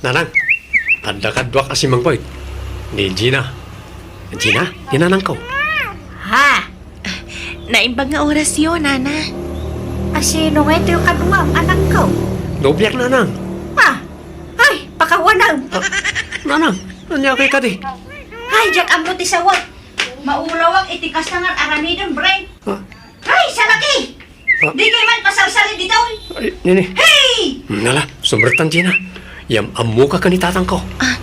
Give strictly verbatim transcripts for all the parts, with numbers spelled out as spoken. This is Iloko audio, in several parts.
Nanang, adda kaduak a simmangpet. Ni Gina. Gina, ni nanangko. Ha? Naimbag nga orasyo, Nana. Asino ngay toy kaduam, anakko? Nobiak, Nanang. Ha? Ay, pakawanam. Ah, Nanang, ania kadi? Ay, diak ammo ti sawak. Maulawak iti kasta nga aramidem, Bren. Ah. Ay, salaki! Ah. Dikay man pasalsali ditoy. Ay, nini. Hey! Nala, sumrektan, Gina. Yam-ammoka ken ni tatangko. Ah,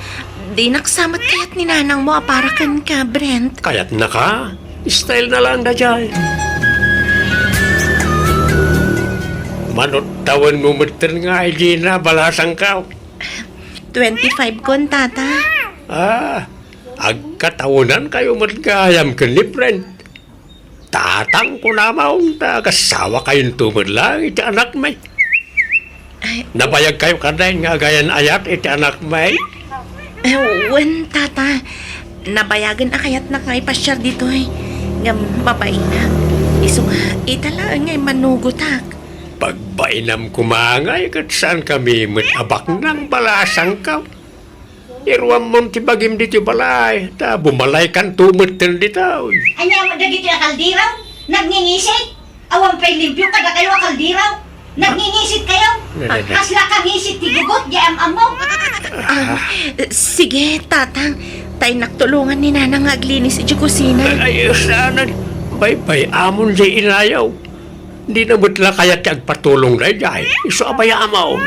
dinak sa met kayat ni nanangmo a para kenka, Brent. Kayatnaka? Style na lang daydiay. Manut tawenmo metten ngay, Gina, balasangko. Twenty-five kon, Tata. Ah, agkatawenankayo met gayam ken ni Brent. Tatang, kunam, ta agasawa kayonto met laeng iti anakmi. Ay. Nabayagkayo kadi nga agayan-ayat iti anakmi? Eh, wen, Tata. Nabayagen a kayatnak nga ipasiar ditoy. Ngem mabainak. Isu nga, ita laeng nga immanugotak. Pagbainam koma ngay ket saankami met a baknang, balasangko. Iruammon ti bagim ditoy balay, ta bumalaykanto metten ditoy. Ania met dagitoy a kaldero? Nagngingisit? Awan pay limpio kadakayo a kaldero? Nagngingisit kayo? Nalala. Kasla kangisit ti gugot, di am-ammo. Ah, sige, Tatang. Ta innak tulongan ni Nanang nga aglinis iti kusina. Ay, ay, saanen. Baybay-amon jay inayo. Dina met la kayat ti agpatulong daydiay. Isu a bay-amon.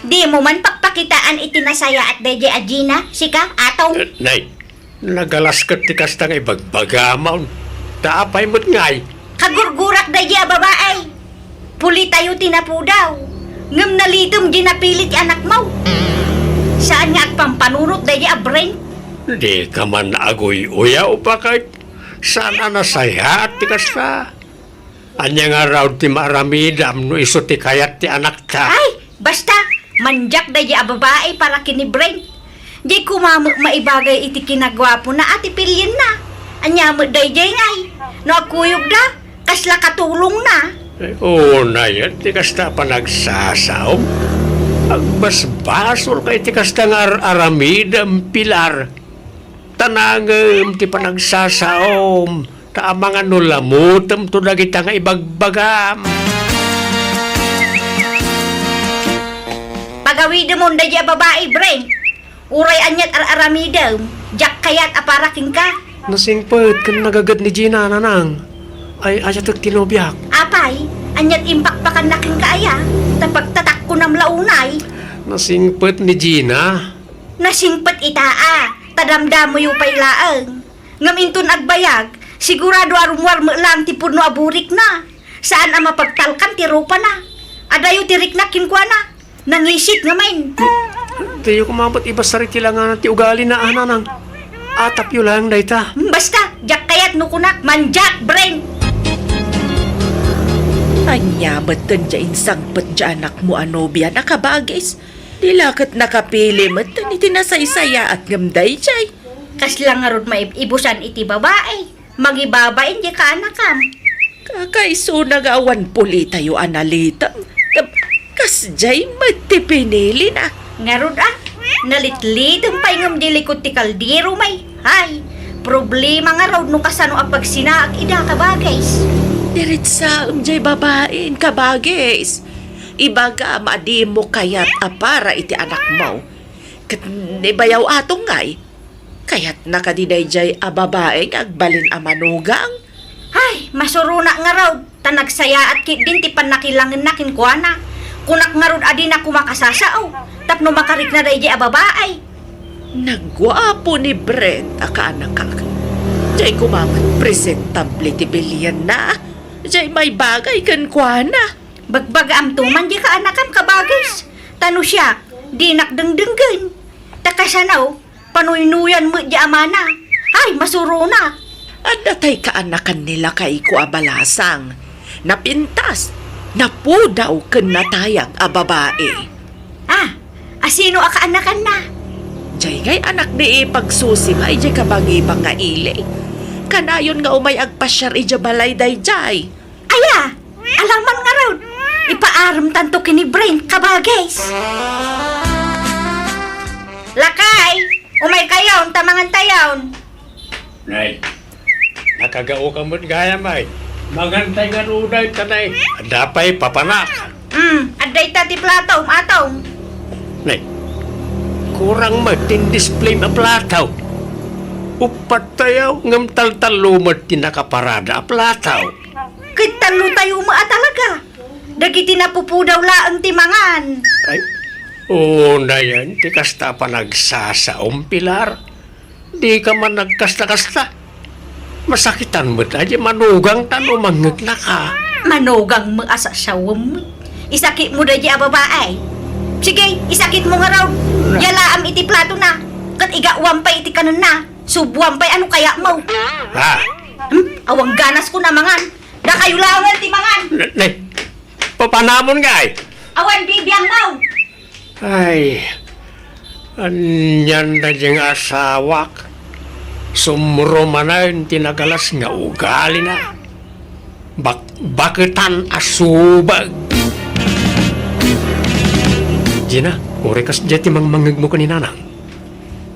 Dimo man pakpakitaan iti nasayaat daydiay a Gina, sika, Atong? Eh, nay, nagalas ket ti kasta nga ibagbagam. Ta apay met ngay? Kagurgurak daydiay a babai. Pulitayo ti napudaw. Ngem nalitem diay napili ti anakmo. Saan nga agpampanunot daydiay a Brent? Dika man aguy-uyaw, baket. Saan a nasayaat ti kasta? Ania ngarud ti maaramidam no isu ti kayat ti anakta? Ay, basta, mandiak daydiay a babai para ken ni Brent. Diay koma met maibagay iti kinaguapona a ti pilienna. Ania met daydiay ngay? No agkuyogda, kasla katulongna. Eh, unay, ti kasta a panagsasaom. Agbasbasolka iti kasta nga ar-aramidem, Pilar. Ta nangem ti panagsasaom, ta amangan no lamutemto dagita nga ibagbagam. Pagawidemon daydiay a babai, Brent. Uray aniat ar-aramidem, diak kayat a para kenka. Nasingpet ken nagaged ni Gina, Nanang. Ay, ayatek ti nobiak. Apay, aniat impakpakanna kenka aya? Ta pagtatakkonam la unay. Nasingpet ni Gina. Nasingpet ita a, ta damdamoyo pay laeng. Ngem inton agbayag, sigurado a rummuar met laeng ti pudno a burikna. Saan a mapagtalkan ti rupana. Adayo ti riknak kenkuana. Nangisit ngamin. Diyo koma met ibasar iti langana ti ugalina, a, Nanang. Atapyo laeng dayta. Basta, diak kayat no kunak, mandiak, Brent. Ania met diay insangpet diay anakmo a nobiana, kabagis? Di la ket nakapili met iti nasaysayaat ngem daydiay. Kasla ngarud maib-ibusan iti babai. Mangibabain diay kaanakam. Kakaisuna nga awan pulitayo a nalitem. Ngem kasdiay met ti pinilina. Ngarud a, nalitlitem pay ngem di likod ti kaldero, may. Ay, problema ngarud no kasano a pagsinaak ida, kabagis. Diretsaem diay babain, kabagis. Ibagam a dimo kayat a para iti anakmo. Ket ni bayaw Atong ngay, kayatna kadi daydiay a babai nga agbalin a manugang? Ay, masuronak ngarud, ta nagsayaat ketdin ti pannakilangenna kenkuana. Kunak ngarud a dinak koma kasasao, tapno makarikna daydiay a babai. Naguapo ni Brent a kaanakak. Diay koma met presentable ti bilienna. Diay maibagay kenkuana. Bagbagaamto man diay kaanakam, kabagis. Ta no siak, dinak dengdenggen. Ta kasano, panuynuyan met diay amana. Ay, masuronak. Adda tay kaanakan ni lakayko a balasang. Napintas, napudaw ken natayag a babai. Ah, asino a kaanakanna? Diay ngay anak ni Ipagsusi nga idiay kabangibang nga ili. Kanayon nga umay agpasiar idiay balay daydiay. Aya, alaman ngarud. Ipaaremtanto ken ni Brent, kabagis. Lakay, umaykayon ta mangantayon. Nay, nakagaoka met gayam ay. Mangantay ngarud ay, tanay. Adda pay papanak. Hmm, adda ita ti platom, Atong. Nay, kurang met ti display a plato. Uppat tayo, ngem taltallo met ti nakaparada a plato. Ket tallo tayo met a talaga. Dagiti napupudaw laeng ti mangan. Ay, unayen ti kasta a panagsasaom, Pilar. Dika man nagkasta-kasta. Masakitan met a di manugangta no mangngegna ka. Manugang met a sasawem. Isakit mo da di a babae. Sige, isakit mo ngarud. Yalaam iti plato na. Ket igawam pay iti kanenna. Subuam pay ano kaya mo. Ha? Hmm? Awang ganas ko na mangan. Dakayo laeng ti mangan. Ne, ne. Papanamon nga ay. Awan bibiang mo. Ay, anian da diay nga asawak. Sumro manen ti nagalas nga ugalina. Bak-, baketan a subag. Gina, uray kasdiay ti mangmangngegmo ken ni Nanang.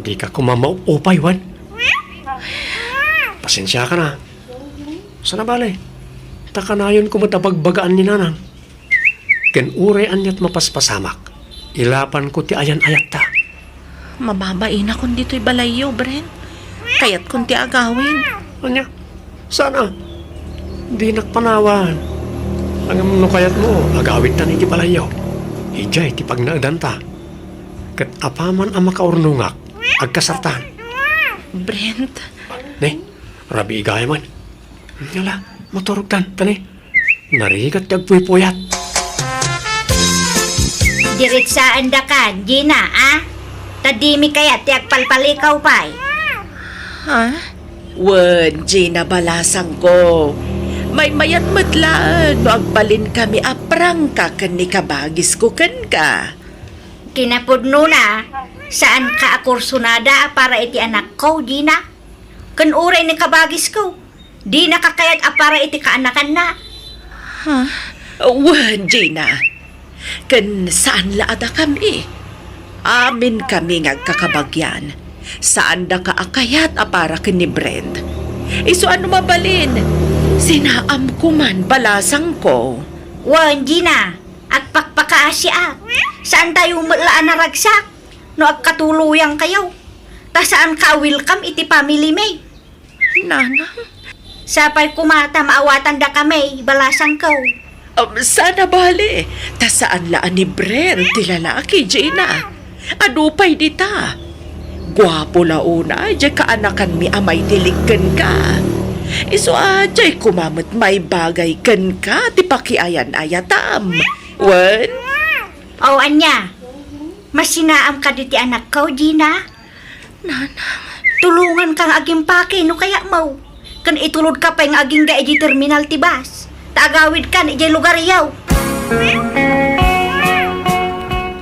Dika koma maupay, wen? Pasensiaka na. Sana bale, ta kanayonko met a bagbagaan ni Nanang. Ken uray aniat mapaspasamak, ilapanko ti ayan-ayatta. Mababainakon ditoy balayyo, Brent. Kayatkon ti agawid. Ania? Sana. Dinak panawan. Ngem no kayatmo, agawidtan iti balayyo. Idiay ti pagnaedanta. Ket apaman a makaurnongak, agkasartan. Brent. Ne, rabii gayam. Ala, maturogtan, tani. Narigat ti agpuypuyat. Diretsaandakan, Gina, a? Ta dimi kayat ti agpalpalikaw pay. Ha? Wen, Gina, balasangko. Maymayat met laeng no agbalinkami a prangka ken ni kabagisko kenka. Kinapudnona, saanka a kursunada a para iti anakko, Gina. Ken uray ni kabagisko, dinaka kayat a para iti kaanakanna. Ha? Wen, Gina. Ken saan la a dakami. Amin kami nga agkakabagian. Saandaka a kayat a para ken ni Brent. Isu a no mabalin, sinaamko man balasangko. Wen, Gina, agpakpakaasiak. Saantayo met la a naragsak no agkatuloyangkayo. Ta saanka a welcome iti family mi. Nanang? Sapay koma ta maawatandakami, balasangko. Um, sana bale, ta saan la a ni Brent ti lalaki, Gina. Adu pay dita. Guapo la unay diay kaanakanmi a maitilik kenka. Isu a diay koma met maibagay kenka ti pakiayan-ayatam. Wen? O ania? Masinaam kadi ti anakko, Gina? Nanang. Tulonganka nga agimpake no kayatmo. Ken itulodka pay nga agingga idiay terminal ti bus. Ta agawidkan idiay lugaryo.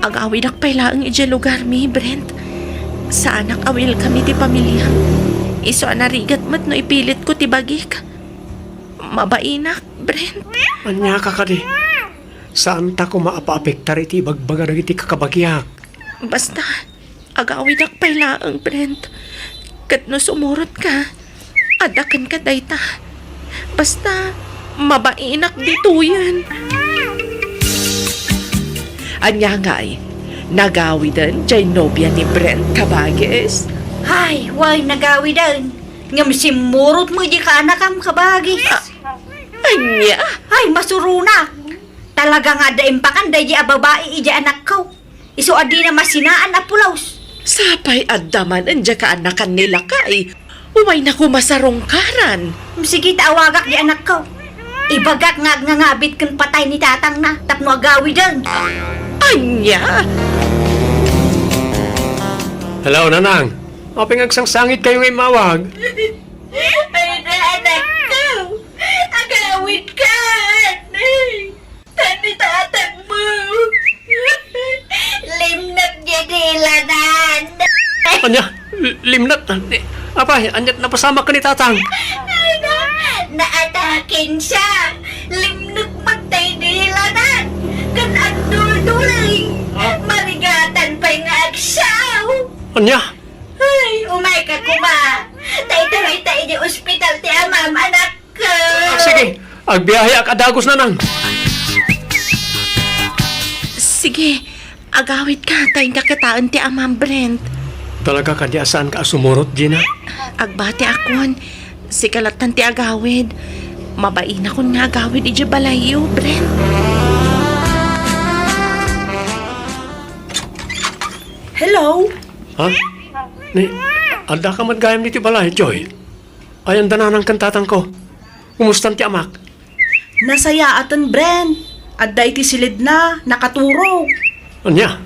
Agawidak pay laeng idiay lugarmi, Brent. Saanak a welcome iti pamiliam. Isu a narigat met no ipilitko ti bagik. Mabainak, Brent. Ania ka kadi? Saanta koma a paapektar iti ibagbaga dagiti kakabagiak. Basta, agawidak pay laeng, Brent. Ket no sumurotka, adda kenka dayta. Basta, mabainak ditoyen. Ania ngay, nagawiden diay nobia ni Brent, kabagis? Ay, wen, nagawiden. Ngem simmurot met diay kaanakam, kabagis. Ah, ania? Ay, masuronak. Talaga nga adda impakan daydi a babai idiay anakko. Isu a dina masinaan a pulos. Sapay adda manen diay kaanakan ni lakay. Umayna koma sarungkaran. Sige ta awagak diay anakko. Ibagak nga agngangabit ken patay ni tatangna tapno agawiden. Ania? Hello, Nanang. Apay nga agsangsangitka nga immawag? Ay, anakko. Agawidka, anay. Tan ni tatangmo. Limnok diay dilanan. Ania? L-, limnok? Apay, aniat napasamak ken ni tatang? Ay, na, naataken siya. Limnok met diay dilanan. Ania? Ay, umayka koma. Ta itaray ta iti ospital ti amam, anakko. Ah, sige, agbiaheak a dagus, nanang. Sige, agawidka, ta inka kitaen ti amam, Brent. Talaga kadi a saanka a sumurot, Gina? Agbatiakon, sika lattan ti agawid. Mabainakon nga agawid idiay balayyo, Brent. Hello? Ha? Ni, addaka met gayam ditoy balay, Joy? Ayan da nanang ken tatangko. Kumustan ti amak? Nasayaaten, Brent. Adda iti silidna, nakaturog. Ania?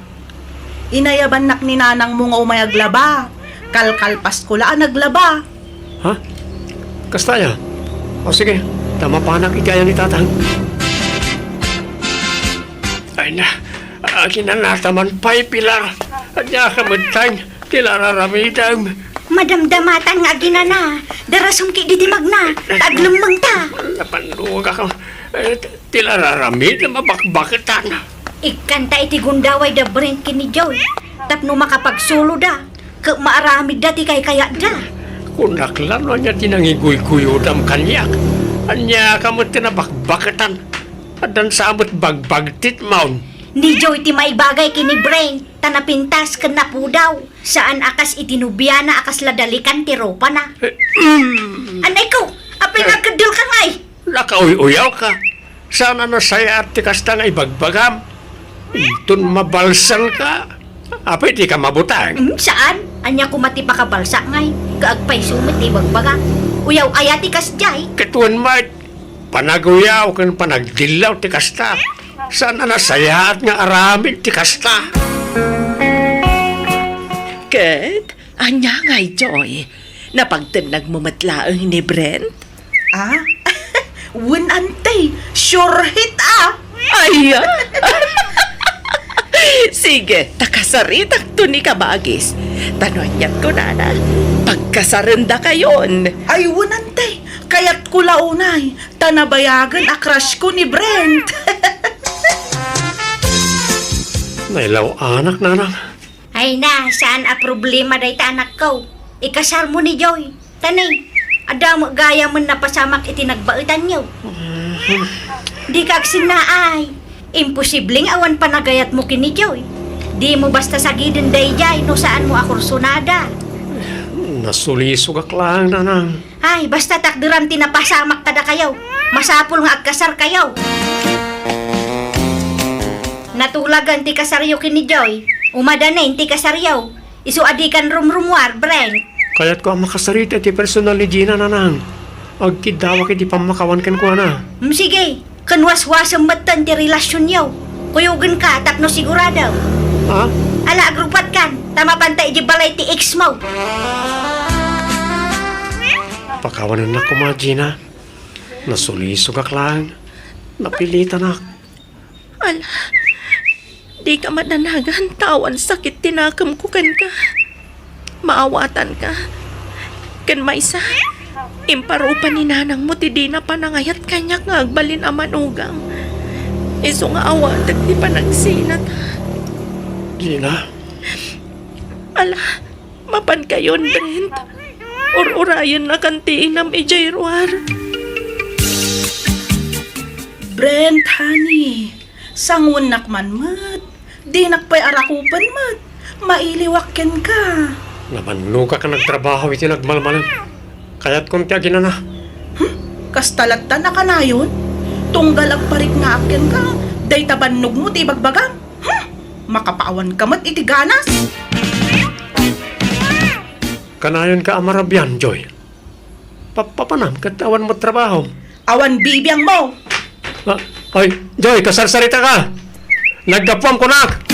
Inayabannak ni nanangmo nga umay aglaba. Kalkalpasko la a naglaba. Ha? Kasta aya? O sige, ta mapanak iti ayan ni tatang. Ay na, aginana ta man pay, Pilar. Ania ka met ti la ar-aramidem? Madamdamatan nga aginana, darasom ketdi ti magna, ta aglemmengta. Napannugak. Eh, ti la ar-aramid, mabakbaketan. Ikkanta iti gundaway da Brent ken ni Joy, tapno makapagsuloda, ket maaramidda ti kaykayatda. Kunak la no ania ti nangiguyguyodam kaniak. Ania ka met ti nabakbaketan? Addan sa met bagbagtitmon. Ni Joy ti maibagay ken ni Brent, ta napintas ken napudaw. Saan a kas iti nobiana a kasla dalikan ti rupana. Eh, mm. Anay ko, apay nga agkeddel ka ngay? Nakauy-uyaw ka. Saan a nasayaat ti kasta nga ibagbagam. Inton mabalsan ka, apay di ka mabutang? Mm, saan? Ania koma ti pakabalsak ngay? Kaagpayso met ti ibagbaga. Uyaw aya ti kasdiay? Ket wen met, panaguyaw ken panagdillaw ti kasta. Saan a nasayaat nga aramid ti kasta? Ket, ania ngay, Joy? Napagtennagmo met laeng ni Brent? Ah? Wen, ante, sure hit, ah! Ay, ah! Sige, ta kasaritakto ni kabagis. Ta no aniat kunana, pagkasarendakayon. Ay, wen, ante, kayatko la unay, ta nabayagen a crush ko ni Brent. Nailaw-anak, nanang. Ay na, saan a problema dayta, anakko. Ikasarmo ni Joy. Ta ni, adda met gayamen napasamak iti nagbaetanyo. Dika agsennaay. Imposible nga awan panagayatmo ken ni Joy. Dimo basta sagiden daydiay no saanmo a kursonada. Nasulisogak laeng, nanang. Ay, basta takderam ti napasamak kadakayo. Masapul nga agkasarkayo. Natulagan ti kasaryo ken ni Joy. Umadanen ti kasaryo. Isu a dikan rumrumuar, Brent. Kayatko a makasarita iti personal ni Gina, nanang. Agkiddawak iti pammakawan kenkuana. Mm, sige. Ken waswasem metten ti relasionyo. Kuyogenka tapno sigurado. Ha? Ala, agrupatkan, ta mapanta idiay balay ti ex mo. Pakawanennak koma, Gina. Nasulisogak laeng. Napilitanak. Ala, dika madanagan ta awan sakit ti nakemko kenka. Maawatanka. Ken maysa, imparupa ni nanangmo ti dina panangayat kaniak nga agbalin a manugang. Isu nga awatek ti panagsinata. Gina? Ala, mapankayon, Brent. Ur-urayennakan ti inam idiay ruar. Brent, honey, sanguennak man met. Dinak pay arakupen met. Mailiwak kenka. Namannogak a nagtrabaho iti nagmalmalem. Kayatkon ti aginana. Hmm? Kasta lattan a kanayon? Tunggal agpariknaak kenka, dayta bannogmo ti ibagbagam. Hmm? Makapaawanka met iti ganas. Kanayonka a marabian, Joy. Papapanam ket awan met trabahom. Awan bibiangmo. Ah, ay, Joy, kasarsaritaka. Naggapuam kunak.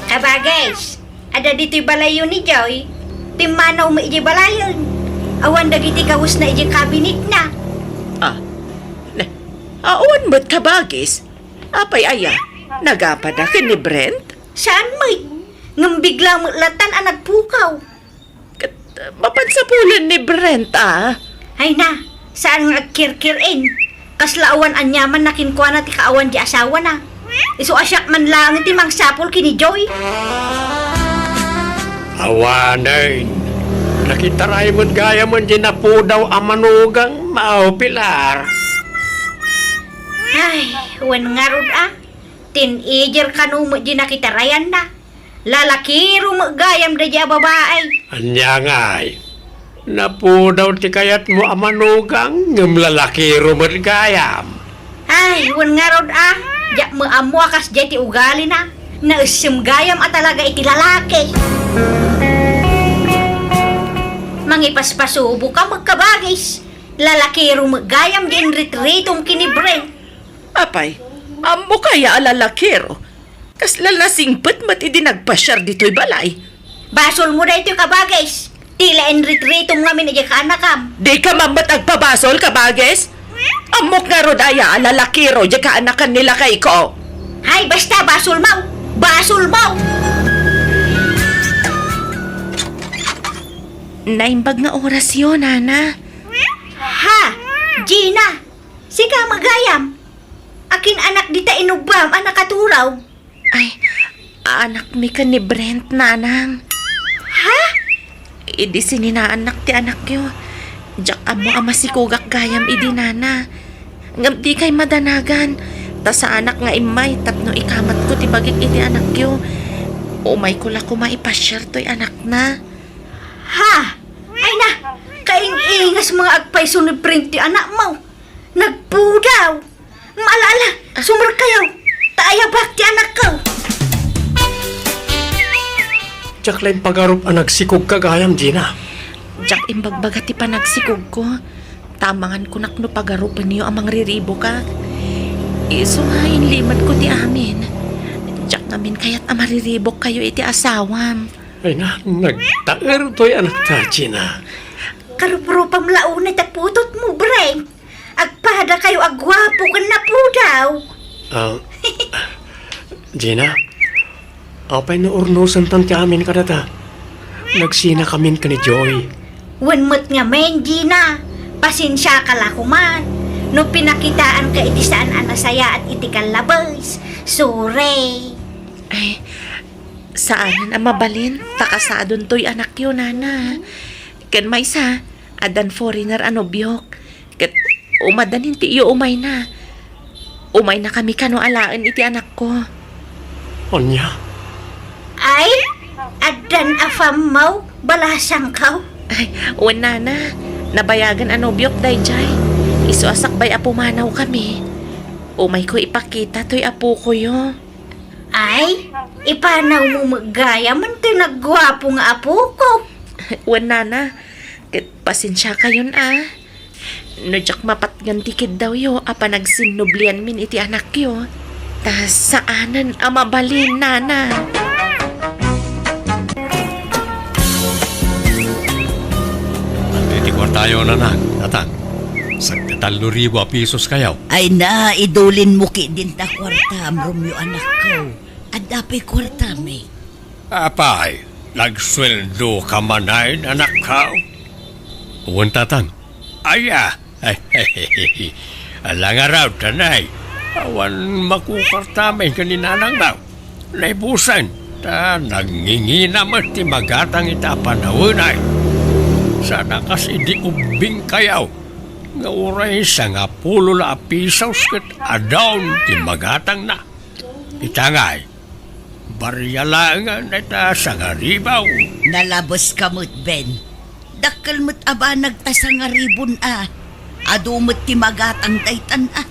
Kabagis, adda ditoy balayyo ni Joy. Pimmanawmi idiay balayen. Awan dagiti kawesna idiay kabinetna. Ah, ne, awan met kabagis. Apay aya? Nagapada ken ni Brent? Saan met? Ngem bigla met lattan a nagpukaw. Ket, uh, mapan sapulen ni Brent, ah. Ay na, saan nga agkirkir-en. Kasla awan aniamanna kenkuana ti kaawan ti asawana. Isu a siak man laeng ti mangsapul ken ni Joy. Awanen, nakitaray met gayam diay napudaw a manugang, Mao Pilar. Ay, wen ngarud a. Teenager kano met diay nakitarayanna. Lalakiro met gayam daydiay a babai. Ania ngay? Napudaw ti kayatmo a manugang, ngem lalakiro met gayam. Ay, wen ngarud a, diak met ammo a kasdiay ti ugalina. Naessem gayam a talaga iti lalaki. Mangipaspasobok ka met, kabagis. Lalakiro met gayam diay inritritom ken ni Brent. Apay, ammok aya a lalakiro? Kasla nasingpet met idi nagpasiar ditoy balay. Basolmo daytoy, kabagis. Tila inritritom ngamin idiay kaanakam. Dika man met agpabasol, kabagis? Ammok ngarud aya a lalakiro diay kaanakan ni lakayko? Hay, basta, basolmo! Basolmo! Naimbag nga orasyo, nana. Ha? Gina! Sika met gayam? Akin-anak dita inubbam a nakaturaw? Ay, anakmi ken ni Brent, nanang. Ha? Idi sininaannak ti anakyo, diak ammo a masikogak gayam idi, nana. Ngem dikay madanagan, ta saanak nga immay tapno ikamatko ti bagik iti anakyo. Umayko la koma ipasiar toy anakna. Ha? Ay na, kaing-ingas nga agpayso ni Brent ti anakmo. Nagpudaw. Ala, ala, sumerkayo. Ta ayabak ti anakko. Diak la impagarup a nagsikogka gayam, Gina. Diak imbagbaga ti panagsikogko. Ta amangan kunak no pagarupenyo a mangriribokak. Isu nga inlimatko ti amin. Diak ngamin kayat a mariribokkayo iti asawam. Ay na, nagtaer toy anakta, Gina. Karuprupam la unay ta putotmo, Brent. Agpadakayo a guapo ken napudaw. Ah, Gina, apay no urnosentan ti amin kadata? Nagsinakamin ken ni Joy. Wen met ngamin, Gina. Pasensiaka la koman no pinakitaanka iti saan a nasayaat iti kallabes. Sorry. Ay, saanen a mabalin, ta kasadon toy anakyo, nana. Ken maysa, addan foreigner a nobiok. Ket umadanin ti iyo umayna. Umaynakami kano alaen iti anakko. Ania? Ay, addan a pammaw, balasangkaw. Ay, wen, nana, nabayagen a nobiok daydiay. Isu a sakbay a pumanawkami. Umayko ipakita toy apokoyo. Ay, ipanawmo met gayam toy nagguapo nga apoko. Wen, nana, ket pasensiakayon a. No diak mapatgan ti kiddawyo a panagsinnublianmin iti anakyo, ta saanen a mabalin, nana. Adda iti kuartayo, nanang, tatang. Sagdi tallo ribu a pesos kayo. Ay na, idulinmo ketdin ta kuartam, Romeo, anakko. Adda pay kuartam, eh. Apay, nagsueldoka manen, anakko? Wen, tatang. Aya, ala ngarud, tanay. Awan makukuartam ken ni nanangmo. Naibusen, ta nangingina met ti magatang ita a panawen. Saan a kas idi ubbingkayo, nga uray sangapulo la a pesos ket adun ti magatangna. Ita ngay, baria laengen dayta sangaribu. Nalabeska met, Ben. Dakkel met a banag ta sangaribun a. Adu met ti magatang daytan a.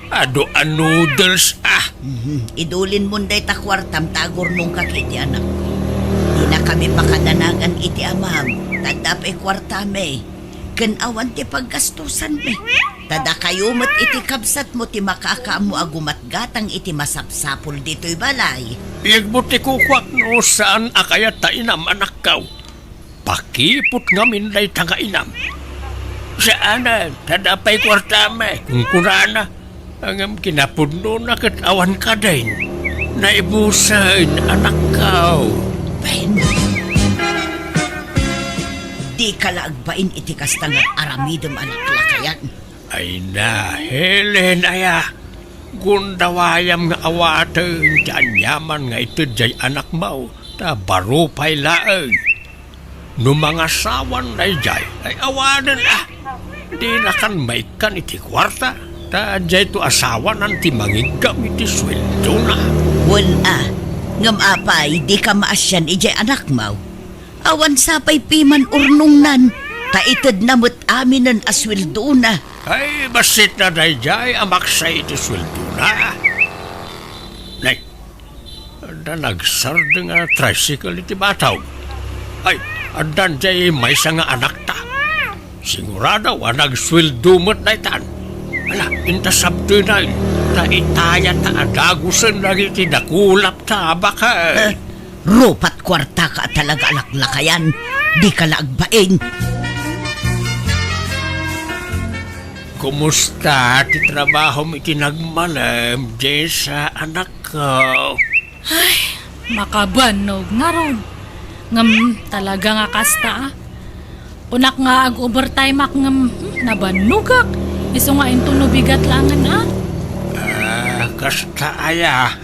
Adu a noodles a. Mhm. Idulinmon dayta kuartam ta agurnongka iti anakko. Dinakami pakadanagan iti amam, ta adda pay kuartami. Ken awan ti paggastusanmi. Ta dakayo met iti kabsatmo ti makaammo a gumatgatang iti masapsapul ditoy balay. Yegmo ti kukuak no saan a kayat ta inam, anakko. Pakiput ngamin dayta nga inam. Saanen, ta adda pay kuartami, kunkunana. Ngem kinapudnona ket awan kadin. Naibusen, anakko. Ben, dika la agbain iti kasta nga aramidem a laklakayan. Ay na, Helen, aya. Gundawayam nga awaten ti aniaman nga ited jay anakmo, ta baro pay laeng. No mangasawan dayjay, ay awanen a, dinakan maikkan iti kuarta, ta dayto asawanan ti mangiggam iti sueldona. Wen a, ngem apay, dika maasian idiay anakmo? Awan sapay piman urnongnan, ta itedna met aminen a sueldona. Ay, basit na dayjay a maksa iti sueldona. Nay, adda nagsardeng a tricycle iti bataw. Ay, addan jay maysa nga anakta. Sigurado a nagsueldo met daytan. Ala, inta sabtenay, ta itayata a dagusen dagiti dakulapta a baket. Eh, rupat kuartaka a talaga a laklakayan, dika la agbain. Kumusta ti trabahom iti nagmalem, Jessa, anakko? Ay, makabannog ngarud. Ngem talaga nga kasta, a. Kunak nga ag-overtimeak ngem, hmm, nabannogak. Isu nga intono bigat laengen, a. Ah, kasta aya.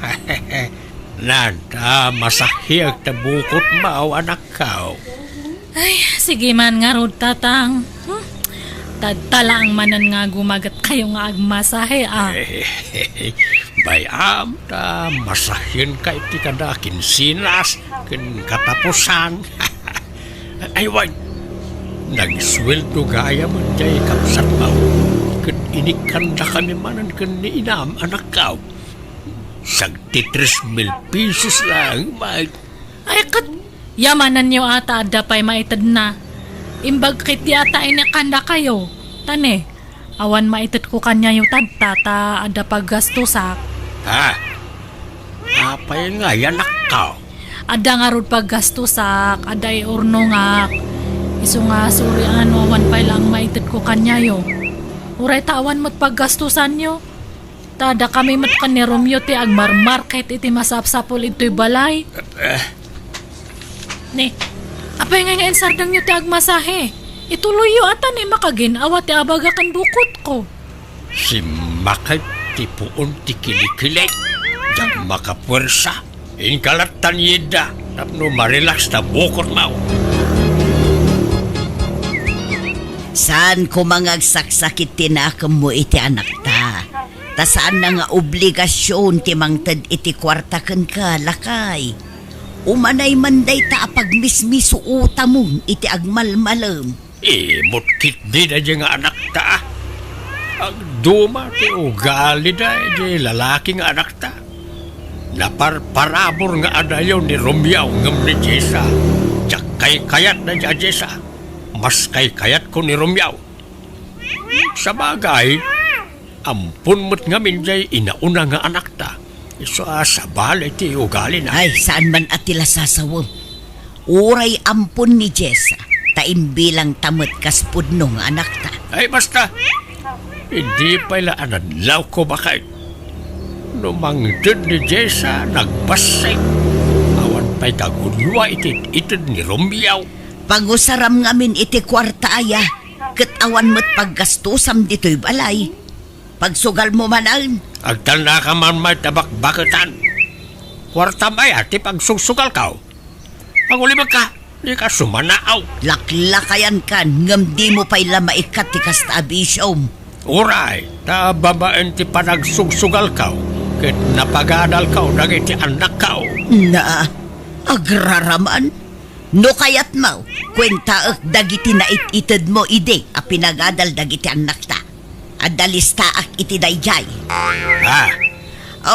Nan, ta masahiek ta bukotmo, anakko. Ay, sige man ngarud, tatang. Hmm? Tadta laeng manen nga gumaget kayo nga agmasahe, a. Bay-am ta masahienka iti kada kinsinas ken katapusan. Ay, wen, nagsueldo gayam jay kabsatmo, ket inikkandakami manen ken ni inam, anakko. Sagdi tres mil pesos laeng, Mike. Ay, ket yamanenyo a ta adda pay maitedna. Imbag ketdi a ta inikkandakayo. Ta ne, awan maitedko kaniayo tadta ta adda paggastosak. Ha? Apay ngay, anakko? Adda ngarud paggastosak, adda iurnongak. Isu nga suri a no awan pay laeng maitedko kaniayo. Uray ta awan met paggastosanyo. Ta dakami met ken ni Romeo ti agmarmarket iti masapsapul idtoy balay. Eh. Ni, apay ngay nga insardengyo ti agmasahe? Ituloyyo a ta ni makagin-awa ti abaga ken bukotko. Simmakay ti puon ti kilikili. Diak makapuersa. Inka lattan yidda tapno marelax ta bukotmo. Saan koma nga agsaksakit ti nakemmo iti anakta. Ta saanna nga obligasion ti mangted iti kuarta kenka, lakay. Umanay man dayta a pagmismisuotamon iti agmalmalem. Imot ketdi daydiay nga anakta. Agduma ti ugalida idiay lalaki nga anakta. Naparparabur nga adayo ni Romeo ngem ni Jessa. Diak kaykayat daydiay a Jessa. Mas kaykayatko ni Romeo. Sabagay, ampon met ngamin diay inauna nga anakta. Isu a sabali ti ugalina. Ay, saan man a ti lasasawem. Uray ampon ni Jessa, ta imbilangta met kas pudno nga anakta. Ay, basta! Idi pay la a nadlawko, baket. No mangted ni Jessa, nagbassit. Awan pay kagudua iti ited ni Romeo. Pangusaram ngamin iti kuarta, aya, ket awan met paggastosam ditoy balay. Pagsugalmo manen. Agtalnaka man met a bakbaketan. Kuartam aya ti pagsugsugalko? Agulibekka, dika sumanaaw. Laklakayankan, ngem dimo pay la maikkat ti kasta a bisiom. Uray, ta babaen ti panagsugsugalko, ket napagadalko dagiti annakko. Na, agraraman? No kayatmo, kuentaek dagiti nait-itedmo idi a pinagadal dagiti annakta. Adda listaak iti daydiay. Ah.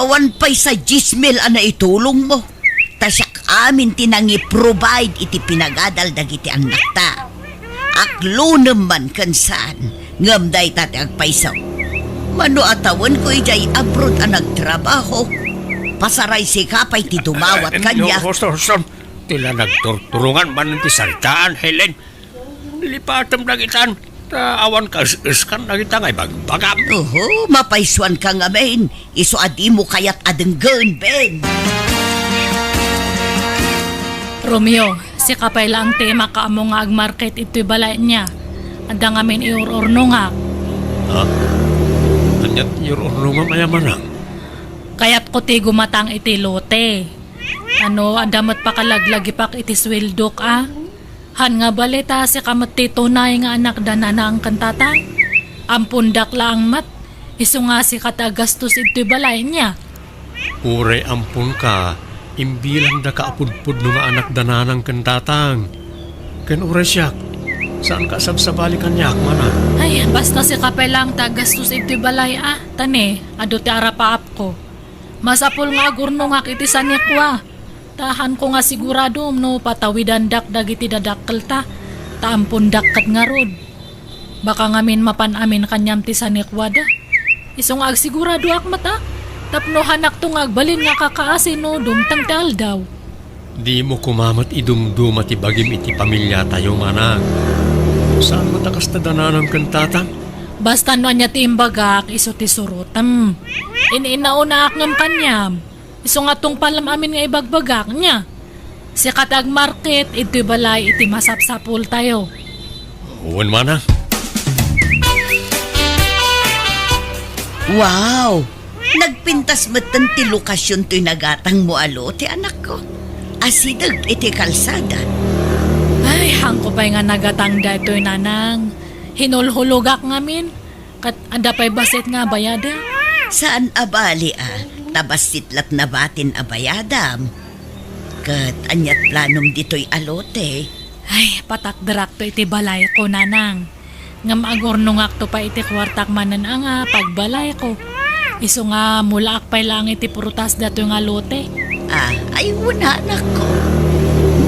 Awan pay sa dies mil a naitulongmo. Ta siak amin ti nangi-provide iti pinagadal dagiti annakta. Aklonem man ken saan, ngem dayta ti agpayso. Mano a tawenko idiay abroad a nagtrabaho, pasaray sika pay ti dumawat kaniak. Eh, no, Houston, Houston. Ti la nagturturongan manen ti saritaan, Helen. Lipatem dagitan, ta awan kaes-eskan dagita nga ibagbagam. Oho, mapaysuanka ngamin. Isu a dimo kayat a denggen, Ben. Romeo, sika pay laeng ti makaammo nga agmarket itoy balay nia. Adda ngamin iur-urnongak. Ha? Ania ti iur-urnongam aya manang? Kayatko ti gumatang iti lote. Ano, adda met pakalaglagipak iti sueldok a. Han nga bali ta sika met ti tunay nga anak da Nanang ken Tatang. Ampondak laeng met, isu nga sika ti aggastos idtoy balay nia. Uray amponka, imbilangdaka a pudpudno nga anak da Nanang ken Tatang. Ken uray siak, saanka a sabsabali kaniak, Manang. Ay, basta sika pay laeng ti aggastos idtoy balay a. Ta ne, adu ti arapaapko. Masapul nga agurnongak iti sanikua. Ta hanko nga siguradom no patawidandak dagiti dadakkelta, ta ampondak ket ngarud. Baka ngamin mapan amin kaniam ti sanikuada. Isu nga agsiguradoak met a, tapno hanakto nga agbalin nga kakaasi no dumteng ti aldaw. Dimo koma met idumduma ti bagim iti pamiliatayo, Manang. Saan met a kasta da Nanang ken Tatang? Basta no ania ti imbagak, isu ti surotem. In-inaonaak ngem kaniam. Isu nga tungpalem amin nga ibagbagak, nia? Sika ti agmarket idtoy balay iti masapsapultayo. Wen, Manang. Wow! Nagpintas metten ti lokasion toy nagatangmo a lote, anakko. Asideg iti kalsada. Ay, hanko pay nga nagatang daytoy, Nanang. Hinulhulogak ngamin. Ket adda pay bassit nga abayada? Saan a bali a, ta bassit la't nabatin a bayadam. Ket ania't planom ditoy a lote? Ay, patakderakto iti balayko, Nanang. Ngem agurnongakto pay iti kuartak manen a nga pagbalayko. Isu nga mulaak pay laeng iti prutas datoy nga lote. Ah, ay, wen, anakko.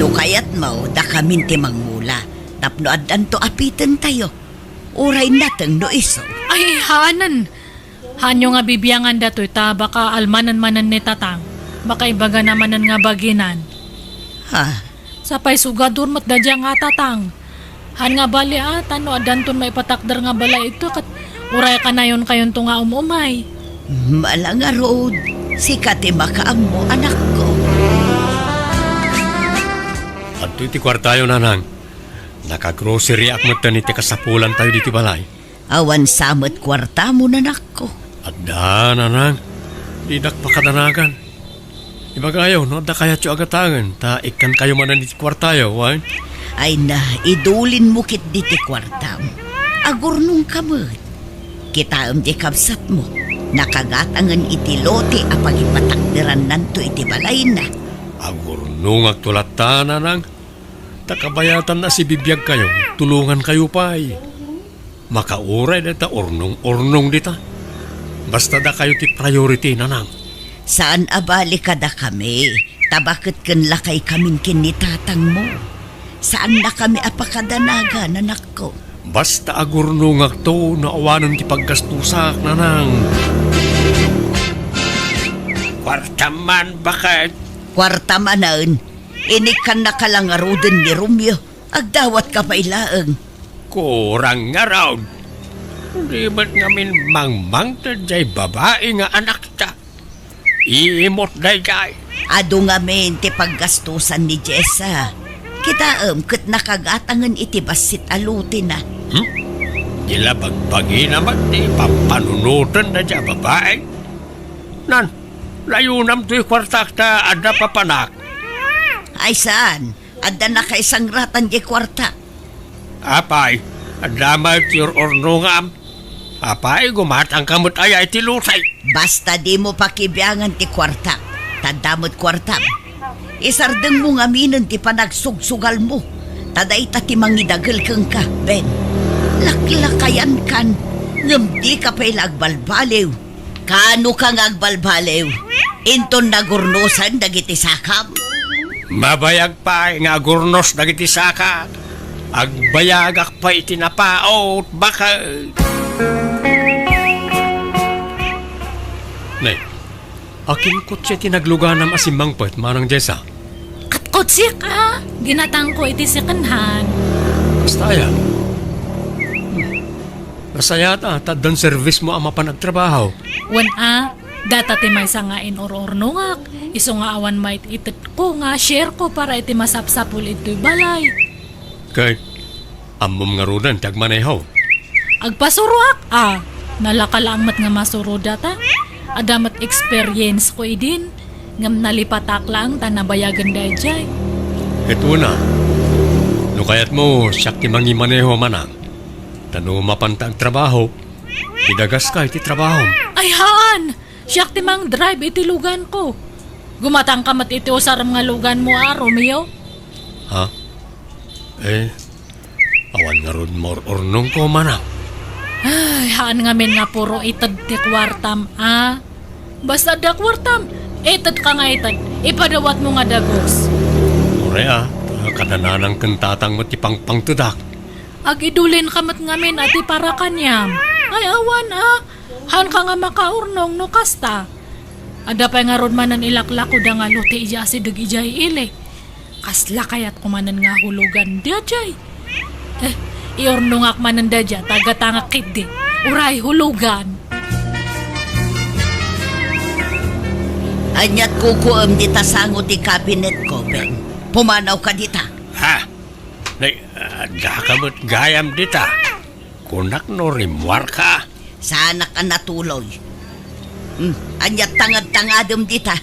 No kayatmo, dakamin ti mangmula. Tapno addanto a pitentayo. Uray nateng no isu. Ay, haanen. Haanyo nga bibiangan datoy ta baka almanen manen ni Tatang. Baka ibagana manen nga baginan. Ha? Sapay sugador met daydiay nga Tatang. Haan nga bali a, ta no addanton maipatakder nga balay idto ket uray kanayon kayonto nga um-umay. Mala ngarud, sika ti makaammo, anakko. Adtoy ti kuartayo, Nanang. Nakagrocery-ak metten iti kasapulantayo ditoy balay. Awan sa met kuartamo, nanakko? Adda, Nanang. Dinak pakadanagan. Ibagayo no adda kayatyo a gatangen, ta ikkankayo manen iti kuartayo, wen? Ay na, idulinmo ketdi ti kuartam. Agurnongka met. Kitaem ti kabsatmo, nakagatangen iti lote a pagipatakderannanto iti balayna. Agurnongakto latta, Nanang. Ta kabayatanna a sibibiagkayo, tulongankayo pay. Makauray dayta urnong-urnong dita. Basta dakayo ti priority, Nanang. Saan a bali kadakami, ta baket ken lakaykamin ken ni tatangmo. Saannakami a pakadanagan, anakko. Basta agurnongakto no awanen ti paggastusak, Nanang. Kuartam man, baket. Kuarta manen, inikkannaka la ngaruden ni Romeo. Agdawatka pay laeng. Kurang ngarud. Di met ngamin mangmangted jay babai nga anakta. Iimot dayjay. Adu ngamin ti paggastusan ni Jessa. Kitaem ket nakagatangen iti bassit a lotena. Hmm? Di la bagbagina met ti pampanunoten dayjay a babai. Nan, layonam toy kuartak ta adda papanak. Ay saan? Adda nakaisangratan jay kuarta. Apay, adda met ti ur-urnongam. Apay, gumatangka met aya iti lotay? Basta dimo pakibiangan ti kuarta, ta adda met kuartam. Isardengmo ngaminen ti panagsugsugalmo, ta dayta ti mangidagel kenka, Ben. Laklakayankan, ngem dika pay la agbalbaliw. Kaanoka nga agbalbaliw? Inton nagurnosen dagiti sakam? Mabayag pay nga agurnos dagiti sakak. Agbayagak pay iti napaut, baket. Ne, akin kotse ti nagluganam a simmangpet, Manang Jessa? Ket kotsek a, ginatangko iti second hand. Kasta aya? Hmm. Nasayaat a, ta addan servismo a mapan agtrabaho. Wen a, data ti maysa nga inur-urnongak, isu nga awan maited-ited ko nga share ko para iti masapsapul idtoy balay. Ket ammom ngaruden ti agmaneho? Agpasuroak a, nalaka laeng met nga masuro data. Adda met experience ko idin, ngem nalipatak laeng ta nabayagen daydiay. Ket una, no kayatmo, siak ti mangimaneho, Manang. Ta no mapanta agtrabaho, idagaska iti trabahom. Ay, haan! Siak ti mangdrive iti luganko. Gumatangka met iti usarem nga luganmo a, Romeo. Ha? Eh, awan ngarud maur-urnongko, Manang. Ay, haan ngamin nga puro ited ti kuartam, a. Basta adda kuartam, itedka nga ited, ipadawatmo nga dagus. Uray, a, ta kada nanang ken tatang met ti pangpangtedak. Agidulinka met ngamin a ti para kaniam. Ay, awan, a. Haanka nga makaurnong no kasta. Adda pay ngarud manen ilaklako da nga lote idiay asideg idiay ili. Kasla kayatko manen nga hulogan daydiay. Eh, iurnongak manen daydiay, tagatangak ketdi. Uray hulogan. Aniat kukuem dita sango ti kabinetko, Ben? Pumanawka dita. Ha? Nay, addaka met gayam dita. Kunak no rimmuarka. Saanak a natuloy. Hmm, aniat tangad-tangadem dita?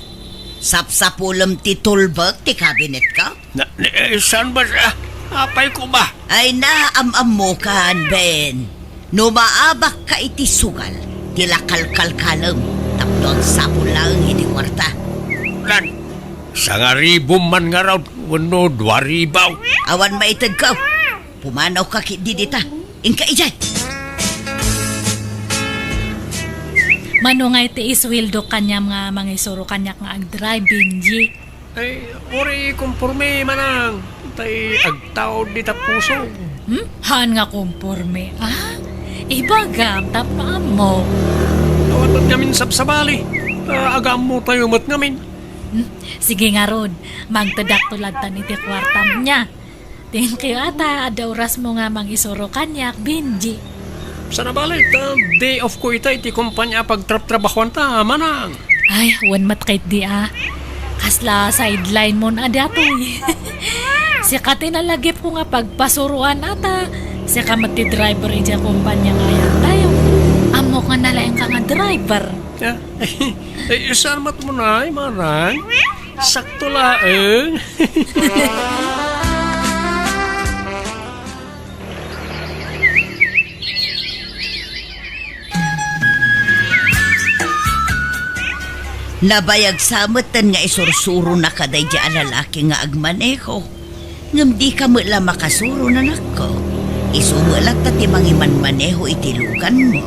Sapsapulem ti tulbek ti kabinetka? Na, ni, eh, saan ba siya? Apay ko ba? Ay, naam-ammokan, Ben. No maabakka iti sugal, ti la kalkalkalem, tapno agsapul laeng iti kuarta. Lan, sangaribom man ngarud, wenno duaribaw. Awan maitedko. Pumanawka ketdi dita. Inka idiay. Mano nga iti isueldo kaniam nga mangisuro kaniak nga agdrive, Benji? Ay, uray konporme, Manang. Tay agtaud dita pusog. Hmm? Haan nga konporme, a? Ibagam, tapno ammo. Awan met ngamin sabsabali. Ta agaammotayo met ngamin. Hmm? Sige ngarud, mangtedakto lattan iti kuartam nia. Thank you, a, ta adda orasmo nga mangisuro kaniak, Benji. Saan a bale, ta day off ko ita iti kompania a pagtraptrabahuanta, Manang. Ay, wen met ketdi, a. Kasla sideline mon a datoy. Sika ti nalagipko nga pagpasuroan, a, ta sika met ti driver idiay kompania nga ayantayo. Ammok nga nalaingka nga driver. Ah, ay, saan met mo na, ay, Manang? Sakto laeng. Nabayag sa metten nga isursuronaka daydi a lalaki nga agmaneho. Ngem dika met la makasuro, nanakko. Isu met latta ti mangimanmaneho iti luganmo.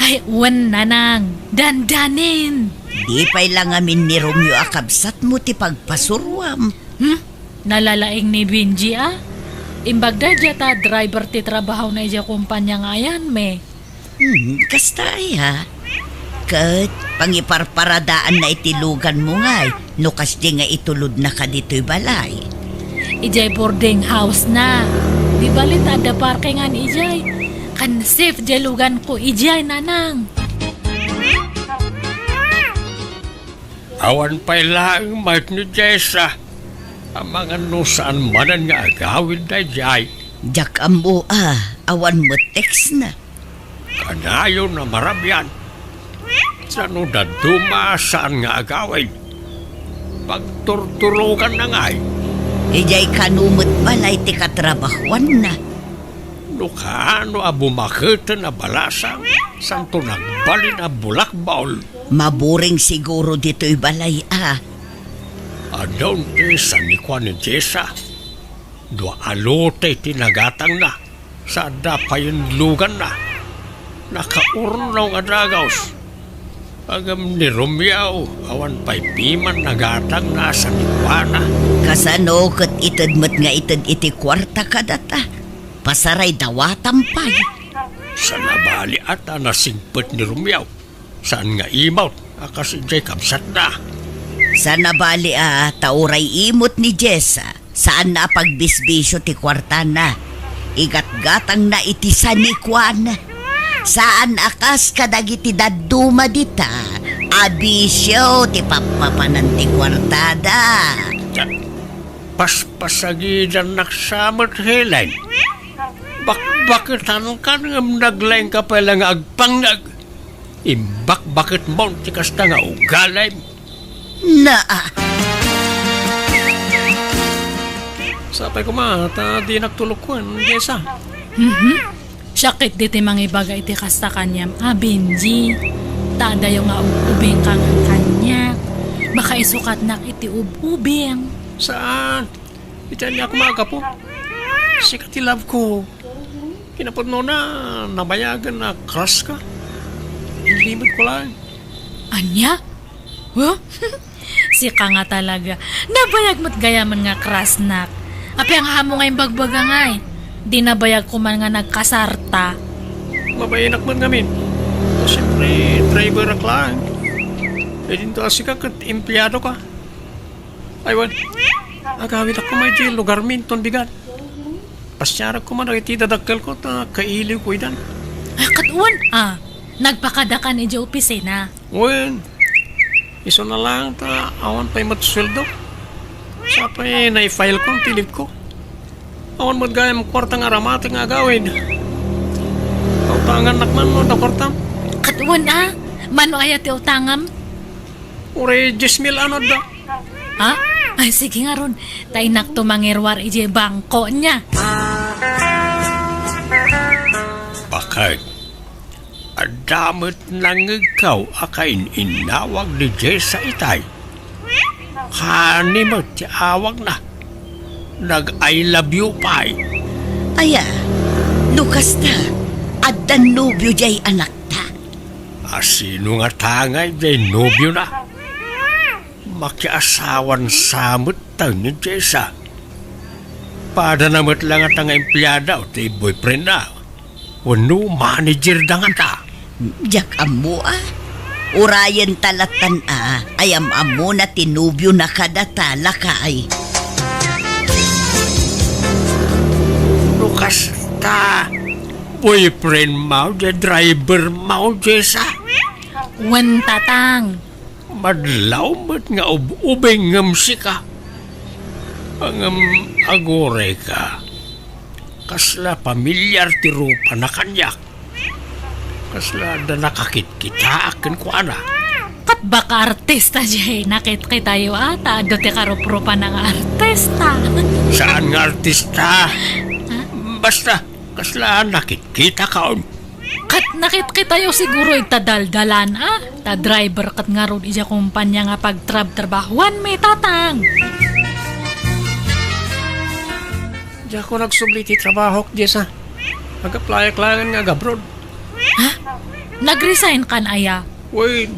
Ay, wen, nanang. Dandanin. Di pay la ngamin ni Romeo a kabsatmo ti pagpasuruam. Hmm? Nalalaing ni Benji, a? Imbag daydiay ta driver ti trabahona idiay kompania nga ayanmi. Hmm, kasta aya. Ket pangiparparadaanna iti luganmo ngay no kasdi nga itulodnaka ditoy balay. Idiay boarding house na. Di bali ta adda parkingan idiay. Kan safe diay luganko idiay, nanang. Awan pay laeng met ni Jessa. Amangan no saan manen nga agawid daydiay. Diak ammo a, awan met text na. Kanayon a marabian. Sano dadduma saan nga agawid? Pagturturoganna ngay. Idiay kano met balay ti katrabahuanna. No kaano a bumaketen a balasang, santo nagbalin a bulakbol. Maburing siguro ditoy balay a. Adun ti sanikuan ni Jessa. Dua a lote ti nagatangna, sa adda payen luganna. Nakaurnong a dagus. Ngem ni Romeo, awan pay piman nagatangna a sanikuana. Kasano ket ited met nga ited iti kuarta kadata? Pasaray dawatam pay. Saan a bali a ta nasingpet ni Romeo. Saan nga imot a kas idiay kabsatna. Saan a bali a ta uray imot ni Jessa, saanna a pagbisbisio ti kuartana. Igatgatangna iti sanikuan. Saan a kas kadagiti dadduma dita a bisio ti pappapanan ti kuartada. Ta-, paspasagidannak sa met, Helen. Bakbaketankan ngem naglaingka pay la nga agpangngeg. Imbakbaketmon ti kasta nga ugalim. Naa. Sapay koma, ta dinak tulokon, Jessa. Mhm. Siak ketdi ti mangibaga iti kasta kaniam, a, Benji. Ta adayo nga ub-ubingka ngan kaniak. Baka isukatnak iti ub-ubing. Saan? Iti aniak nga agapu. Sika ti love ko. Kinapudnona, nabayagen a crush ka. Inlimedko laeng. Ania? Huh? Sika nga talaga. Nabayag met gayamen nga crushnak. Apay nga ammo nga imbagbaga ngay? Di nabayag ko man nga nagkasarta. Mabainak met ngamin. Ta siempre, driverak laeng. E dinto a sika ket empleado ka. Ay, wen. Agawidak koma iti lugarmi inton bigat. Pasiarak koma dagiti dadakkelko ta kailiwko idan. Ah, ket wen, ah, nagpakadakan iti opisina. Wen, isuna laeng ta awan pay met sueldo. Sapay naifilekon ti leave ko. Awan met gayam kuarta nga aramati nga agawid. Pautangannak man no adda kuartam. Ket wen, ah, mano aya ti utangam? Uray dies mil ano adda. Ha? Ay, sige ngarud. Ta innak to mangiruar idiay bangko niya. Bakit? Adda met nangngegko a kain-innawag ni Jessa itay. Kani met ti awagna. Nag-I love you pay. Aya, no kasta, adda nobio diay anakta. A sino ngata ngay diay nobiona? Makiasawan sa met ta ni Jessa. Padana met la ngata nga empleada ti boyfriendna. Wenno managerda ngata. Diak ammo a. Urayen ta latan a, ay am-ammona ti nobiona kadata, lakay. No kasta, boyfriend mo, diay driver mo, Jessa? Wen, Tatang. Madlaw met nga ub-ubingem sika. Ngem agurayka, kasla pamilyar ti rupana kaniak. Kasla adda nakakitkitaak kenkuana. Ket baka artista diay nakitkitayo a, ta adda ti karuprupana nga artista. Saan nga artista? Ha? Basta, kasla nakitkitakon. Ket nakitkitayo siguro ita daldalan, a? Ta driver ket ngarud idiay kompania nga pagtrabtrabahuanmi, Tatang. Diakon agsubli iti trabahok, Jessa. Ag-applyak laengen nga ag-abroad. Ha? Nag-resign kan aya? Wen,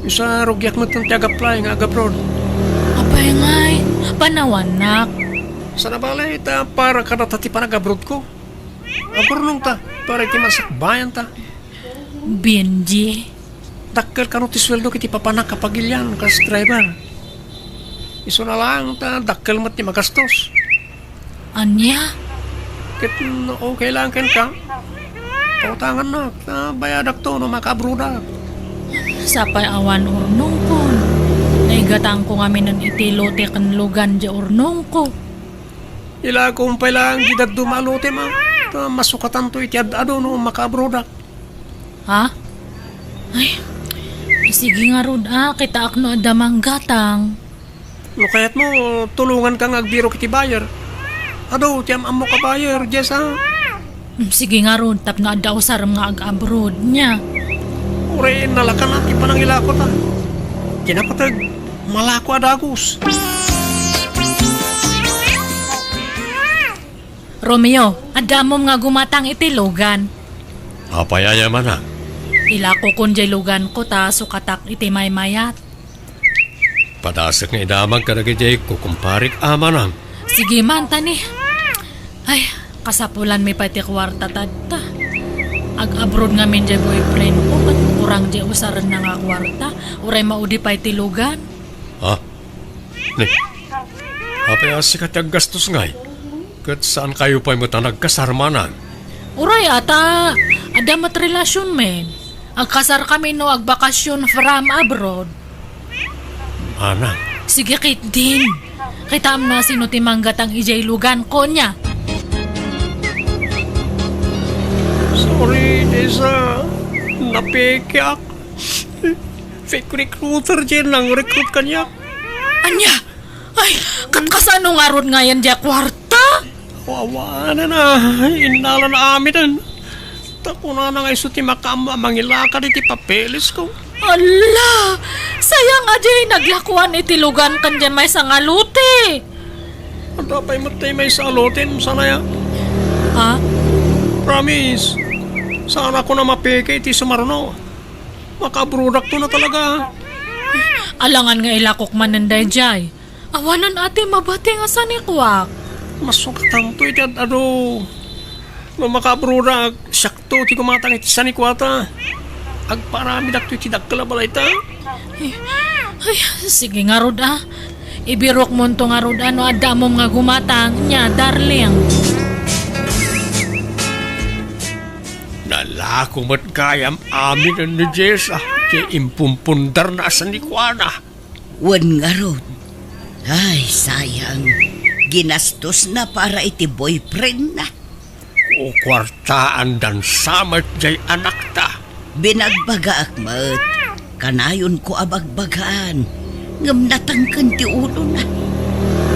isu a rugiak met ti ag-apply nga ag-abroad. Apay ngay, panawannak. Saan a bale, ta para kadata ti panag-abroad ko. Agurnongta, para iti masakbayanta. Benji. Dakkel kano ti sueldo iti papanak a pagilian kas driver. Isuna laeng ta dakkel met ti magastos. Ania? Ket no okay laeng kenka, pautangannak, ta bayadakto no makaabrodak. Sapay awan urnongkon. Naigatangko ngaminen iti lote ken lugan diay urnongko. Ilakom pay laeng diay dadduma a lotem, a, ta masukatanto iti ad-adu no makaabrodak. Ha? Ay, sige ngarud a, kitaak no adda manggatang. No kayatmo, tulonganka nga agbirok iti buyer. Adu ti am-ammok a buyer, Jess, a. Mm, sige ngarud, tapno adda usarem nga ag-abroad, nia. Uray, nalakan ti panangilako ta. Kinapateg, malako a dagus. Romeo, adda ammom nga gumatang iti lugan. Apay aya, manang? Ilakokon diay luganko ta sukatak iti maymayat. Padasek nga idamag kadagiti kukumparik a, manang. Sige man, tani. Ay, kasapulanmi pay ti kuarta tatta. Ag-abroad ngamin diay boyfriendko, ket kurang diay usarenna nga kuarta. Uray maudi pay ti lugan. Ha? Ni, apay a sika ti aggastos ngay? Ket saankayo pay met a nagkasar, manang? Uray a ta, adda met relasionmi. Agkasarkami no agbakasyon from abroad. Manang. Sige ketdin. Kitaem no sino ti manggatang idiay luganko, nia. Sorry, Jessa. Napikiak. Fake recruiter diay nang-recruit kaniak. Ania? Ay, ket kasano ngarud ngayen diay kuarta? Awanen a, innalana amiden. Ta kunana nga isu ti makaammo a mangilakad iti papelesko. Ala! Sayang a diay naglakuan iti lugan ken diay maysa nga lote. Adda pay met tay maysa a lote, saan aya? Ha? Promise, saanakon a mapeke iti sumaruno. Makaabroadakto na talaga. Alangan nga ilakok manen daydiay. Awanen a ti mabati nga sanikuak. Masukatanto iti ad-adu. No makaabroadak, siakto ti gumatang iti sanikuata. Agpaaramidakto iti dakkel a balayta. Ay, sige ngarud a. Ibirokmonto ngarud a no adda ammom nga gumatang, nia, darling. Nalako met gayam aminen ni Jessa ti impumpundarna a sanikuana. Wen ngarud. Ay, sayang. Ginastosna para iti boyfriendna. Kukuartaandan sa met jay anakta. Binagbagaak met. Kanayonko a bagbagaan. Ngem natangken ti ulona.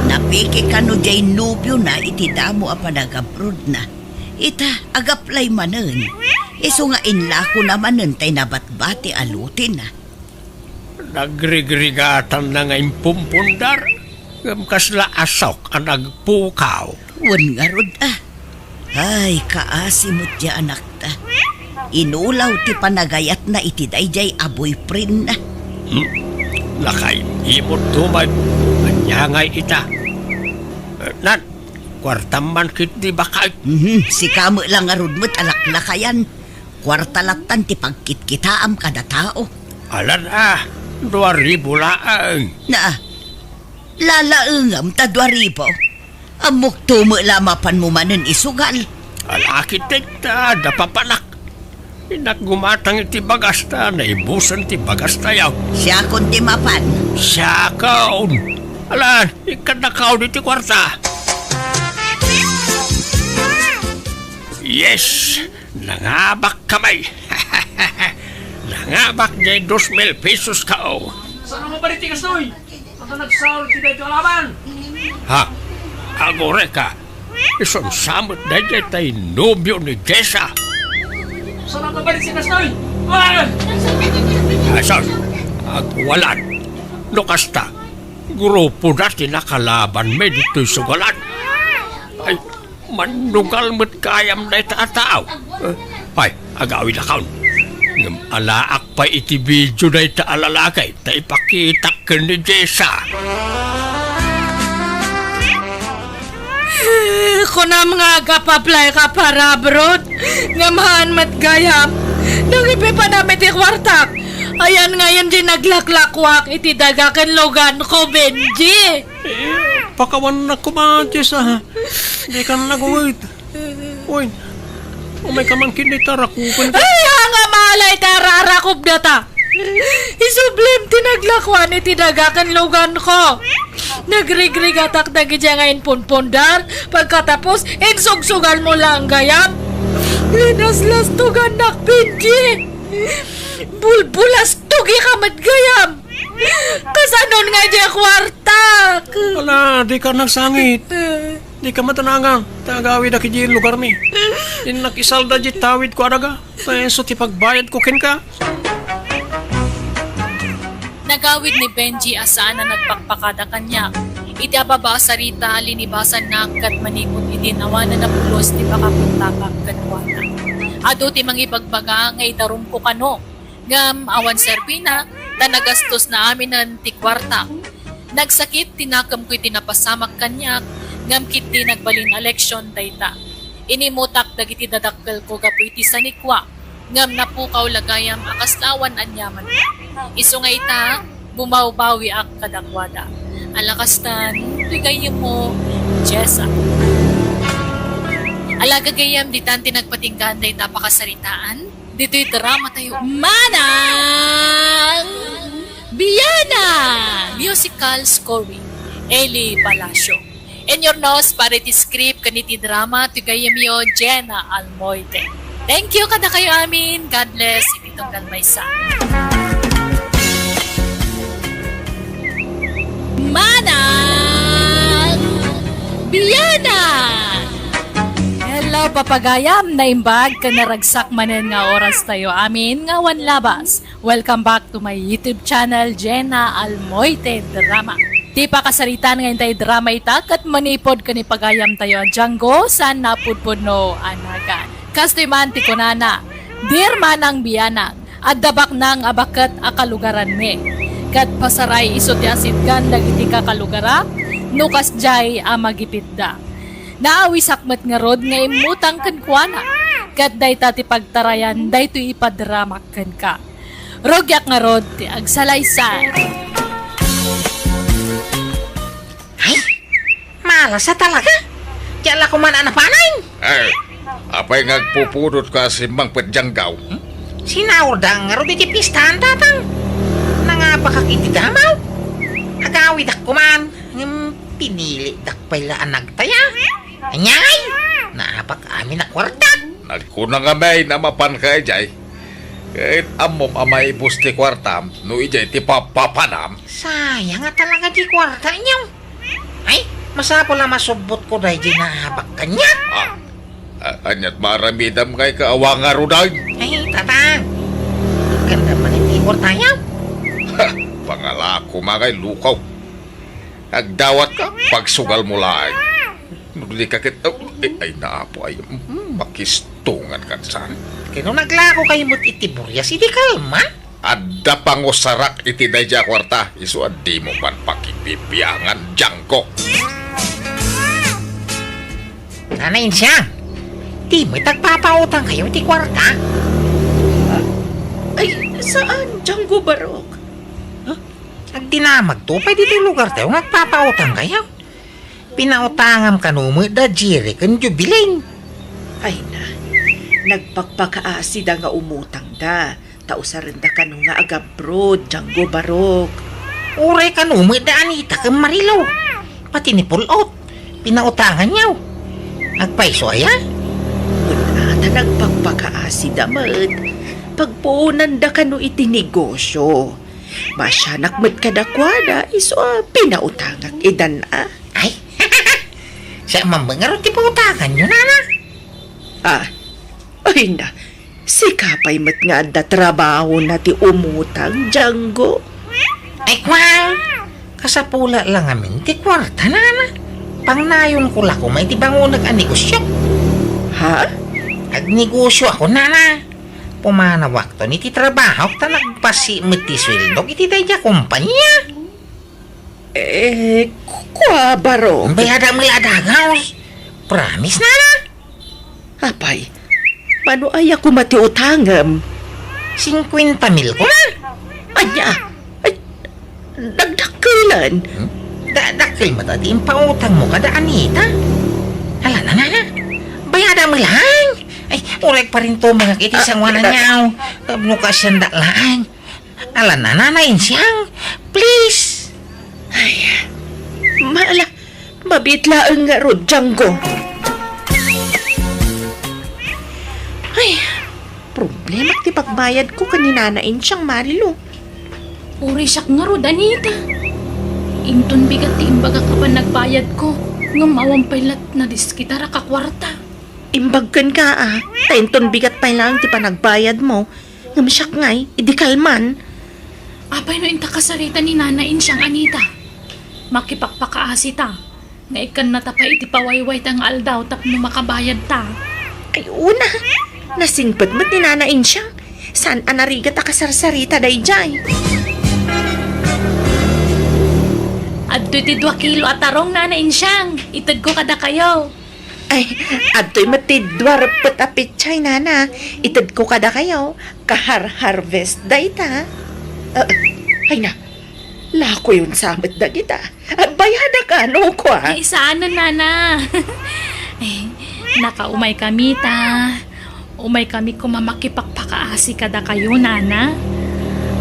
Napiki kano jay nobiona iti damo a panagabrodna. Ita, agaplay manen. Isu nga inlakona manen tay nabatbati a lotena. Nagrigrigatanna nga impumpundar, ngem kasla asok a nagpukaw. Wen ngarud a. Ay, kaasi met diay anakta. Inulaw ti panagayatna iti daydiay a boyfriendna. Hmm? Nakaimimot tumag. Ania ngay ita? Eh, nan, kuartam man ketdi baket. Mhm, sika met la ngarud met a laklakayan. Kuarta lattan ti pagkitkitaam kada tao. Alan a, dua ribu laeng. Na, lalaengam ta dua ribu? Ammokto met la mapanmo manen isugal. Alakit ta, da papanak. Innak gumatang iti bagas ta, naibusen ti bagastayo. Siakon ti mapan. Siakon. Alan, ikkannakaon iti kuarta. Yes! Nangabak kamay. Nangabak jay dos mil pesos kao. Saan a mabalin ti kastoy? Ata nagsaur ti daytoy a kalaban. Ha? Agureka. Isun sa met daydiay tay nobio ni Jessa. Saan a mabalin ti kastoy? Ah! Ay, sus. Agwalan. No kasta, grupo da ti nakalaban mi ditoy sugalan. Ay, Mannugal met gayam dayta a tao. Eh, ay, agawidakon. Ngem alaak pay iti video dayta a lalaki ta ipakitak ken ni Jessa. Kunam nga agap-apply ka para abroad, ngem haan met gayam. Nangipipadam iti kuartak. Ayan ngayon di naglaklakuak iti daga ken lugan ko, Benji. Eh, pakawannak koma, Jess, ah. Dikan nagunget. Uy, umay ka man ketdi ta rakupen ka. Ay, nga malay ta rarakop data. Isublim ti naglakuan iti daga ken lugan ko. Nagrigrigatak dagiti nga impunpundar. Pagkatapos, insugsugal mo lang gayam. Linaslas to ganak, Benji. Bulbulas to gika met gayam. Kasanon nga diay kuartak? Ala, dika nagsangit. Dika matanangang. Ta agawida kidi lugarmi. Innak isalda di tawid ko a daga. Ta isu ti pagbayad ko kenka. Nagawid ni Benji a saan a nagpakpakada kaniak. Iti ababa a sarita, linibasannak ket manipud idin awanen a pulos ti pakakontakak kenkuana. Adu ti mangibagbaga nga idarumko kano. Ngem awan serbina, ta nagastosna aminen ti kuarta. Nagsakit ti nakemko iti napasamak kaniak, ngem ketdi nagbalin a leksion dayta. Inimutak dagiti dadakkelko gapu iti sanikua, ngem napukaw la gayam a kasla awan aniamanna. Isu nga ita, bumawbawiak kadakuada. Ala kastan, ti gayyemmo, Jessa. Ala gagayyem, ditan ti nagpatinggaan dayta a pakasaritaan. Ditoy drama tayo. Manang Biana! Musical scoring, Eli Palacio. Inyurnos para iti script ken iti drama ti gayyemyo, Jenna Almoite. Thank you kadakayo amin. God bless. Hanggang maysa. Manang Biyanan! Hello, papagayam! Naimbag ken naragsak manen nga oras tayo amin nga awan labas. Welcome back to my YouTube channel, Jenna Almoite Drama. Ti pakasaritaan nga intay drama ita ket manipud ken ipagayam tayo a Django saan napudpudno a nagan. Kastoy man ti kunana, Dear Manang Biyanang, adda baknang a baket a kalugaranmi. Ket pasaray isu ti asitgan dagiti kakalugarak no kasdiay a magipitda. Naawisak met ngarud nga immutang kenkuana, ket dayta ti pagtarayan daytoy ipadramak kenka. Rugiak ngarud ti agsalaysay. Ay, malasa talaga. Diak la koma a napanay. Eh, apay nga agpupudot ka a simmangpet, Django? Hmm? Sinaurda ngarud iti pistahan, Tatang. Nangabakak iti damaw. Agawidak koma, ngem pinilidak pay la a nagtaya. Ania ngay? Naabak amin a kuartak. Nagkuna ngamin a mapanka idiay. Ket ammom a maibus ti kuartam no idiay ti papapanam. Sayang a talaga ti kuarta, inyaw. Ay, masapul a masubbotko daydiay naabak kaniak. Ah, a-, aniat maaramidam ngay ket awan ngarud? Ay, Tatang. Ikkan da manen ti kuartayo. Ha, pangalaak koma ngay, lukaw. Agdawatka, pagsugalmo laeng. No di ka ket, oh, ay, ay, naapo, ay, mm, makistungan ka saan? Ket no naglako kayo met iti burias, idi kalman? Adda pangusarak iti daydiay a kuarta, isu a dimo man pakibibiangan, Django. Nanay Insiang, dimo met agpapautang kayo iti kuarta? Ay, saan, Django Barok? Huh? Agdinamagto pay ditoy lugartayo nga agpapautang kayo? Pinautangam kano met da Jerry ken Jubilin. Ay na, nagpakpakaasida nga umutangda, ta usarenda kano nga agabroad, Django Barok. Uray kano met da Anita ken Marilo, pati ni Pulot, pinautanganyo. Agpayso aya? Kuna ta nagpakpakaasida met, pagpuonanda kano iti negosyo. Maasianak met kadakuada, isu a pinautangak idan a. Ay, siak man ngarud ti pautanganyo, nana. Ah, ay na, sika pay met nga adda trabahona ti umutang, Django. Ay, kua, kasapula la ngamin ti kuarta, nana. Pangnayonko la koma iti bangonek a negosio. Ha? Agnegosio ako, nana. Pumanawakton iti trabahok ta nagpasi met ti sueldok iti daydiay a kompania. Eh, ku-, kua, Barok. Bayadak met la a dagus. Promise, nana. Apay, mano aya koma ti utangem? Singkuenta mil koma. Ania? Ay, dagdakkelan. Hmm? Da-, dakkel met ti impautangmo kada Anita. Ala, nana, nana. Bayadak met laeng. Ay, uray parintumengak iti sangoananyo. No kaasianda laeng. Ala, nana, Insiang, please. Ay, mala, mabiit laeng ngarud, Django. Ay, problemak ti pagbayadko ken ni Nana Insiang, Marilo. Uray siak ngarud, Anita. Inton bigat ti imbagak a panagbayadko, ngem awan pay la nadiskitar a kakuarta. Imbag kenka, a, ta inton bigat pay laeng ti panagbayadmo, ngem siak ngay, idi kalman. Apay no inta kasarita ni Nana Insiang, Anita? Makipakpakaasita nga ikkannata pay iti pawaywayta nga aldaw tapno makabayadta. Ay, una, nasingpet met ni Nana Insiang. Saan a narigat a kasarsarita daydiay. Adtoy ti dua kilo a tarong, Nana Insiang. Itedko kadakayo. Ay, adtoy met ti dua reppet a pechay, nana. Itedko kadakayo, kahar-harvest dayta. Ah, ay na, lakoyon sa met dagita. Ah, bayadak kano, kua? Ay, saan, nana. Eh, nakaumay kami ta. Umay kami koma makipakpakaasi kadakayo, nana.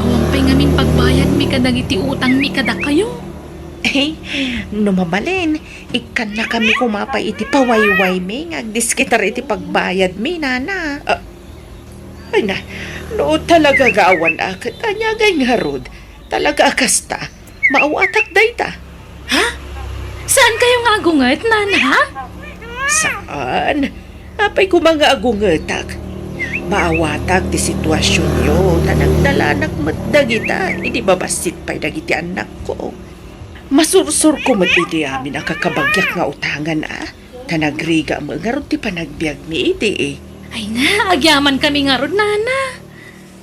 Awan pay ngamin pagbayadmi kadagiti utangmi kadakayo. Eh, no mabalin, ikkannakami koma pay iti pawaywaymi nga agdiskitar iti pagbayadmi, nana. Ah, Ay na, no talaga nga awan a ket ania ngay ngarud, talaga a kasta, maawatak dayta. Ha? Saan kayo nga agunget, Nana? Saan? Apay koma nga agungetak? Maawatak ti situasionyo, ta nagdalanak met dagita, idi mabassit pay dagiti annakko. Masursurko met iti amin a kakabagiak nga utangan a, ta nagriga met ngarud ti panagbiagmi idi. Ay na, agyaman kami ngarud, Nana.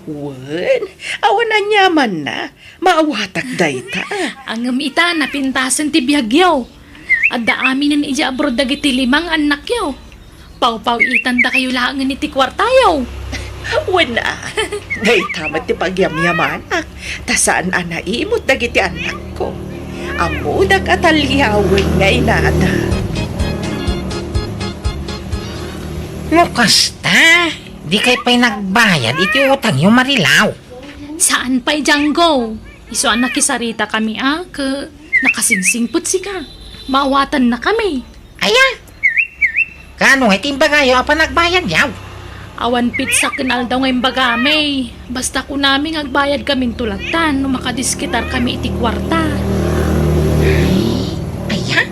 Wen, awan aniamanna, maawatak dayta. Ngem ita, napintasen ti biagyo. Adda aminen idiay abroad dagiti lima nga annakyo. Pawpaw-itandakayo laengen iti kuartayo. Wen a, dayta met ti pagyamyamanak, ta saan a naimut dagiti annakko. Ammodak a taliawen nga inada. No kasta, dikay pay nagbayad iti utangyo, Marilaw. Saan pay, Django. Isu a nakisarita kami a, ket nakasingsingpet sika. Maawatanna kami. Aya? Kaano nga iti imbagayo a panagbayadyo? Awan petsa ken aldaw nga imbagami. Basta kunami nga agbayad kaminto lattan no makadiskitar kami iti kuarta. Ay, aya?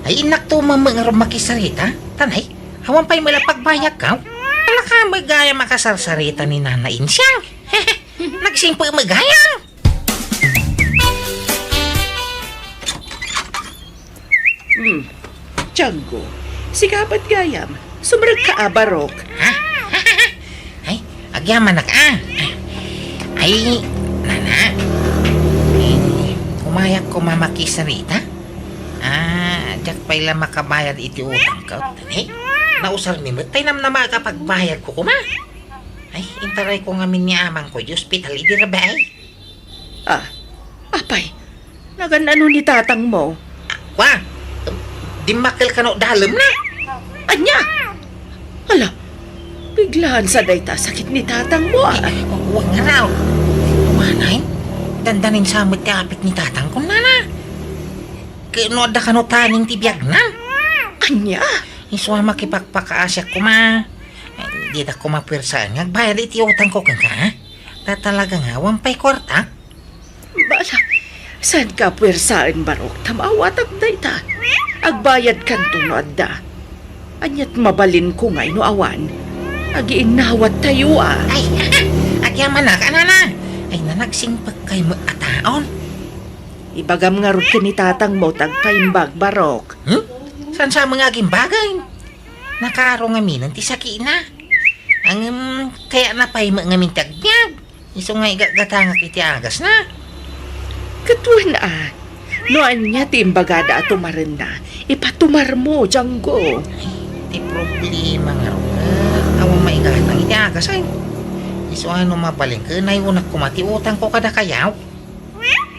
Ay, innakto met ngarud makisarita? Tanay, awan pay met la pagbayadko. Ala ka met gayam a kasarsarita ni Nana Insiang. Nagsingpet met gayam. Hmm. Django, sika met gayam. Sumrekka a, Barok. Ha? Ay, agyamanak a. Ay, Nana. Ay, umayak koma makisarita. Ah, diak pay la makabayad iti utangko. Ay, nausarmi met tay namnamaak a pagbayadko koma. Ay, intarayko ngamin ni amangko iti ospital idi rabii. Ah, apay, nagan-ano ni tatangmo? Wa, dimmakkel kano dalemna. Ania? Ala, biglaan sa dayta sakit ni tatangmo, ah. Ay, wa ngarud. Awanen, dandanin sa met ti apit ni tatangko, Nana. Ket no adda kano taning ti biagna. Ania? Isu a makipagpakaasiak koma. Ay, dita koma puersaen nga agbayad iti utangko kenka, ha? Ta talaga nga, awan pay kuarta. Bala, saanka a puersaen, Barok, ta maawatak dayta. Agbayadkanto no adda. Aniat mabalinko ngay no awan? Agiinnawattayo a. Ay, agyamanak, Nana. Ay, nanagsingpet kay met a taon. Ibagam ngarud ken ni tatangmo ti agpaimbag, Barok. Hmm? Saan sa mga agimbagay? Nakaaro ngaminen ti sakina. Ngem, kayatna pay met ngamin ti agbiag. Isu nga igatgatangak iti agasna. Ket wen a, no ania ti imbagada a tumarenna, ipatumarmo, Django. Ay, ti problema ngarud, awan maigatang iti agas, ay. Isu a no mabalin ket nayonak koma ti utangko kadakayo.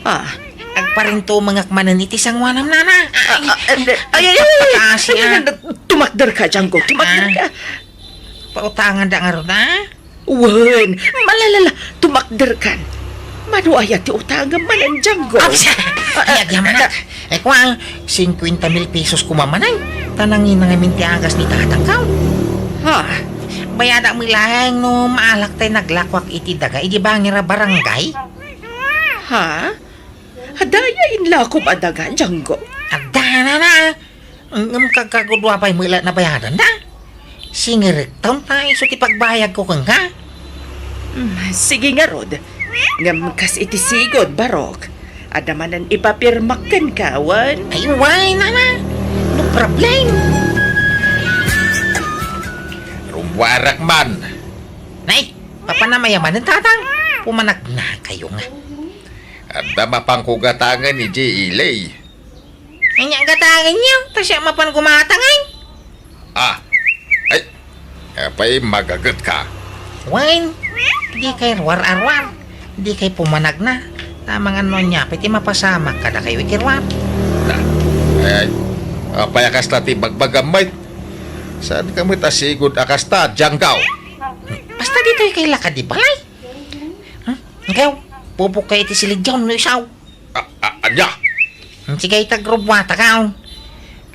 Ah, agparintumengak manen iti sangoanam, Nana. Ay, ah, ah, ay, ay, ay, ay, ay, pakaasi, ah. Tumakderka, Django, tumakderka. Ah, pautanganda ngarud, ah. Wen, malalala, tumakderkan. Mano aya ti utangem manen, Django? Ay, agyamanak. Ay, kua, singkuenta mil pesos koma manen. Ta nangina ngamin ti agas ni tatangko. Ha? Bayadak met laeng no maalak tay naglakoak iti daga idi bangir a barangay. Ha? Adda aya inlakom a daga, Django? Adda, Nana. Ngem kagkagudua pay met la nabayadanda. Singerekton ta isu ti pagbayadko kenka. Mm, sige ngarud. Ngem kas iti sigud, Barok, adda manen ipapirmak kenka, wen? Ay, wen, Nana. No problem. Rummuarak man. Nay, papanam aya manen, tatang? Pumanagnakayo nga. Adda mapanko gatangen idiay ili. Ania gatangenyo? Ta siak mapan gumatang, ay. Ah, ay, apay magagetka? Wen, dikay ruar-aruar. Dikay pumanagna. Ta mangan no ania pay ti mapasamak kadakayo iti ruar. Na, ay, apay a kasta ti bagbagam met? Saanka met a sigud a kasta, Django? Basta ditoy kay lakad di balay. Hmm? Ikaw, pupok kay iti silidyon no isaw. A-, a-, ania? Sige, ita, grubwata ka, oh.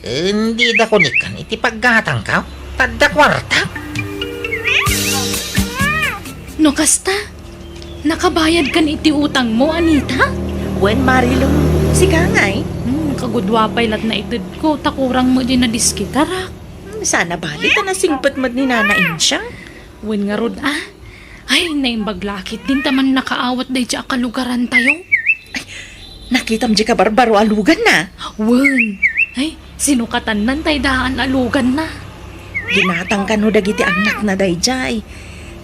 Ken dida kunikkan iti paggatangko. Tadda kuarta. No kasta, nakabayadkan iti utangmo, Anita? Wen, Marilu. Sika ngay? Hmm, kagudua pay latna itedko, ta kurang met diay nadiskitarak. Hmm, sana bali ta nasingpet met ni Nana Insiang. Wen ngarud, a? Ay, naimbag la ketdin ta mannakaawat daydiay a kalugarantayo. Ay, nakitam diay kabarbaro a luganna? Wen. Ay, sinukatanna tay daan a luganna. Ginatang kano dagiti annakna daydiay.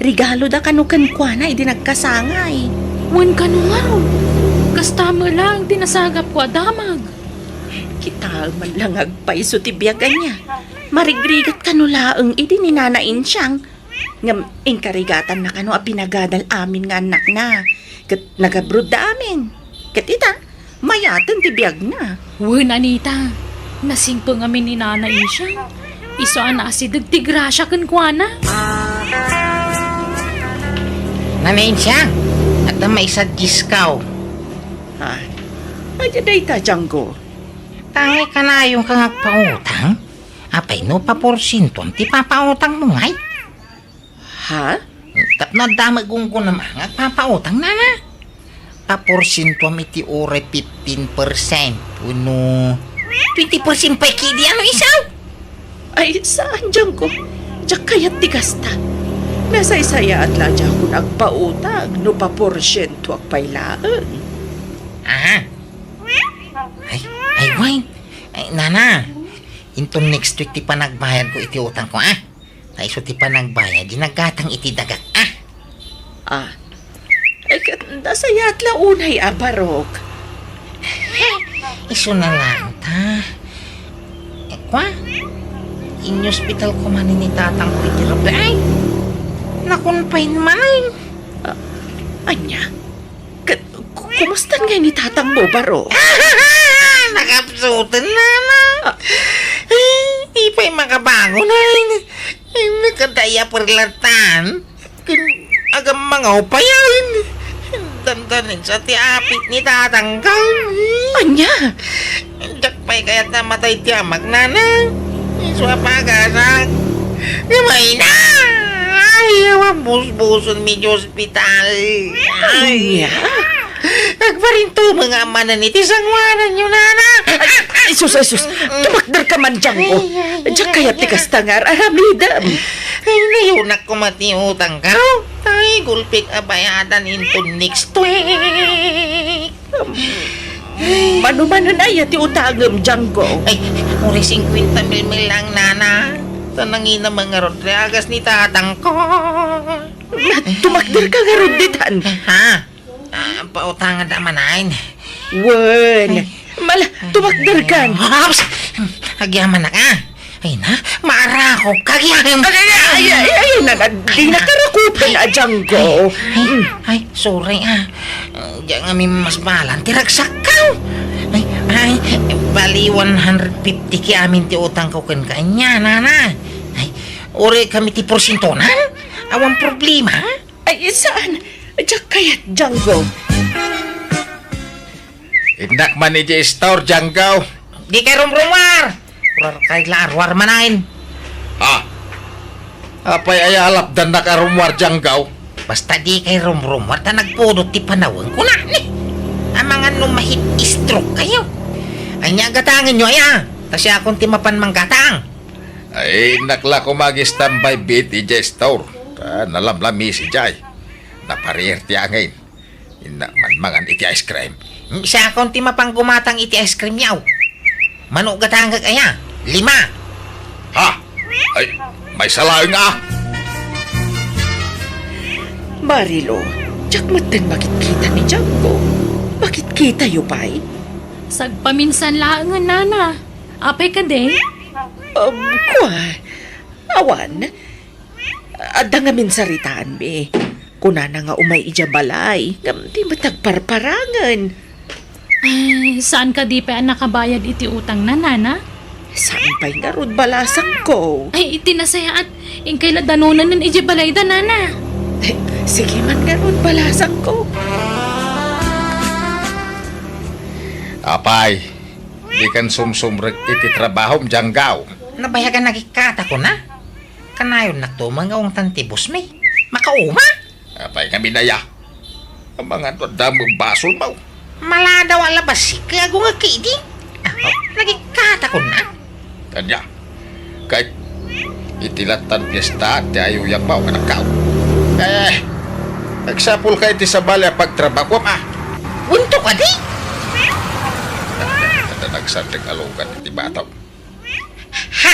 Regaloda kano kenkuana idi nagkasangay. Wen kano ngarud. Kasta met laeng ti nasagapko a damag. Kitaem man la nga agpayso ti biag ania. Marigrigat kano laeng idi ni Nana Insiang. Ngem inkarigatanna kano a pinagadal amin nga annakna. Ket nagabrodda amin. Ket ita, mayaten ti biagna. Wen, Anita, nasingpet ngamin ni Nana Insiang. Isu a naasideg ti grasia kenkuana. Nana Insiang, adda maisadiskaw. Ha? Ania dayta, Janggo? Tangay kanayonka nga agpautang? Apay no paporsientoam ti papautangmo ngay? Ha? Tapno adda met gunggonam nga agpapautang, Nana. Paporsientoam iti uray fifteen percent wenno twenty percent pay ketdi, ano, isu? Ay, saan, Janggo. Diak kayat ti kasta. Nasaysayaat la diakon agpautang no paporsientoak pay laeng. Aha. Ay, ay, wen. Ay, Nana, inton next week ti panagbayadko iti utangko, a? Ta isu ti panagbayad, di naggatang iti dagak, a? A. Ay, ket nasayaat la unay a barok. Isuna laeng ta. Ay, kua? Iniospitalko manen ni tatangko iti rabii. Ay, nakonfine manen. A, ania? Ket ku-, kumustan ngay ni tatangmo, barok? Nakapsuten, Nana. A. Ay, di pay makabangon, ay. Ay, nakadaya perlatan. Ken agamangaw pay, ay. Dandanin sa ti apit ni tatangko. Ania? Diak pay kayat a matay ti amak, Nana. Isu a pagasak. Gamay na! Ay, awan busbuson mi Diyos. Ospital. Ay. Ania? Agparintumeng a manen iti sangoananyo, Nana. Ay, ay, sus, ay, sus. Tumakderka man, Janggo. Diak kayat ti kasta nga ar-aramidem. Ay, nayunak koma ti utangko. Ay, gulpik a bayadan inton next week. Mano manen aya ti utangem, Janggo? Ay, uray singkwenta mil lang, Nana. Ta nangina man ngarud ti agas ni tatangko. Tumakderka ngarud ditan. Ha? A, pautanganda manen. Wen. Ay. Mala, tumakderkan. Aps! Agyamanak, a. Ay na, maarakop ka, agyamanak. Ay, ay, ay, ay, ay, na, na, di nakarakupan a, Janggo. Ay, ay, sorry, a. Diak ngamin masbalan ti ragsakko. Ay, ay, bali one hundred fifty ti amin ti utangko kenka ania, Nana. Ay, uray kami ti porsientonan? Awan problema? Ay, saan? Diak kayat, Janggo. Innak man idiay store, Janggo. Dikay rumrumuar! Ruarkay la a ruar manen. Ha? Apay aya a lapdannak a rummuar, Janggo? Basta dikay rumrumuar ta nagpudot ti panaweng, kunani. Amangan no ma-heat stroke kayo. Ania a gatangenyo aya? Ta siakon ti mapan manggatang. Ay, innak la koma ag-standby iti store. Ta nalamlamis idiay. Napariir ti angin. Innak man mangan iti ice cream. Siakon ti mapan gumatang iti ice cream yaw. Mano gatangek aya? Lima. Ha? Ay, maysa laeng a. Marilu, diak metten makitkita ni Janggo. Makitkitayo pay? Sagpaminsan laengen, Nana. Apay kadi? Um, kua. Awan. Adda ngamin saritaanmi. Kunana nga umay idiay balay, ngem di met agparparangen. Ay, saan kadi pay a nakabayad iti utangna, Nana? Saan pay ngarud balasangko? Ay, iti nasayaat, inkay la danonen idiay balayda, Nana. Eh, sige man ngarud balasangko. Apay, dikan sumsumrek iti trabahom, Janggo? Nabayagan nagikata, kuna? Kanayonnakto nga ungtan ti boss mi. Makauma? Ah, Pay kami na ya. Amangan no adda met basolmo. Maladaw a labasik, agungek idi. Ah, nagikkatakon na. Ania, ket iti lattan fiesta ti ayuyakmo, anakko. Eh, agsapulka iti sabali a pagtrabahuam, a. Unto kadi? Adda nagsardeng a lugan iti bataw. Ha?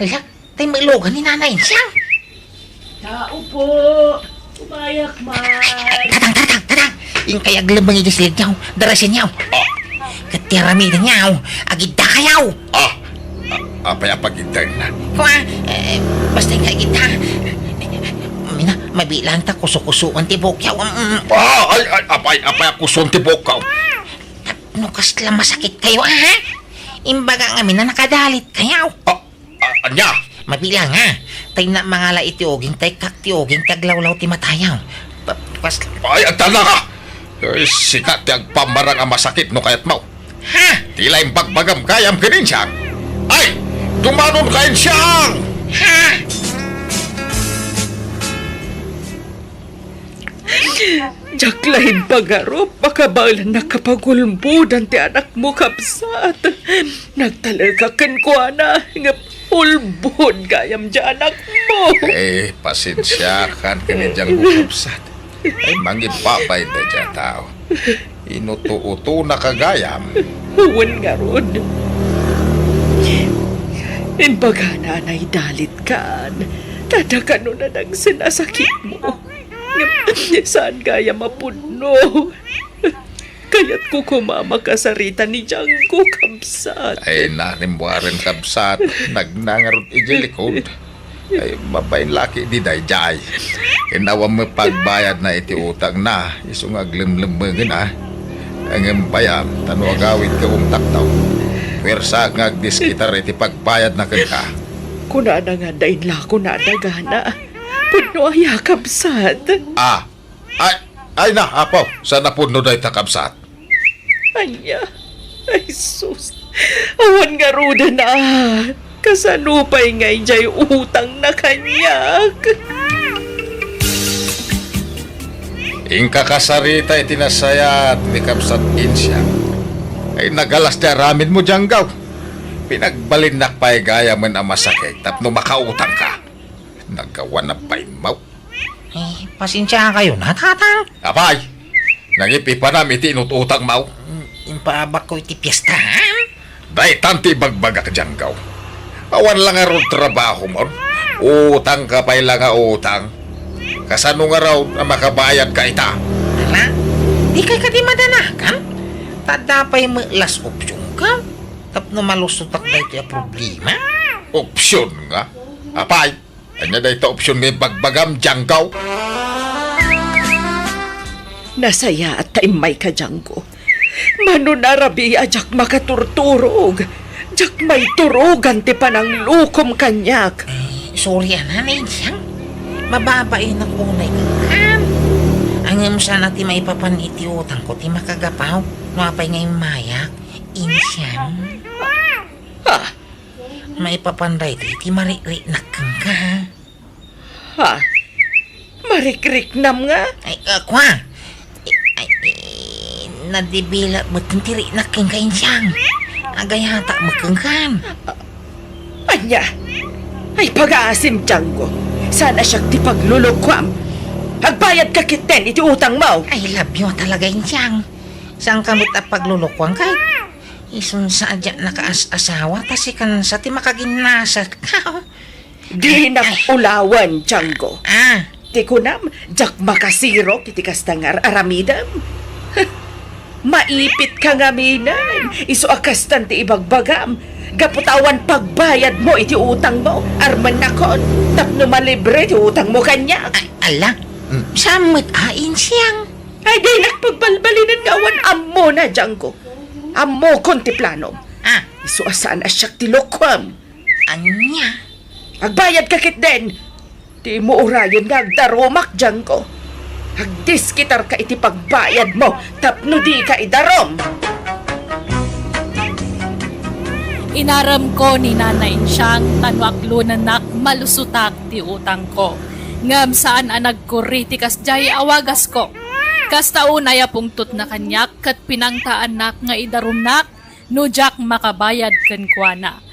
Hala, tay met lugan ni Nanay Insiang. Tao po, umayak man. Tatang, tatang, tatang! Inkay aglemmeng iti silidyo, darasenyo. Ah. Ket ti aramidenyo, agiddakayo. Ah, ah, apay a pagiddaenna? Kua, eh, basta inkay agidda. Mina, mabilang ta kuso-kusoan ti buokyo. Mm, mm. Ah, ay, ay, apay, apay a kusoan ti buokko? Tapno kasla masakitkayo, a, ha? Imbaga ngamin a nakadalitkayo. Ah, ah, ania? Mabilang, a. Tay na mangala iti uging, tay kak ti uging, ti aglawlaw ti matayo. Pa-, pas- Ay, adda na ka! Ay, sika ti agpammarang a masakit no kayatmo. Ha? Ti la imbagbagam gayam ken Insiang. Ay, dumanonka, Insiang! Ha? Diak la imbagarup a kabaelannak a pagulbodan ti anakmo, kabsat. Nagtalekak kenkuana, ngem ulbod gayam ti anakmo. Eh, pasensiakan ken ni Janggo, kabsat. Ay, mangibabain daydiay a tao. Inuto-utonaka gayam. Wen ngarud. Imbagana a naidalitkan. Ta adda kano nadagsen a sakitmo. Ngem saan gayam a pudno. Kayatko koma a makasarita ni Janggo, kabsat. Ay, narimmuaren, kabsat. Nagnangarud idiay likod. Ay, mabain la ketdi daydiay. Ken awan met pagbayadna iti utangna, isu nga aglemlemmengen, a. Ngem bayam, ta no agawidka umtakto, puersaak nga agdiskitar iti pagbayadna kenka. Kunana nga adda inlako nadagana. Pudno aya, kabsat? Ah, ay, ay na, apo, saan a pudno dayta, kabsat? Ania? Ay, sus. Awan ngaruden, a. Kasano pay nga idiay utangna kaniak? Inka kasarita iti nasayaat ni kabsat Insiang. Ay, nagalas ti aramidmo, Janggo. Pinagbalinnak pay gayamen a masakit tapno makautangka. Nagawan a bainmo. Eh, pasensiakayon, a, Tatang. Apay, nangipipanam iti inut-utangmo. Mm, impaabakko iti piesta, a? Daytan ti ibagbagak, Janggo. Awan la ngarud trabahom. Utangka pay la nga utang. Kasano ngarud a makabayadka ita? Ala, dikay kadi madanagan? Ta adda pay met la opsionka tapno malusotak daytoy a problema. Opsion nga? Apay, ania dayta opsion nga ibagbagam, Janggo? Nasayaat ta immayka, Janggo. Mano a rabii a diak makaturturog. Diak maiturogan ti pananglukom kaniak. Eh, sorry a, Nanay Insiang. Mababainak unay kenka. Ngem saan a ti maipapan iti utangko ti makagapu no apay nga immayak, Insiang. Ah, Maipapan daytoy ti mariknak kenka. Ha? Marikriknam nga? Ay, ah, kua? Ay, ay, nadibila met ti riknak kenka, Insiang. Agayatak met kenkan. Ania? Ay, pagaasim, Janggo. Saan a siak ti paglulukuam. Agbayadka ketdin iti utangmo. I love you talaga, Insiang. Saanka met a paglulukuan kay isun sa a diak nakaas-asawa, ta sikan sa ti makaginnasak. Dinak ulawen, Janggo. Ah. Ti kunam, diak makasirok iti kasta nga ar-aramidem. Maipitka ngaminen, isu a kastan ti ibagbagam. Gapu ta awan pagbayadmo iti utangmo, armennakon, tapno malibre ti utangmo kaniak. A-, ala, mm, saan met a, Insiang? Ay, dinak pagbalbalinen nga awan ammona, Janggo. Ammokon ti planom. Ah. Isu a saan a siak ti lukuam. Ania? Agbayadka ketdin. Dimo urayen nga agdarumak, Janggo. Agdiskitarka iti pagbayadmo tapno dika idarum. Inaremko ni Nana Insiang ta no aklonennak, malusotak ti utangko. Ngem saan a nagkurri ti kasdiay a wagasko. Kasta unay a pungtotna kaniak ket pinangtaannak nga idarumnak no diak makabayad kenkuana.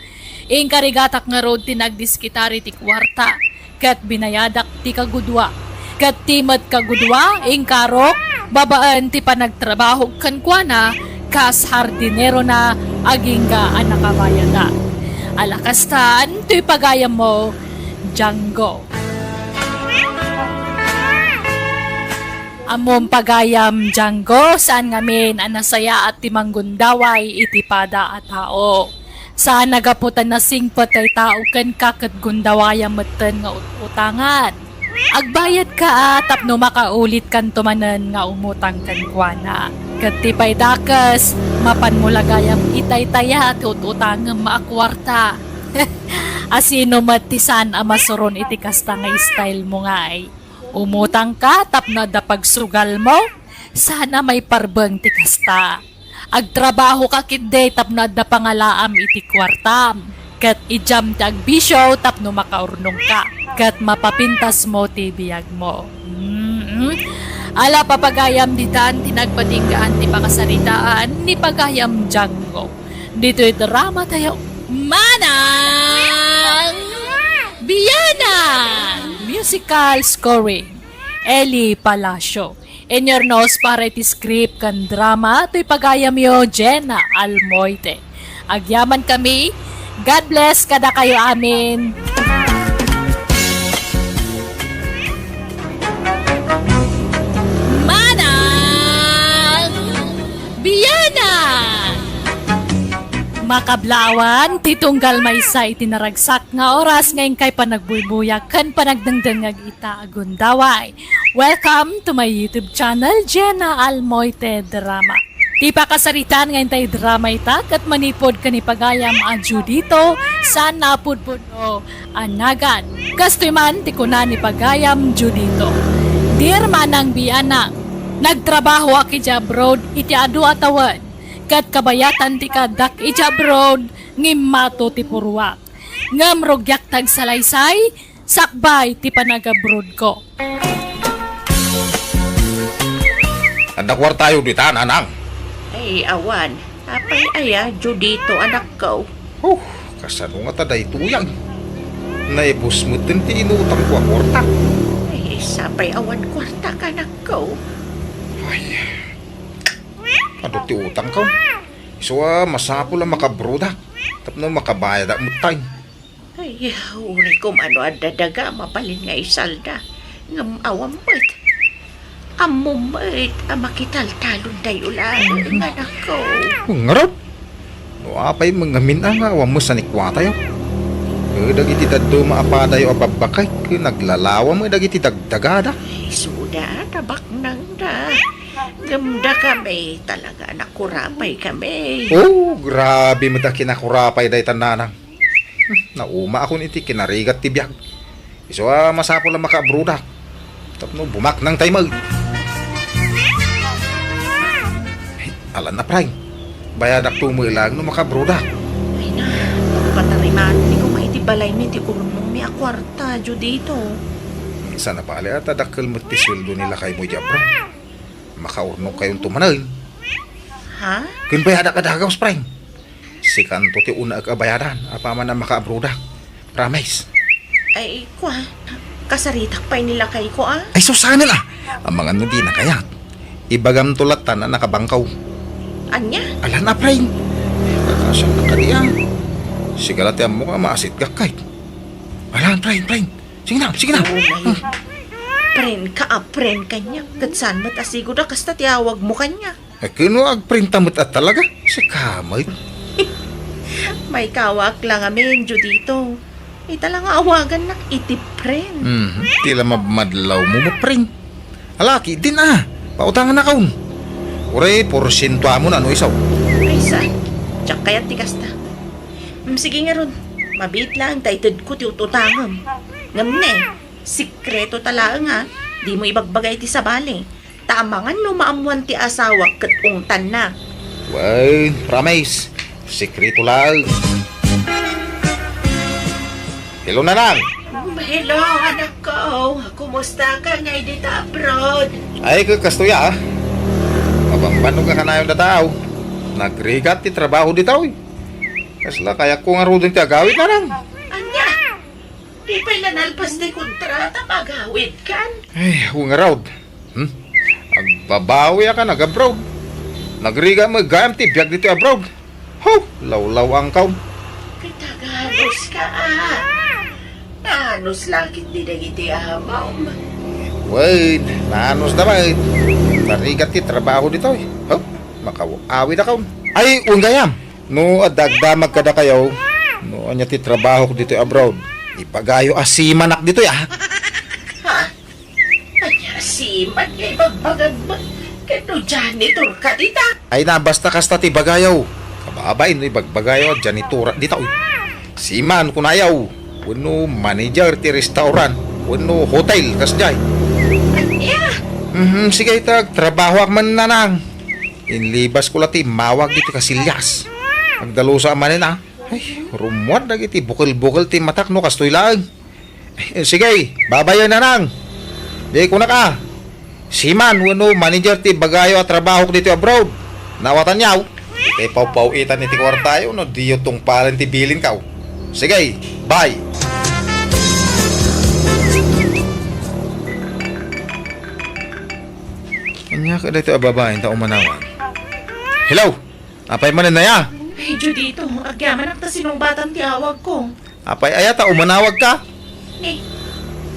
Inkarigatak ngarud ti nagdiskitari ti kuarta, ket binayadak ti kagudua. Ket ti met kagudua, inkarok, babaen ti panagtrabahok kenkuana, kas hardinerona agingga a nakabayadak. Ala kastan, toy pagayammo, Django. Ammom pagayam, Django, saan ngamin a nasayaat ti manggundaway iti pada a tao. Saan a gapu ta nasingpet tay tao kenka ket gundawayam metten nga ut-utangan. Agbayadka a tapno makaulitkanto manen nga umutang kenkuana. Ket ti pay dakes, mapanmo la gayam itaytaya ti ut-utangem a kuarta. Asino met ti saan a masuron iti kasta nga style mo ngay? Umutangka tapno adda pagsugalmo? Saan a maiparbeng ti kasta. Agtrabahoka ketdi tapno adda pangalaam iti kuartam. Ket idiam ti agbisio tapno makaurnongka. Ket mapapintasmo ti biagmo. Mm-mm. Ala, papagayam, ditan ti nagpatinggaan ti pakasaritaan ni pagayam Django. Ditoy drama tayo, Manang Bianang! Musical scoring, Eli Palacio. Inyurnos para iti script ken drama, toy pagayamyo, Jenna Almoite. Agyaman kami. God bless kadakayo amin. Manang Bianang! Makablawan, ti tunggal maysa iti naragsak nga oras nga inkay panagbuybuyak ken panagdengdengngeg ita a gundaway. Welcome to my YouTube channel, Jenna Almoite Drama. Ti pakasaritaan nga intay drama ita ket manipud ken ni pagayam a Judito, saan a pudpudno a nagan. Kastoy man ti kuna ni pagayam Judito. Dear Manang Bianang, nagtrabahoak iti abroad iti adu a tawen, ket kabayatan ti kaaddak iti abroad, ngimmato ti puruak. Ngem rugiak ti agsalaysay, sakbay ti panagabroadko. Adda kuartayo dita, Nanang? Ay, awan. Apay aya, Judito, anakko? Huh, kasano ngata daytoyen? Naibus metten ti inutangko a kuarta. Ay, sapay awan kuarta, anakko. Ay, adu ti utangko. Isu a masapul a makabroadak tapno makabayadak metten. Ay, uray koma no adda daga mabalin nga isalda. Ngem awan met. Ammom met a makitaltalon dayo laeng, anakko. Ngarud, no apay met ngamin a nga awan met sanikuatayo. Ket dagiti dadduma a padayo a babbakay, ket naglalawa met dagiti dagdagada. Isuda, tabaknangda. Ngem dakami, talaga a nakurapay kami. Oh, grabe met a kinakurapay dayta, Nanang. Hmm, naumaakon iti kinarigat ti biag. Isu a masapul a makaabroadak tapno bumaknangtay met. Ay, alan a, Pray. Bayadakto met laeng no makaabroadak. Ay na, pagpatariman ti koma iti balaymi ti urnongmi a kuarta, Judito. Saan a bale a ta dakkel met ti sueldo ni lakaymo, Jabra. Makaurnongkayonto manen. Ha? Ken bayadak a dagaws, Pray. Sikanto ti unaek a bayadan apaman a makaabroadak. Promise. Ay, kua, kasaritak pay ni lakayko, a? Ay, sus, saan a? Amangan no dina kayat. Ibagamto latta a nakabangkaw. Ania? Alan a, Pray. Kakasianna kadi, a. Sigala ti ammok a maasitgak kay. Alan, Pray, Pray. Sige na, sige na. Oo, nay. Prenka a pren kaniak. Ket saan met a sigud a kasta ti awagmo kaniak. Ket no agprenta met a talaga, sika met. Maikawaak la ngamin, Judito. Ita la nga awagannak iti pren. Mhm. Ti la mabmadlawmo met, pren. Ala, ketdin a. Pautangannakon. Uray, porsientoamon a no isu. Ay, saan? Diak kayat ti kasta. Mm, sige ngarud. Mabiit laeng ta itedko ti ut-utangem. Ngem ne, sikreto ta laeng, a. Dimo ibagbaga iti sabali. Ta amangan no maammoan ti asawak ket ungtanna. Wen, promise. Sikreto laeng. Hello, Nanang. Hello, anak ko. Kumusta ka ngay dita abroad? Ay, ka-, kastoy, ah. Mabambanog a kanayon dataw. Nagrigat ti trabaho ditaw, eh. Kasla kayatko ngaruden ti agawid, nanang. Ania? Di pay la nalpas ti kontrata, magawid kan? Ay, ako ngarud. Hmm? Agbabawi a kan ag-abroad. Nagrigat met gayam ti biag ditoy abroad. Ho! Lawlawangkaw. Taga-anus ka, ah. Naanus la ketdi dagiti amam. Wen, naanus da met. Narigat ti trabaho ditoy. Ho! Makaw-awid a kaon. Ay, wen gayam. No adda agdamag kadakayo, no ania ti trabahok ditoy abroad, ibagayo a seamanak ditoy, ah. Ha? Ania a seaman nga ibagbagam? Ket no janitor ka dita? Ay na, basta kasta ti ibagayo. Kababain no ibagbagayo a janitora dita, oy. Seaman, kunayo. Wenno manager ti restaurant, wenno hotel, kasdiay. Ania? Mhm, sige, ta agtrabahoak man, nanang. Inlibasko la ti immawag ditoy Casillas. Agdalusa manen, ah. Ay, rummuar dagiti bukel-bukel ti matak no kastoy laeng. Eh, sige, babayen, nanang. Di kunak a. Seaman wenno manager ti ibagayo a trabahok ditoy abroad. Naawatanyo? Di kay pawpaw-itan iti kuartayo no diyo tungpalen ti bilinko. Sige, bye. Ania kadi daytoy a babaen ta umanawag? Hello? Apay manen aya? Ay, Judito, agyamanak ta sinungbatam ti awagko. Apay aya ta umanawag ka? Ni,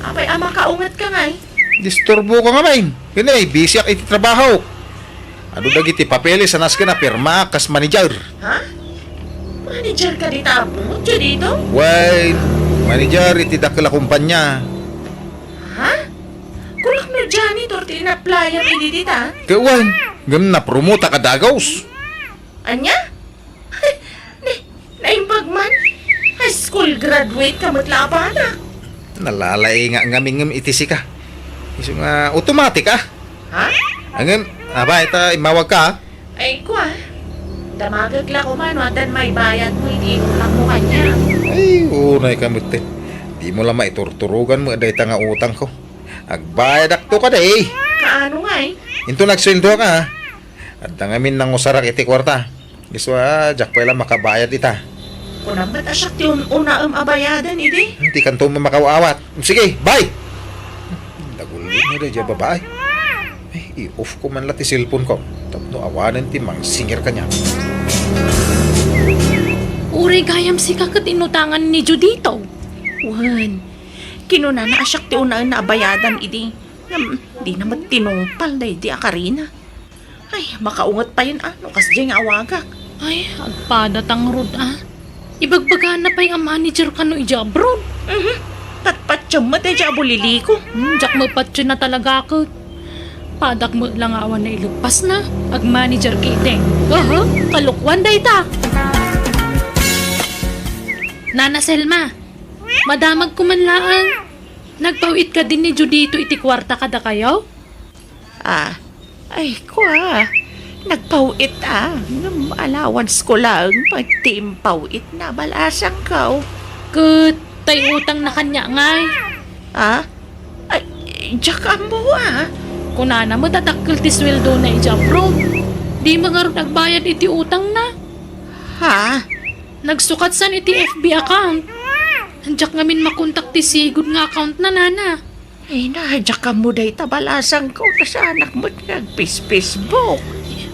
apay a makaunget ka ngay? Disturbo ka ngamin. Ken ay, busyak iti trabaho. Adu dagiti papeles a nasken a pirmaak kas manager. Ha? Manager ka dita, Judito? Wen, manager iti dakkel a kumpanya. Ha? Kunak no janitor ti inaplayam idi dita? Ket wen, ngem napromotak a dagus. Ania? Ni, naimbag man? High school graduate ka met la a bana. Nalalaingak ngamin ngem iti sika. Isu nga automatic, ah. Ha? Ngem, aba, ita, immawag ka, ah. Ay, kua. Damagek la koma no addan maibayadmo iti utangmo kaniak. Ay, unay ka met, eh. Dimo la maiturturogan met dayta nga utangko. Agbayadakto kadi. Kaano ngay? Inton agsueldoak, ah. Adda ngamin nangusarak iti kuarta. Isu a, diak pay la makabayad ita. Kunam met a siak ti un-unaem a bayaden idi? Dikanto met makaw-awat. Sige, bye! Dagulli nga daydiay a babai. Ay, i-off ko man la ti cellphone ko tapno awanen ti mangsingir kaniak. Uray gayam sika ket inutangan ni Judito. Wen, kinunana a siak ti unaenna a bayadan idi. Ngem, dina met tinungpal daydi a karina. Ay, makaunget payen a no kasdiay nga awagak. Ay, agpada ta ngarud, ah. Ibagbagana pay a manager kano idiay abroad. Mhm. Patpatiem met idiay a buliliko. Hmm, diak mapatien a talaga ket. Padak met la nga awan naileppasna. Agmanager ketdin. Aha, kalokuan dayta. Nana Selma, madamagko man laeng. Nagpaw-it kadin ni Judito iti kuarta kadakayo? Ah, ay, kua. Nagpaw-it a, ngem allowance ko laeng pay ti impaw-itna, balasangko. Ket tay utangna kaniak ngay? Ah? Ay, diak ammo a. Kunana met a dakkel ti sueldona idiay abroad. Dimo ngarud agbayad iti utangna. Ha? Nagsukatsan iti F B account. Diak ngamin makontak ti sigud nga accountna, nana. Ay na, diak ammo dayta, balasangko, ta saanak met nga agpis-Facebook.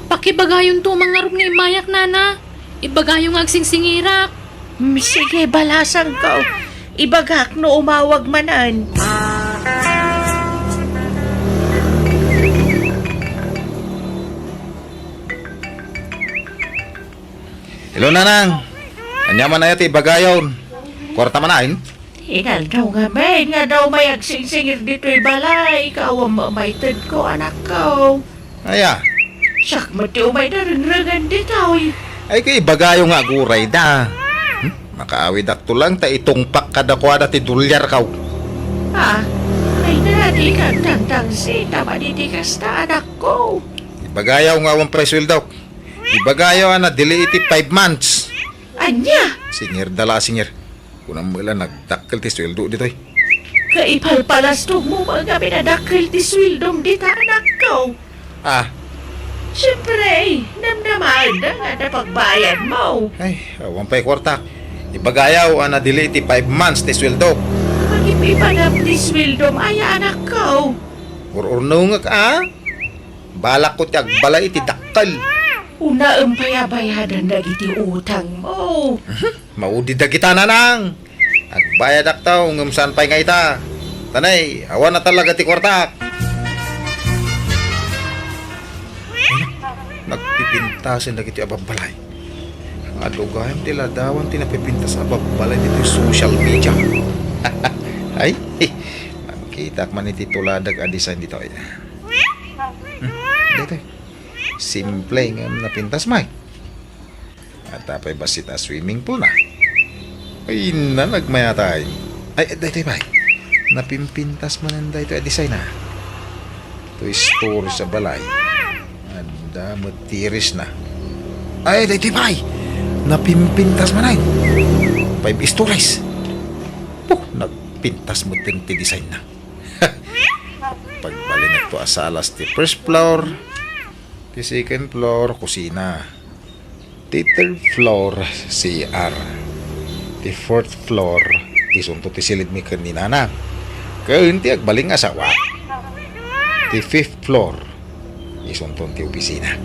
Pakibagayonto man ngarud nga immayak, nana. Ibagayo nga agsingsingirak. Mm, sige, balasangko. Ibagak no umawag manen. Hello, nanang. Ania man aya ti ibagayon? Kuarta man ayn? Inaldaw ngamin nga adda umay agsingsingir ditoy balay, ket awan maitedko, anakko. Aya? Siak met ti umay darengrengen ditoy. Ay, ket ibagayo nga agurayda. Hmm? Makaawidakto lang ta itungpak kadakuada ti dolyarko. Ah, ay na, dika agtangtangsit a madi ti kasta, anakko. Ibagayo nga awan pay sueldok. Ibagayo a nadili iti five months. Ania? Singirda la a singir. Kunam met la nagdakkel ti sueldo ditoy. Kaipalpalastogmo met ngamin a dakkel ti sueldom dita, anakko. Ah. Siempre, namnamaenna nga adda pagbayadmo. Ay, awan pay kuartak. Ibagayaw a nadili ti five months ti sueldok. Magipipanam ti sueldom aya, anakko. Ur-urnongek a. Balakko ti agbalay iti dakkel. Unaem pay a bayadan dagiti utangmo. Mhm. Maudi dagita, nanang. Agbayadakto, ngem saan pay nga ita. Tanay, awan na talaga ti kuartak. Ay, nagpipintasen dagiti ababbalay. Adugayan ti ladawan ti napipintas a babbalay ditoy social media. Ay, makitak man iti tuladag a design ditoy. Hmm, daytoy. Simple nga napintas, Mike. At apay bassit a swimming pool na. Ay, nanagmayatay. Ay, daytoy pay. Napimpintas manen daytoy a design na. Two stories a balay. Adda met terrace na. Ay, daytoy pay. Napimpintas manen. Five stories. Puh, nagpintas met ti design na. Pagbalinekto a salas ti first floor, ti second floor, kusina. Ti third floor, C R. Ti fourth floor, isunto ti silidmi ken ni nana. Ken ti agbalin nga asawa. Ti fifth floor, isunto ti opisina.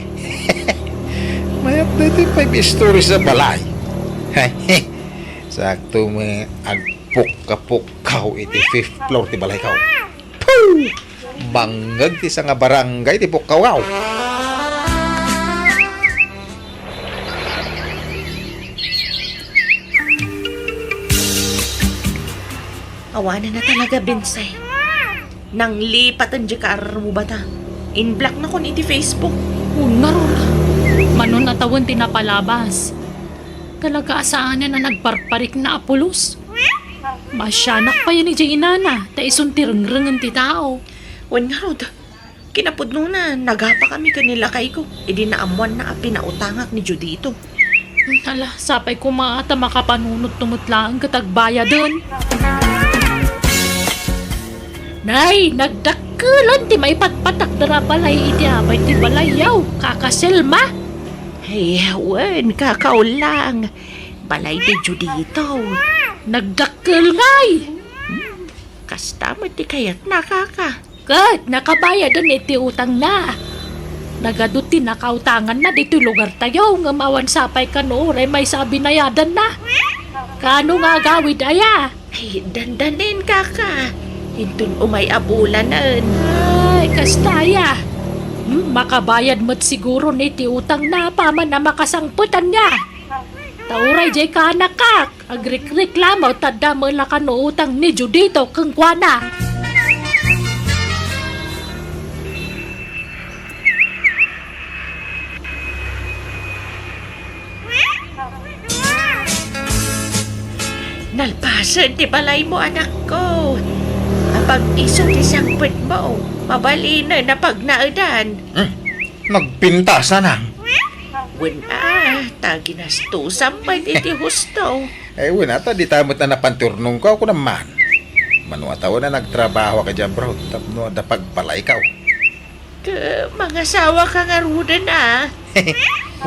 Mayat daytoy five stories a balay. Sakto met agpukka-pukkaw iti fifth floor ti balayko. Puh! Bangngeg ti sanga barangay ti pukkaw. Awanen a talaga, Binse. Nanglipaten diay kaarrubata. In-blocknakon iti Facebook. Ngarud, mano a tawen ti napalabas. Talaga a saanen a nagparparikna a pulos. Maasianak payen idiay inana, ta isun ti rengrengen ti tao. Wen ngarud, kinapudnona, nagapakami ken ni lakayko, idi naammoanna a pinautangak ni Judito. Ala, sapay koma ta makapanunotto met laeng ket agbayaden. Nay, nagdakkelan ti maipatpatakder a balay iti apay ti balayyo, Kaka Selma. Ay, wen, kakaulang. Balay ti Judito. Nagdakkel ngay. Kasta met ti kayatna, Kaka. Ket nakabayaden iti utangna. Nagadu ti nakautanganna ditoy lugartayo, ngem awan sapay kano uray maysa a binayadanna. Kaano nga agawid aya? Ay, dandanin, Kaka. Inton umay a bulanen. Ay, kasta aya. Hmm, makabayad met siguro ni ti utangna apaman a makasangpetanna. Ta uray diay kaanakak, agrikreklamo ta adda met la kano utang ni Judito kenkuana. Nalpasen ti balaymo, anakko. Apag isu ti sangpetmo, mabalinen a pagnaedan. Hmm. Nagpintas, nanang. Wen a, ta ginastosam met iti husto. Ay, wen a, ta dita met a napan ti urnongko, kunam man. Mano a tawen a nagtrabahoak idiay abroad tapno adda pagbalayko. Ket mangasawaka ngaruden a.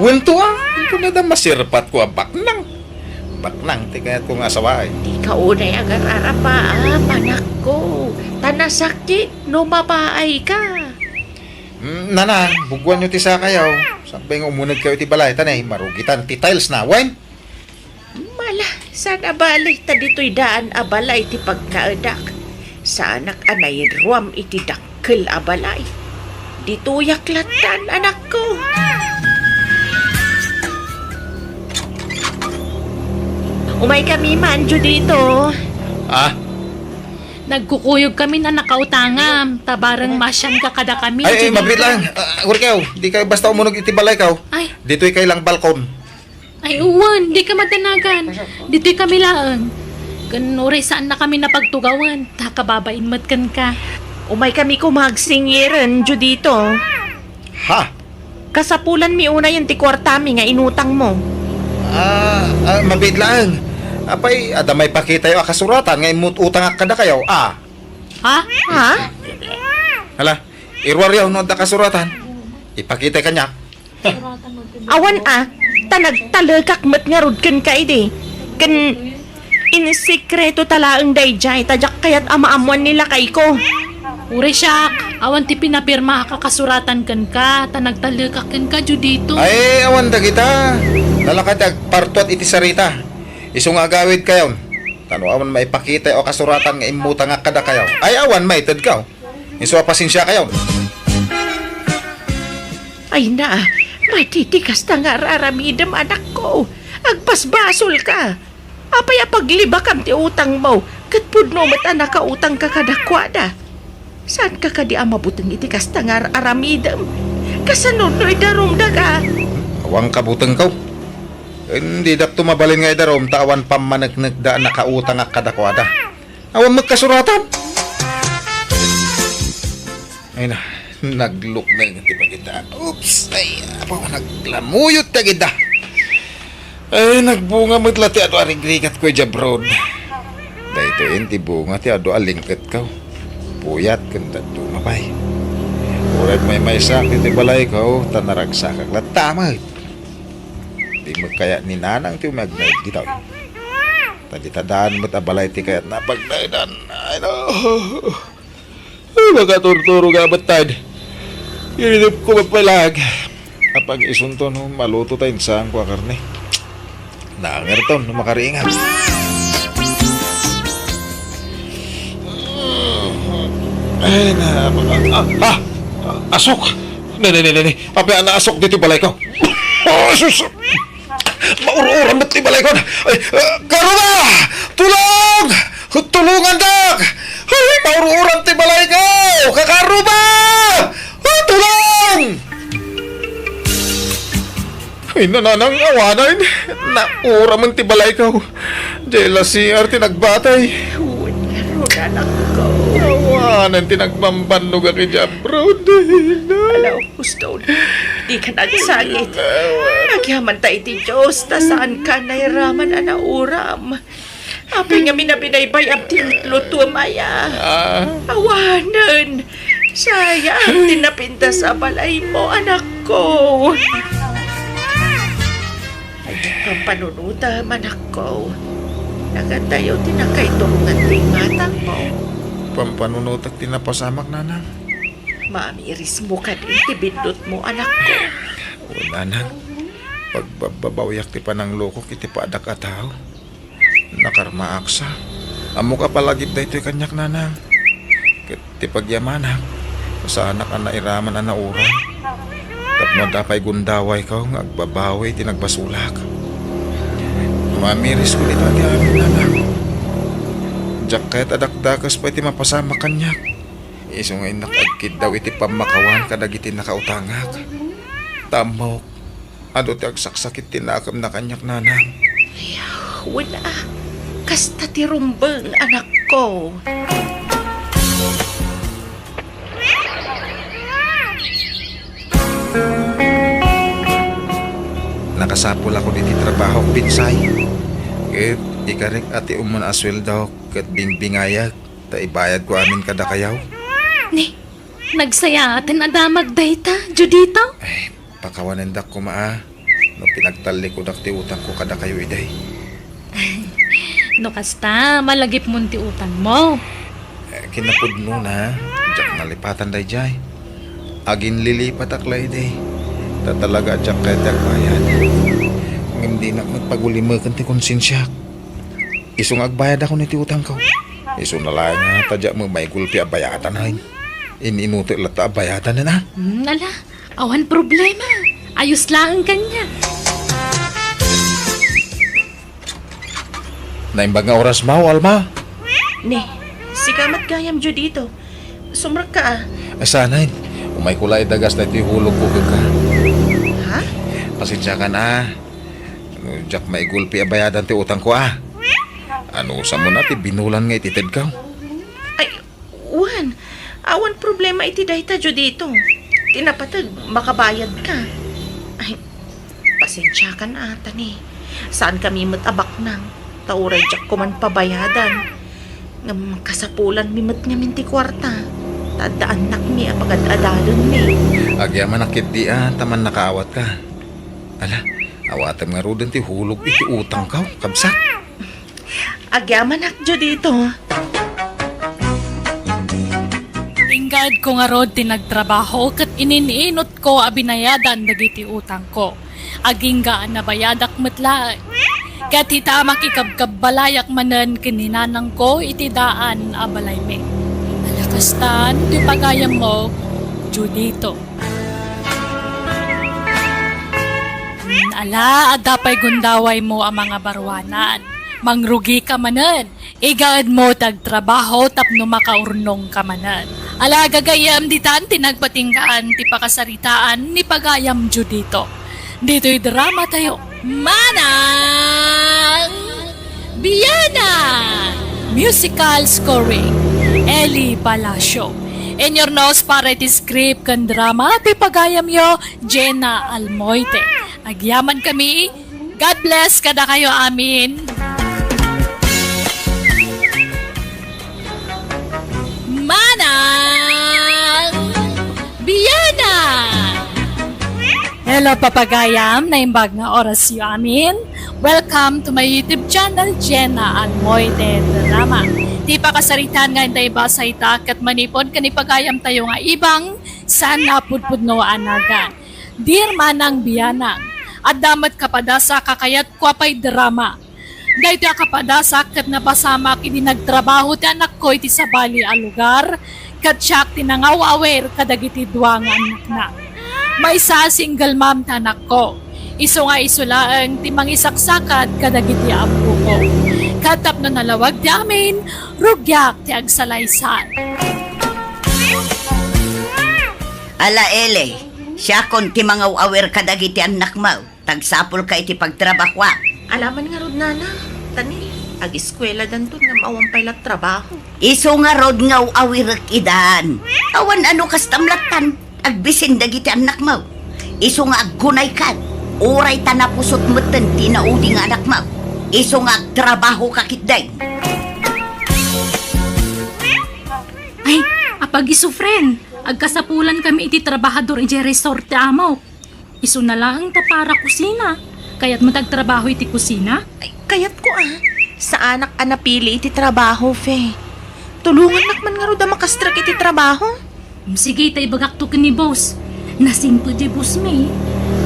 Wen to a, inton adda maserpatko a baknang. Baknang ti kayatko nga asawaen. Dika unay agararapa a, anakko. Ta nasakit no mapaayka. Mm, nanang, bugwanyo ti sakayo. Sakbay nga umunegkayo iti balay, ta nay, marugitan ti tiles na, wen? Mala, saan a bale, ta ditoy daan a balay ti pagnaedak. Saanak a nairruam iti dakkel a balay. Ditoyak lattan, anakko. Umaykami man, Judito. Ah? Nagkukuyogkami a nakautangam, ta bareng maasianka kadakami, Ay, ay, Judito. Mabiit lang. Ah, Urkew, dika basta umuneg iti balayko. Ay. Ditoy kay lang balkon. Ay, uwan, dika madanagan. Ditoy kami laeng. Ken uray saannakami a pagtugawen, ta kababain met kenka. Umaykami koma agsingiren, Judito. Ha? Kasapulanmi unayen ti kuartami nga inutangmo. Ah, ah, mabiit laeng. Apay, adda maipakitayo a kasuratan nga immut-utangak kadakayo, a? Ha? Ha? Hala, iruaryo no adda kasuratan. Ipakita kaniak. Awan a, ta nagtalekak met ngarud kenka idi. Ken insekreto ta laeng daydiay, ta diak kayat a maammuan ni lakayko. Uray siak, awan ti pinapirmaak a kasuratan kenka, ta nagtalekak kenka, Judito. Ay, awan dagita. Nalaka ti agpartuat iti sarita. Isu nga agawidkayon. Ta no awan maipakitayo a kasuratan nga immutangak kadakayo, ay awan maitedkayo. Isu a pasensiakayon. Ay na, madi ti kasta nga ar-aramidem, anakko. Agbasbasolka. Apay a paglibakam ti utangmo, ket pudno met a nakautangka kadakuada? Saanka kadi a mabuteng iti kasta nga ar-aramidem? Kasano no idarumdaka? Awan kabutengko. Didak mabalin nga idarum ta awan pammaneknekda a nakautangak kadakuada. Awan met kasuratan. Ay na, naglukneng ti pagita. Oops, ay, apo, naglamuyot ti agidda. Ay, nagbunga met la ti adu a rigrigatko idiay abroad. Daytoyen ti bunga ti adu a lingketko. Puyat ken dadduma pay. Uray maymaysak iti balayko, ta naragsakak latta met. Di met kayat ni Nanang ti umagnaed ditoy. Ta dita daan met a balay ti kayatna a pagnaedan. Ay, no. Ay, makaturturo nga abettad. Iridepko mapailag. Apang isunto no maluto ta insaanko a karne. Naangerton no makaringan. Ay, na, ah, ah, ah, asok! Ne, ne, ne, ne, ne. Apay a naasok ditoy balayko? Oh, sus! Maur-uran met ti balayko. Ay, ah, Karuba! Tulong! Tulungandak! Ay, maur-uran ti balayko! Kakaruba! Ah, tulong! Ay, nanang awanen. Nauramen ti balayko. Diay la C R ti nagbatay. Wen ngarud, anakko. Awanen ti nagbambannogak idiay abroad. Ala, Gusto, dika agsangit. Agyamanta iti Dios, ta saanka nairaman a nauram. Apay ngamin a binaybay-am ti itlotom aya? Ah. Awanen. Sayang ti napintas a balaymo, anakko. Ay, pampanunutem, anakko. Nagadayo ti nakaiturongan ti imatangmo. Pampanunotek ti napasamak, nanang. Maamirismo kadi ti biddutmo, anakko. O, nanang, pagbabbabawiak ti pananglukok iti padak a tao. Nakarmaak sa. Ammok a palagip daytoy kaniak, nanang. Ket ti pagyamanak, saanak a nairaman a nauram. Tapno adda pay gundawayko nga agbabawi ti nagbasolak. Maamirisko dita ti amin, nanang. Diak kayat a dakdakes pay ti mapasamak kaniak. Isu nga innak agkiddaw iti pammakawan kadagiti nakautangak. Ta ammok, adu ti agsaksakit ti nakemna kaniak, nanang. Ay, wen a, kasta ti rumbeng, anakko. Nakasapulakon iti trabahok, Pinsay. Ket ikarek a ti umuna a sueldok ket bingbingayek. Ta ibayadko amin kadakayo. Ni, nagsayaaten a damag dayta, Judito? Ay, pakawanendak koma a, no pinagtallikudak ti utangko kadakayo idi. No kasta, malagipmon ti utangmo. Eh, kinapudnona, diak nalipatan daydiay. Aginlilipatak la idi. Ta talaga diak kayat ti agbayad. Ngem dinak met pagulimeken ti konsensiak. Isu nga agbayadakon iti utangko. Isuna laeng nga ta diak met maigulpi a bayadan, ay. In-inutek latta a bayadan, a. Hmm, ala, awan problema. Ayos laeng kaniak. Naimbag nga orasmo, Alma. Ni, sika met gayam, Judito. Sumrekka, a. Ay, saan, ay. Umayko la idagas daytoy hulogko kenka. Ha? Pasensiakan, a. No diak maigulpi a bayadan ti utangko, a. Anusamon a ti binulan nga ititedko? Ay, wen, awan problema iti dayta, Judito. Ti napateg, makabayadka. Ay, pasensiakan, a, ta ni, saankami met a baknang, ta uray diak koman pabayadan. Ngem kasapulanmi met ngamin ti kuarta, ta adda annakmi a pagad-adalenmi. Agyamanak ketdi a ta mannakaawatka. Ala, awatem ngaruden ti hulog iti utangko, kabsat. Agyamanak, Judito. Inggaedko ngarud ti nagtrabaho ket ininutko a binayadan dagiti utangko. Agingga a nabayadak met laeng. Ket ita makikabkabbalayak manen ken ni nanangko iti daan a balaymi. Ala kastan ti pagayammo, Judito. Ala, adda pay gundawaymo a mangabaruanan. Mangrugika manen. Igaedmo ti agtrabaho tapno makaurnongka manen. Ala, gagayyem, ditan ti nagpatinggaan ti pakasaritaan ni pagayam Judito. Ditoy drama tayo, Manang Biana! Musical scoring, Eli Palacio. Inyurnos para iti script ken drama ti pagayamyo, Jenna Almoite. Agyaman kami. God bless kadakayo amin. Manang Biana! Hello, papagayam. Naimbag nga orasyo amin. Welcome to my YouTube channel, Jenna Almoite Drama. Ti pakasaritaan nga intay basa ita ket manipud ken ipagayam tayo nga ibang saan a pudpudno a nagan. Dear Manang Bianang, adda met kapadasak a kayatko a pay drama. Daytoy a kapadasak ket napasamak idi nagtrabaho ti anakko iti sabali a lugar, ket siak ti nangaw-awir kadagiti dua nga annakna. Maysa, single mom ti anakko. Isu nga isu laeng ti mangisaksakat kadagiti ammoko. Ket tapno nalawag ti amin, rugiak ti agsalaysay. Ala, Eli, siakon ti mangaw-awir kadagiti annakmo. Tagsapulka iti pagtrabahoak. Ala man ngarud, nanang. Tani, agiskueladanton ngem awan pay la trabaho. Isu ngarud nga aw-awirek idan. Awan ano kastam lattan. Agbisin dagiti annakmo. Isu nga aggunaykan. Uray ta napusot metten ti naudi nga anakmo. Isu nga agtrabahoka ketdi. Ay, apag-isu, friend. Agkasapulankami iti trabahador idiay resort ti amok. Isuna laeng ta para kusina. Kayatmo ti agtrabaho iti kusina? Ay, kayatko a. Saanak a napili iti trabaho, Fe. Tulongannak man ngarud a makastrek iti trabaho. Mm, sige, ta ibagakto ken ni boss. Nasingpet diay boss mi.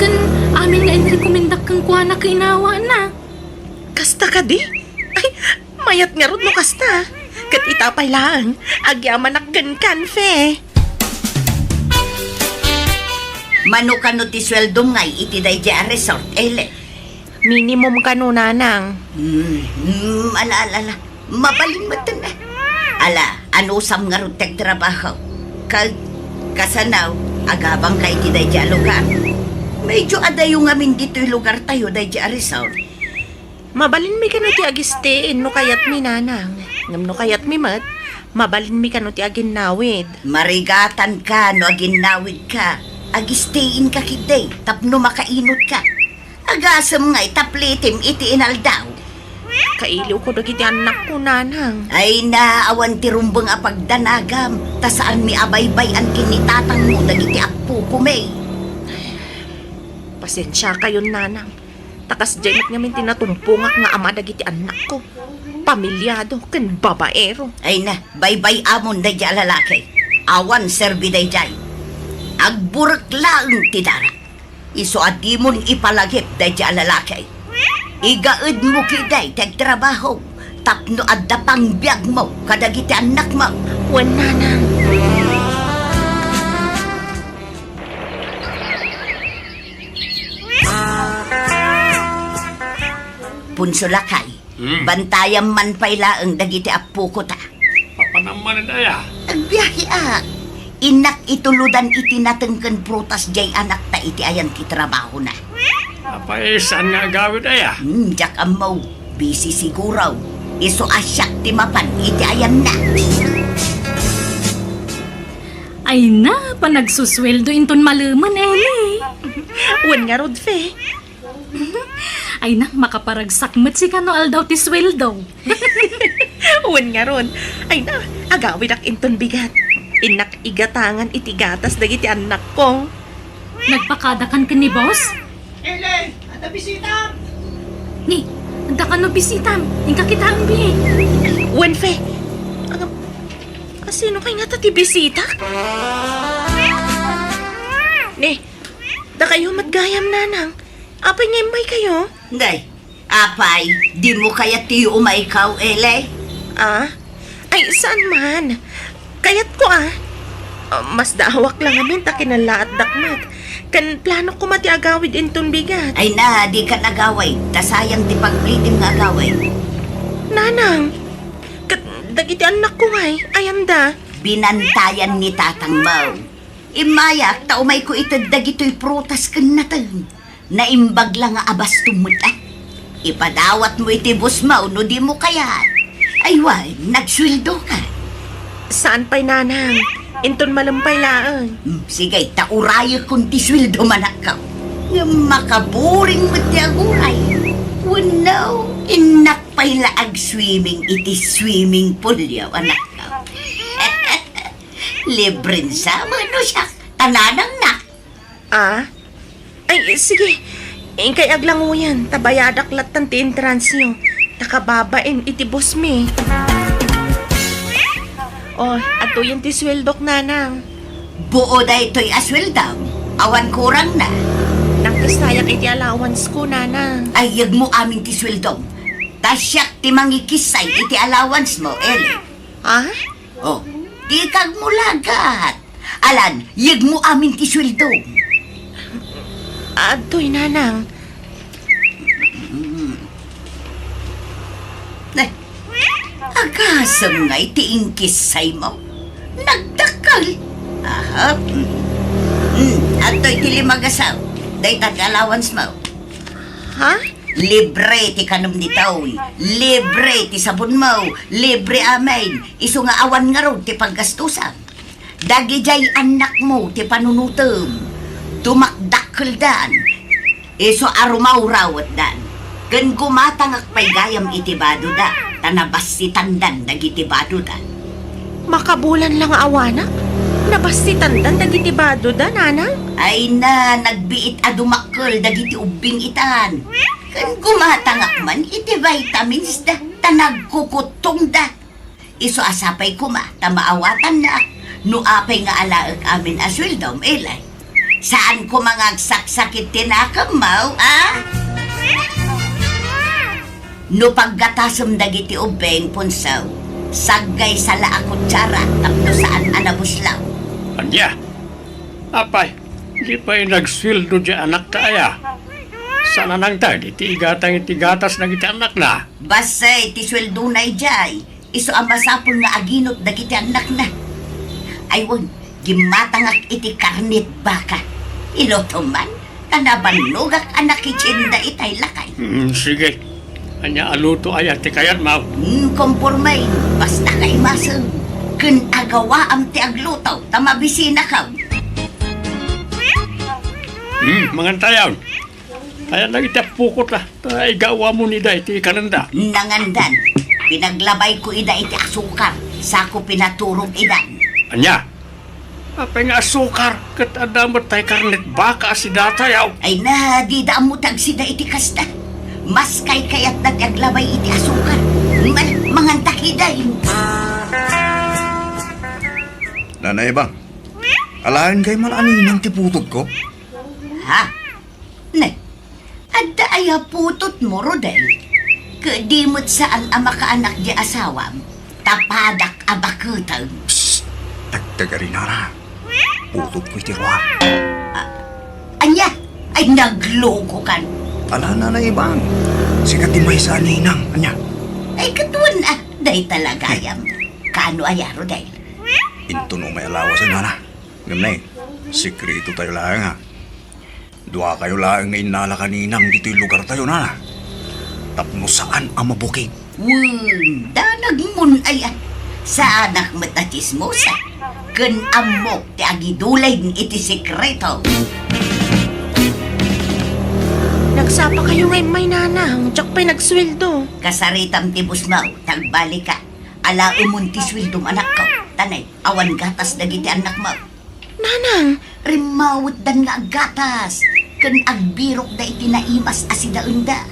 Ken amin nga inrekomendak kenkuana ket inawana. Kasta kadi? Ay, mayat ngarud no kasta. Ket ita pay laeng, agyamanak kenkan, Fe. Mano kano ti sueldom ngay iti daydiay a resort, Eli? Minimum kano, nanang. Hmm, hmm, ala, ala, ala. Mabalin metten a. Ala, anusam ngarud ti agtrabaho? Ket kasano, agabangka iti daydiay a lugar? Medyo adayo ngamin ditoy lugartayo daydiay a resort. Mabalinmi kano ti agistay no kayatmi, nanang. Ngem no kayatmi met, mabalinmi kano ti aginnawid. Marigatanka no aginnawidka. Agistayka ketdi tapno makainutka. Agasem nga itaplitim iti inaldaw. Kailiwko dagiti annakko, nanang. Ay na, awan ti rumbeng a pagdanagam, ta saanmi a baybay-an ken ni tatangmo dagiti appokomi. Pasensiakayon, nanang. Ta kasdiay met ngamin ti natumpongak nga ama dagiti annakko. Pamilyado ken babaero. Ay na, baybay-amon daydiay a lalaki. Awan serbi daydiay. Agburek laeng ti dara. Isu a dimon ipalagip daydiay a lalaki. Igaedmo ketdi ti agtrabaho tapno adda pangbiagmo kadagiti annakmo. Wen, nanang. Punso, lakay, hmm, bantayam man pay laeng dagiti appoko ta. Papanam manen aya? Agbiaheak. Innak itulodan iti nateng ken prutas diay anakta iti ayan ti trabahona. Apay, saan nga agawid aya? Hmm, diak ammo. Busy siguro. Isu a siak ti mapan iti ayanna. Ay na, panagsusueldo inton malemen, Eli. Wen ngarud, Fe. Ay na, makaparagsak met sika no aldaw ti sueldo. Wen ngarud, ay na, agawidak inton bigat. Innak igatangan iti gatas dagiti annakko. Nagpakadakan ken ni boss? Ele, adda bisitam! Ni, adda kano bisitam? Inka kitaem, bi. Wen, Fe. Ano? Asino kay ngata ti bisita? Ni, dakayo met gayam, nanang. Apay nga immay kayo? Day, apay, dimo kayat ti umaykaw, Ele? Ah? Ay, saan man? Kayatko, ah. Ah, masdaawak la ngamin ta kinallaatdak met. Ken planok koma ti agawid inton bigat. Ay na, dika agawid, ta sayang ti pagbitim nga agawid. Nanang, ket dagiti annakko ngay, ayanda? Binantayan ni tatangmo. Immayak, ta umayko ited dagitoy prutas ken nateng. Naimbag la nga abastom met, ah. Ipadawatmo iti bossmo no dimo kayat. Ay wen, nagsueldoka. Saan pay, nanang. Inton malem pay laeng. Hmm, sige, ta urayekkon ti sueldo, anakko. Ngem makaburing met ti aguray. Wenno, innak pay la agswimming iti swimming poolyo, anakko. Libren sa, wenno siak, ta nanangnak. Ah? Ay, sige. Inkay aglanguyan, ta bayadak lattan ti entransyo. Ta kababain iti bossmi. Oh, adtoyen ti sueldok, nanang. Buo daytoy a sueldom? Awan kurangna? Nangkissayak iti allowance ko, nanang. Ay, yegmo amin ti sueldom. Ta siak ti mangikissay iti allowance mo, Eli. Ah? Oh, dika agmulagat. Alan, yegmo amin ti sueldo. Adtoy, nanang. Eh, agasem ngay ti inkissay mo? Nagdakkel. Aha. Mm. Mm, adtoy ti lima gasaw. Dayta ti allowance mo. Ha? Libre ti kanem ditoy. Libre ti sabonmo. Libre amin. Isu nga awan ngarud ti paggastusam. Dagidiay annakmo ti panunotem. Dumakdakkeldan. Isu a rumawrawetdan. Ken gumatangak pay gayam iti badoda, ta nabassitandan dagiti badoda. Makabulan la nga awanak? Nabassitandan dagiti badoda, nanang? Ay na, nagbiit a dumakkel dagiti ubbing itan. Ken gumatangak man iti vitamins da, ta nagkukuttongda. Isu a sapay koma ta maawatannak no apay nga alaek amin a sueldom, Eli. Saan koma nga agsaksakit ti nakemmo, a? No paggatasem dagiti ubbing, Punsaw, saggaysa la a kutsara tapno saan a nabuslaw. Ania? Apay, di pay nagsueldo diay anakta aya? Saan a nangted iti igatang iti gatas dagiti annakna? Bassit ti sueldona idiay. Isu a masapul nga aginot dagiti annakna. Ay wen, gimmatangak iti karnet baka. Ilutom man, ta nabannogak a nakitsinda itay lakay. Hmm, sige. Ania a luto aya ti kayatmo? Hmm, komporme, basta kaimasem. Ken agawaam ti agluto, ta mabisinakam. Hmm, mangantayon. Ayan lang iti apokot, ah. Ta igawamon ida iti kanenda. Nangandan, pinaglabayko ida iti asukar, sako pinaturog idan. Ania? Apay nga asukar? Ket adda met tay karnet baka a sidatayaw. Ay na, dida ammo ti agsida iti kasta. Mas kaykayatda ti aglabay iti asukar. Mal-, manganta kida. Nanay Bang, alaen kay man a ninang ti putotko? Ha? Ne, adda aya putotmo, Rodel? Ket di met saan a makaanak di asawam, ta padak a baketem. Psst! Tagtagari, nana. Putotko iti rua. Ah, ania? Ay, naglukokan. Ala, Nanay Bang. Sika ti maysa a ninang. Ania? Ay, ket wen a, dayta la gayam. Kaano aya, Rodel? Inton umay a lawasen, nana. Ngem nay, sekreto tayo laeng, a. Duakayo laeng nga innala ka ninang ditoy lugartayo, nana. Tapno saan a mabukig. Wen, danagmon aya. Saanak met a tsismosa. Ken ammok ti agiduleng iti sekreto. Nagsapa kayo nga immay, nanang. Diak pay nagsueldo. Kasaritam ti busmaw, ta agbalika. Alaemon ti sueldom, anakko. Tanay, awan gatas dagiti annakmo. Nanang! Rimmawetdan nga aggatas, ken agbirokda iti naimas a sidaenda.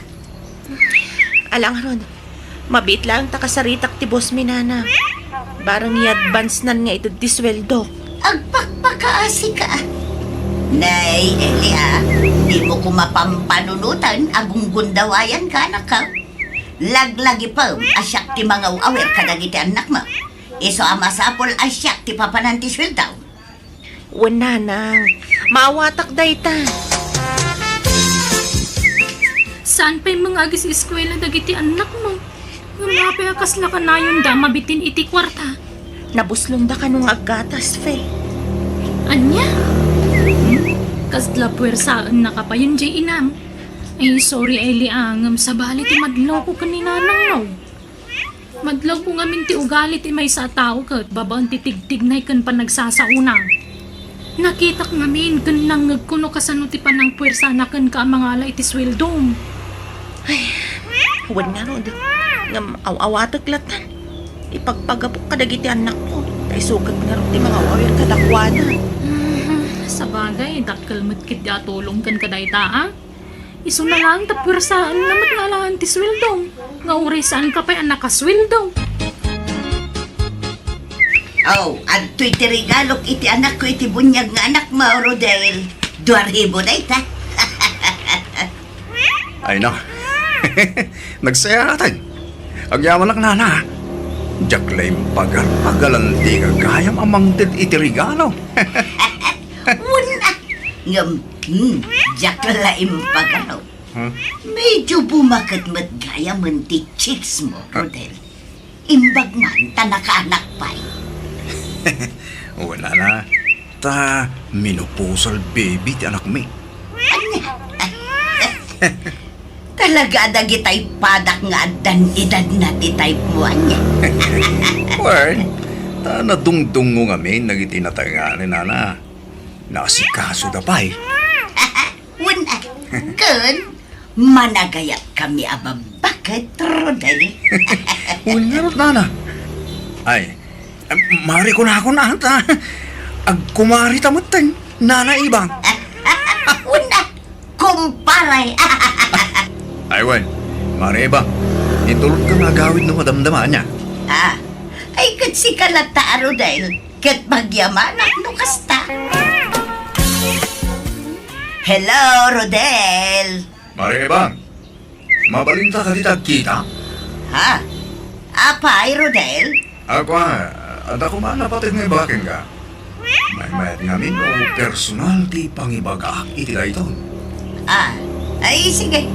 Ala ngarud, mabiit laeng ta kasaritak ti boss mi, Nanang. Bareng i-advance-nan nga ited ti sueldo. Agpakpakaasika. Nay, Eli, a, dimo koma pampanunoten a gunggundawayanka, anakko. Laglagipem a siak ti mangaw-awir kadagiti annakmo. Isu a masapul a siak ti papanan ti sueldo. Wen, Nanang, maawatak dayta. Saan pay nga agis-eskuela dagiti annakmo? Ngem apay a kasla kanayonda mabitin iti kuarta? Nabuslonda kano nga aggatas, Fe. Ania? Kasla puwersaennaka payen diay inam? Ay, sorry, Eli, a, ngem sabali ti madlawko ken ni Nanang, no? Madlawko ngamin ti ugali ti maysa a tao ket babaen ti tigtignay ken panagsasaona. Nakitak ngamin ken nangngegko no kasano ti panangpuersana kenka a mangala iti sueldom. Ay, wen ngarud. Ngem aw-awatek latta. Ipagpagapok kadagiti annakko. Ta isu ket ngarud ti mangaw-awir kadakuada. Mhm, sabagay, dakkel met ketdi a tulong kenka dayta, a? Isuna laeng ta puersaenna met nga alaen ti sueldo, nga uray saanka pay a nakasueldo. Aw, adtoy ti regalok iti anakko iti buniag nga anakmo, Rodel. Dua ribu dayta. Ay, no. Nagsayaaten. Agyamanak, nana. Diak la impagar-agalan ti gagayam a mangted iti regalo. Wen a, ngem, hmm, diak la impagaro. Hmm? Medyo bumaket met gayamen ti cheeks mo, ah, Rodel. Imbag man ta nakaanak pay. Wen a, ta menopausal baby ti anakmi. Ania? Talaga a dagitay padak nga addan edadna ti type mo, ania? Wen, ta nadungdungngo ngamin dagiti natengnga ni nana. Naasikasoda pay. Wen a, ken managayatkami a babbaket, Rodel. Wen ngarud, nana. Ay, mari kunakon ata. Agkumarita metten, Nana Ibang. Wen a, kumpare. Ay, wen, mari Ibang. Itulodka nga agawid no madamdama, ania? Ah, ay, ket sika latta a Rodel. Ket magyamanak no kasta. Hello, Rodel. Mare Ebang, mabalinta kadi ti agkita? Ha? Apay, Rodel? Ako, ah, adda koma napateg nga ibaga kenka. Maymayat ngamin no personal ti pangibagaak iti daytoy. Ah, ay, sige.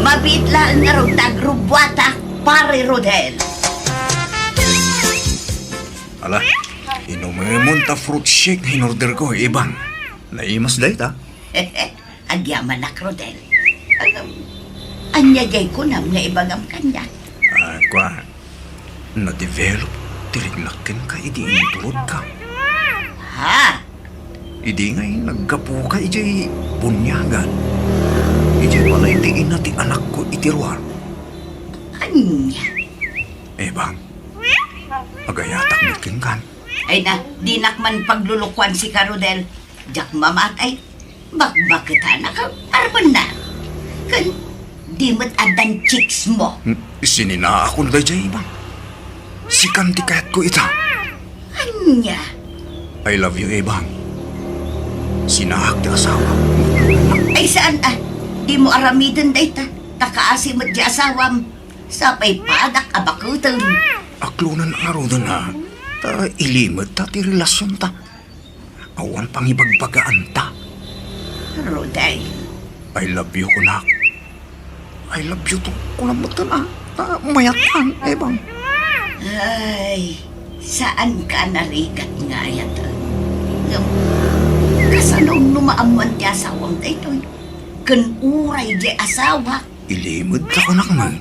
Mabiit laeng ngarud ta agrubbuatak, Pare Rodel. Ala, inumemon ta fruit shake nga in-orderko, Ebang. Naimas dayta. Agyamanak, Rodel. Agam, ania diay kunam nga ibagam kaniak? Ah, kua, na-develop ti riknak kenka idi inturodka. Ha? Idi ngay naggapuka idiay buniagan, idiay balay ti ina ti anakko iti ruar. Ania? Ebang, agayatak met kenkan. Ay na, dinak man paglulukuan sika, Rodel. Diak mamatay. Bakbaketanak a armenna. Ken di met addan chicks mo. Hmm, sininaakon daydiay, Ebang. Sikan ti kayatko ita. Ania? I love you, Ebang. Sinaak ti asawa. Ay, saan a? Dimo aramiden dayta. Ta kaasi met ti asawam. Sapay padak a bakuten. Aklonan ngaruden a, ta ilimedta ti relasionta. Awan pangibagbagaanta. Rodel. I love you, kunak. I love you too, kunam metten a, ta mayattan, Ebang. Ay, saanka a narigat nga ayaten. Ngem, kasano no maammoan ti asawam daytoy? Ken uray diay asawak. Ilimedta, kunak met.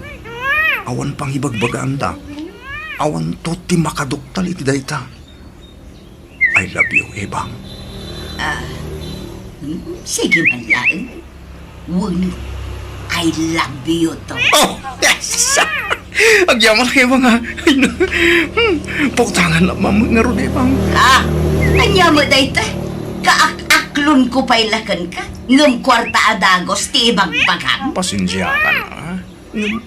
Awan pangibagbagaanta. Awanto ti makaduktal iti dayta. I love you, Ebang. Ah, mm, sige man laeng. Wenno, I love you too. Oh, yes! Agyamanak, Ibang, a. Ay, na. Hmm. Pautangan laeng met ngarud, Ibang. Ah, ania met dayta? Kaak-aklonko pay la kenka, ngem kuarta a dagus ti ibagbagam. Pasensiakan, a. Ngem,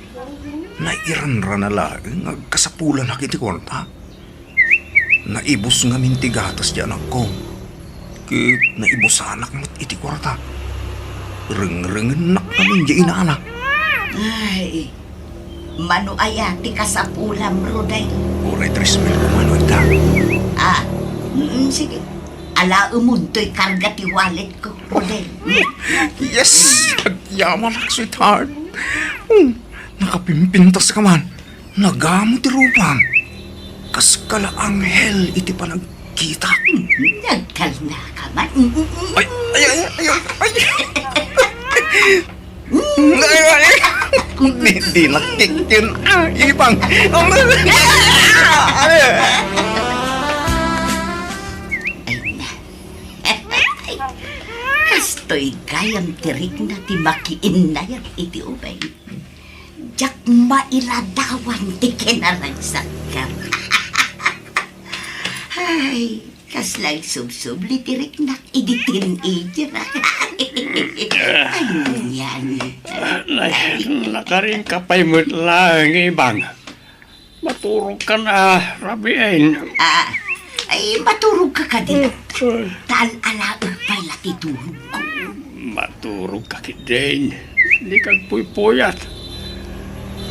nairanrana laeng nga agkasapulanak iti kuarta. Naibus ngamin ti gatas ti anakko, ket naibusanak met iti kuarta. Rengrengennak ngamin diay inana. Ay, mano aya ti kasapulam, Rodel? Uray tres mil koma no adda. Ah, mm, sige. Alaemon toy karga ti walletko, Rodel. Yes! Agyamanak, sweetheart. Hmm, nakapimpintas ka man. Nagamo ti rupam. Kas kala anghel iti panagkitak. Nagkalna ka man. Ay, ay, ay, ay, ay. Ay, ay, ay. Di, di nakikkin. Ah, Ibang. Ay, na. Kastoy gayam ti rikna ti makiinnayat iti ubing. Diak mailadawan ti kinaragsakka. Ay, kasla agsubsubli ti riknak idi teenager. Anian. Ay, nakarinka pay met laeng, Ibang. Maturogkan a rabiin. Ah, ay, maturogka kadi. Ay. Ta al-alaek pay la ti tulogko. Maturogka ketdin. Dika agpuypuyat.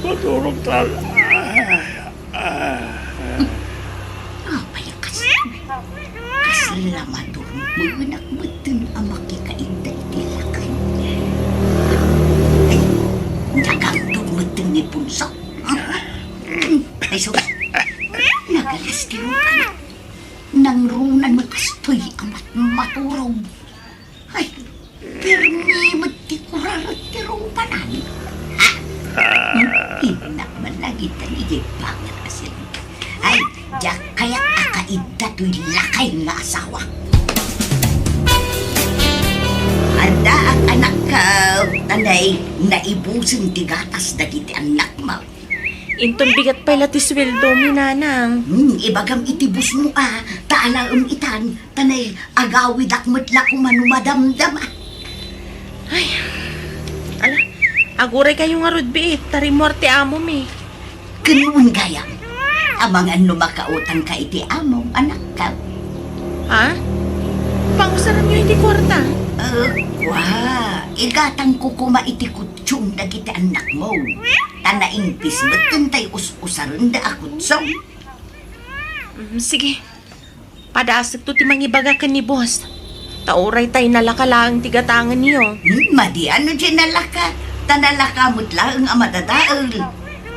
Maturogka. Ah, ah, ah. Apay a kas-, kasla maturog? Maanak metten a makikaidda iti lakay. Ay, nagangdud metten ni Punso. Ay, sus. Nagalas ti rupana. Nangrunan met kastoy a mat-, maturog. Ay, permi met ti kuraret ti rupana. Ha? Innak man lagi ta ni Jay Bangir asin. Ay, diak kayat a kaidda toy lakay nga asawa. Addaak, anakko, ta nay naibusen ti gatas dagiti annakmo. Inton bigat pay la ti sueldomi, nanang. Hmm, ibagam iti bossmo a, ta alaem itan, ta nay agawidak met la koma no madamdama. Ay, ala, aguray kayo ngarud biit, ta rimmuar ti amomi. Ken wen gayam, amangan no makautangka iti amom, anakko. Ha? Pangusaranyo iti kuarta? Ah, kua, igatangko koma iti kutsyon dagiti annakmo. Ta naingpis metten tay us-usarenda a kutsyon. Mm, sige. Padasekto ti mangibaga ken ni boss. Ta uray tay nalaka laeng ti gatangenyo. Hmm, madi no diay nalaka. Ta nalaka met laeng a madadael.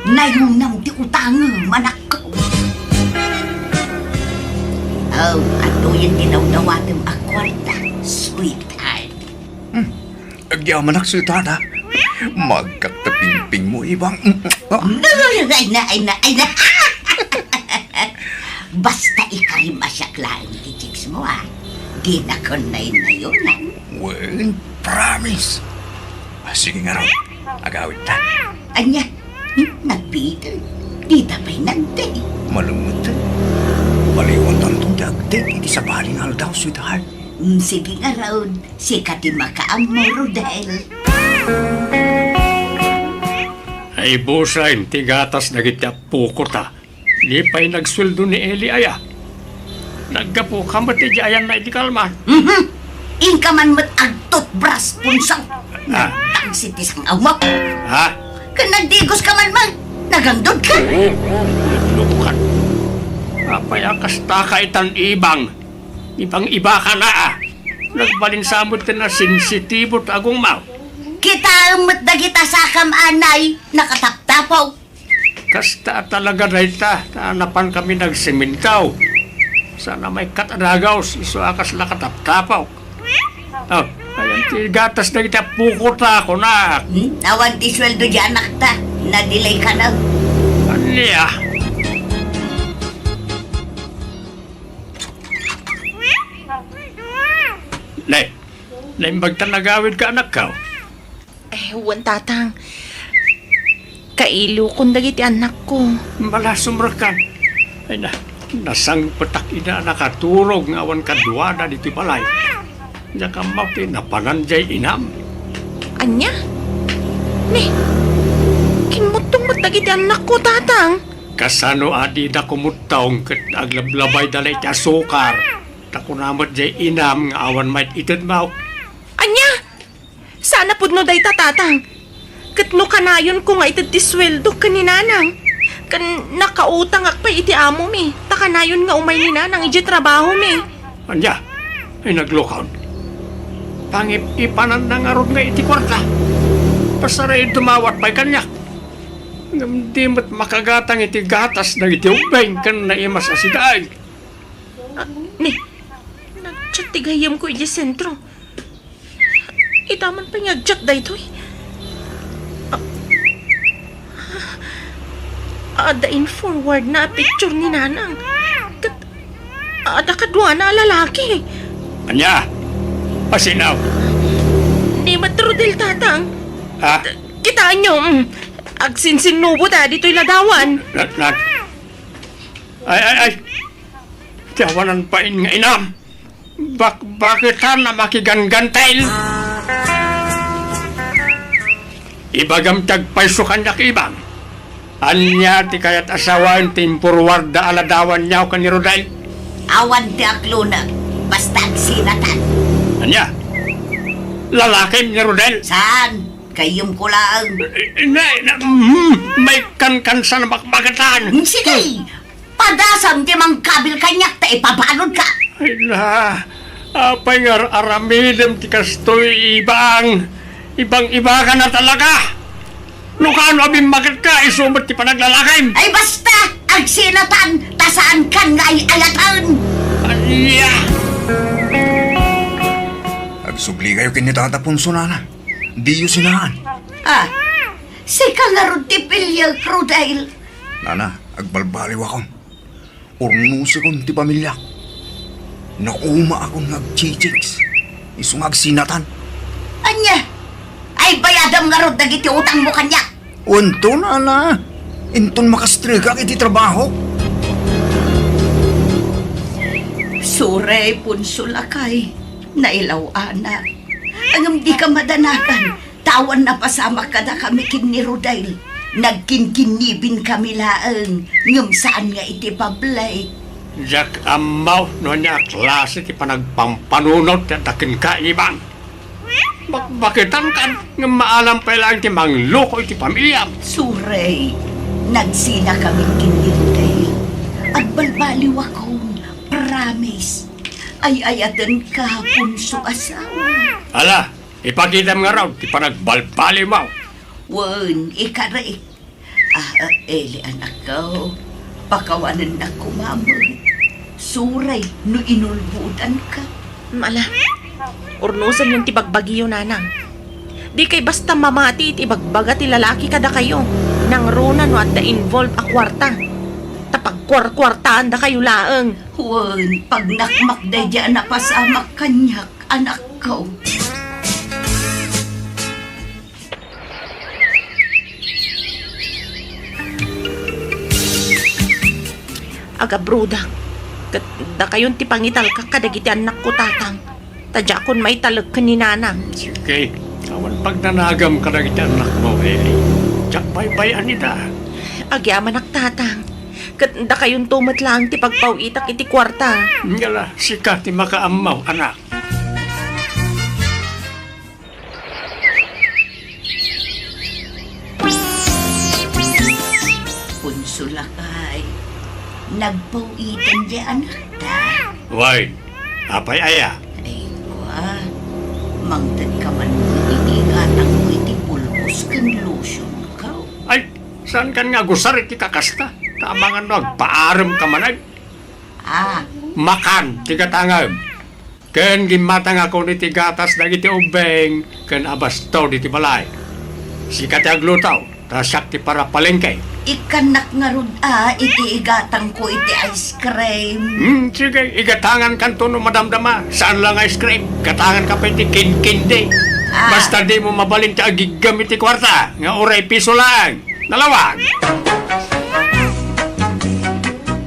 Nayunam ti utangem, anakko. Oh, atoyen ti dawdawatem a kuarta, sweetheart. Hmm. Agyamanak, sweetheart, a. Magkakta pingpingmo, Ibang. Mm, ah. Ay na, ay na, ay na. Basta ikarim a siak laeng ti chicks mo, a. Dinakon naynayonan. Wen, promise. Ah, sige ngarud, agawidta. Ania? Hmm? Nagbiit? Dita pay nagdate. Malem met. Baliwantanto ti agdate iti sabali nga aldaw, sweetheart. Mm, sige ngarud, sika ti makaammo, Rodel. Naibusen ti gatas dagiti appoko ta. Di pay nagsueldo ni Eli aya. Naggapuka met idiay ayanna idi kalman. Mhm. Inka man met agtutbras, Punso. Ah. Nagtangsit ti sang-awmo. Ha? Ken nagdigoska man man. Nagangdudka. Naglukan. Apay a kastaka itan, Ibang? Ibang-ibakana, a. Nagbalin sa met ti nasensitibo ti agongmo. Kitaem met dagita sakam, anay, nakataptapok. Kasta a talaga dayta, ta napankami nagsemento. Saan a maikkat a dagaws, isu a kasla kataptapok. Oh, ayan ti gatas dagiti appoko ta, kunak. Hmm? Awan ti sueldo di anakta. Nadilaykana. Ania? Ne, naimbagta nagawidka, anakko? Eh, wen, tatang. Kailokon dagiti annakko. Malasumrekkan. Ay na, nasangpetak ida a nakaturog nga awan kaduada ditoy balay. Diak ammo ti napanan diay inam. Ania? Ni, kimmuttong met dagiti annakko, Tatang. Kasano a dida kumuttong ket aglablabayda la iti asukar? Ta kuna met diay inam nga awan maititedmo. Ania? Saan a pudno dayta, Tatang. Ket no kanayonko nga ited ti sueldok ken ni Nanang, ken nakautangak pay iti amomi, ta kanayon nga umay ni Nanang idiay trabahomi. Ania? Ay, naglukon. Pangip-ipananna ngarud nga iti kuarta. Pasarayo dumawat pay kaniak. Ngem di met makagatang iti gatas dagiti ubbing ken naimas a sidaeg. Ah, ni, nag-chat ti gayyemko idiay sentro. Ita man pay nga ag-chat daytoy. A-, adda in-forward na a picture ni Nanang. Ket adda kaduana a lalaki. Ania? Asino? Ni Mat Rodel, Tatang. Ha? Kitaenyo, mm, agsinsinnubo ta ditoy ladawan. Na, na, ay, ay, ay! Ti awanan pay nga inam! Bakbaketan a makiganggantel! Ibagam ti agpayso kaniak, Ibang. Ania ti kayat a sawen ti in-forward da a ladawanyo ken ni Rodel? Awan ti aklonek, basta agsinatan. Ania? Lalakim ni Rodel? Saan? Gayyemko laeng. Eh, na, na, mm, maikankansan a bakbaketan. Mm, sige! Padasam ti mangkabil kaniak ta ipabaludka. Ay na, apay nga ar-aramidem ti kastoy, Ibang? Ibang-ibakan a talaga. No kaano a bimmaketka, isu met ti panaglalakim. Ay basta! Agsinatan, ta saankan nga ay-ayaten. Ania? Agsubli kayo ken ni Tata Ponso, Nana. Diyo sinaan. Ah, sika ngarud ti piliek, Rodel. Nana, agbalbaliwakon. Urnosekon ti pamiliak. Naumaakon nga agchichicks. Isu nga agsinatan. Ania? Ay, bayadam ngarud dagiti utangmo kaniak. Wenton, Nana. Inton makastrekak iti trabaho. Sorry, Ponso lakay. Nailaw-anak. Ngem dika madanagan. Ta awan napasamak kadakami ken ni Rodel. Nagkinkinnibinkami laeng, ngem saan nga iti public. Diak ammo no ania a klase ti panagpampanunot ti adda kenka, Ibang. Bakbaketankan, ngem maalam pay laeng ti mangloko iti pamiliam. Sorry, nagsinakamin ken ni Rodel. Agbalbaliwakon, promise. Ay-ayatenka, Ponso asawa. Ala, ipakitam ngarud ti panagbalbaliwmo. Wen, ikarik. Ah, ah, Eli, anakko, pakawanennak koma met. Sorry no inulbodanka. Ala, urnosenyon ti bagbagiyo, Nanang. Dikay basta mamati iti ibagbaga ti lalaki kadakayo. Nangruna no adda involve a kuarta. Ta pagkuarkuartaandakayo laeng. Wen, pagnakmak daydi a napasamak kaniak, anakko. Agabrodak, ket dakayon ti pangitalkak kadagiti annakko, Tatang, ta diakon maitalek ken ni Nanang. Sige, awan pagnanagam kadagiti annakmo, Eli. Diak baybay-an ida. Agyamanak, Tatang, ket dakayonto met laeng ti pagpaw-itak iti kuarta. Ngala, sika ti makaammo, anak. Ponso lakay, nagpaw-iten diay anakta. Wen, apay aya? Ay, kua, mangtedka man iti igatangko iti pulbos ken lotionko. Ay, saankan nga agusar iti kakasta? Ta amangan no agpaaremka manen? Ah. Makan ti gatangem. Ken gimmatangakon iti gatas dagiti ubbing ken abasto ditoy balay. Sika ti agluto, ta siak ti parapalengke. Ikkannak ngarud a iti igatangko iti ice cream. Hmm, sige, igatangankanto no madamdama. Saan la nga ice cream? Gatanganka pay iti kinkindi. Ah. Basta dimo mabalin ti agiggem iti kuarta, nga uray piso laeng. Nalawag!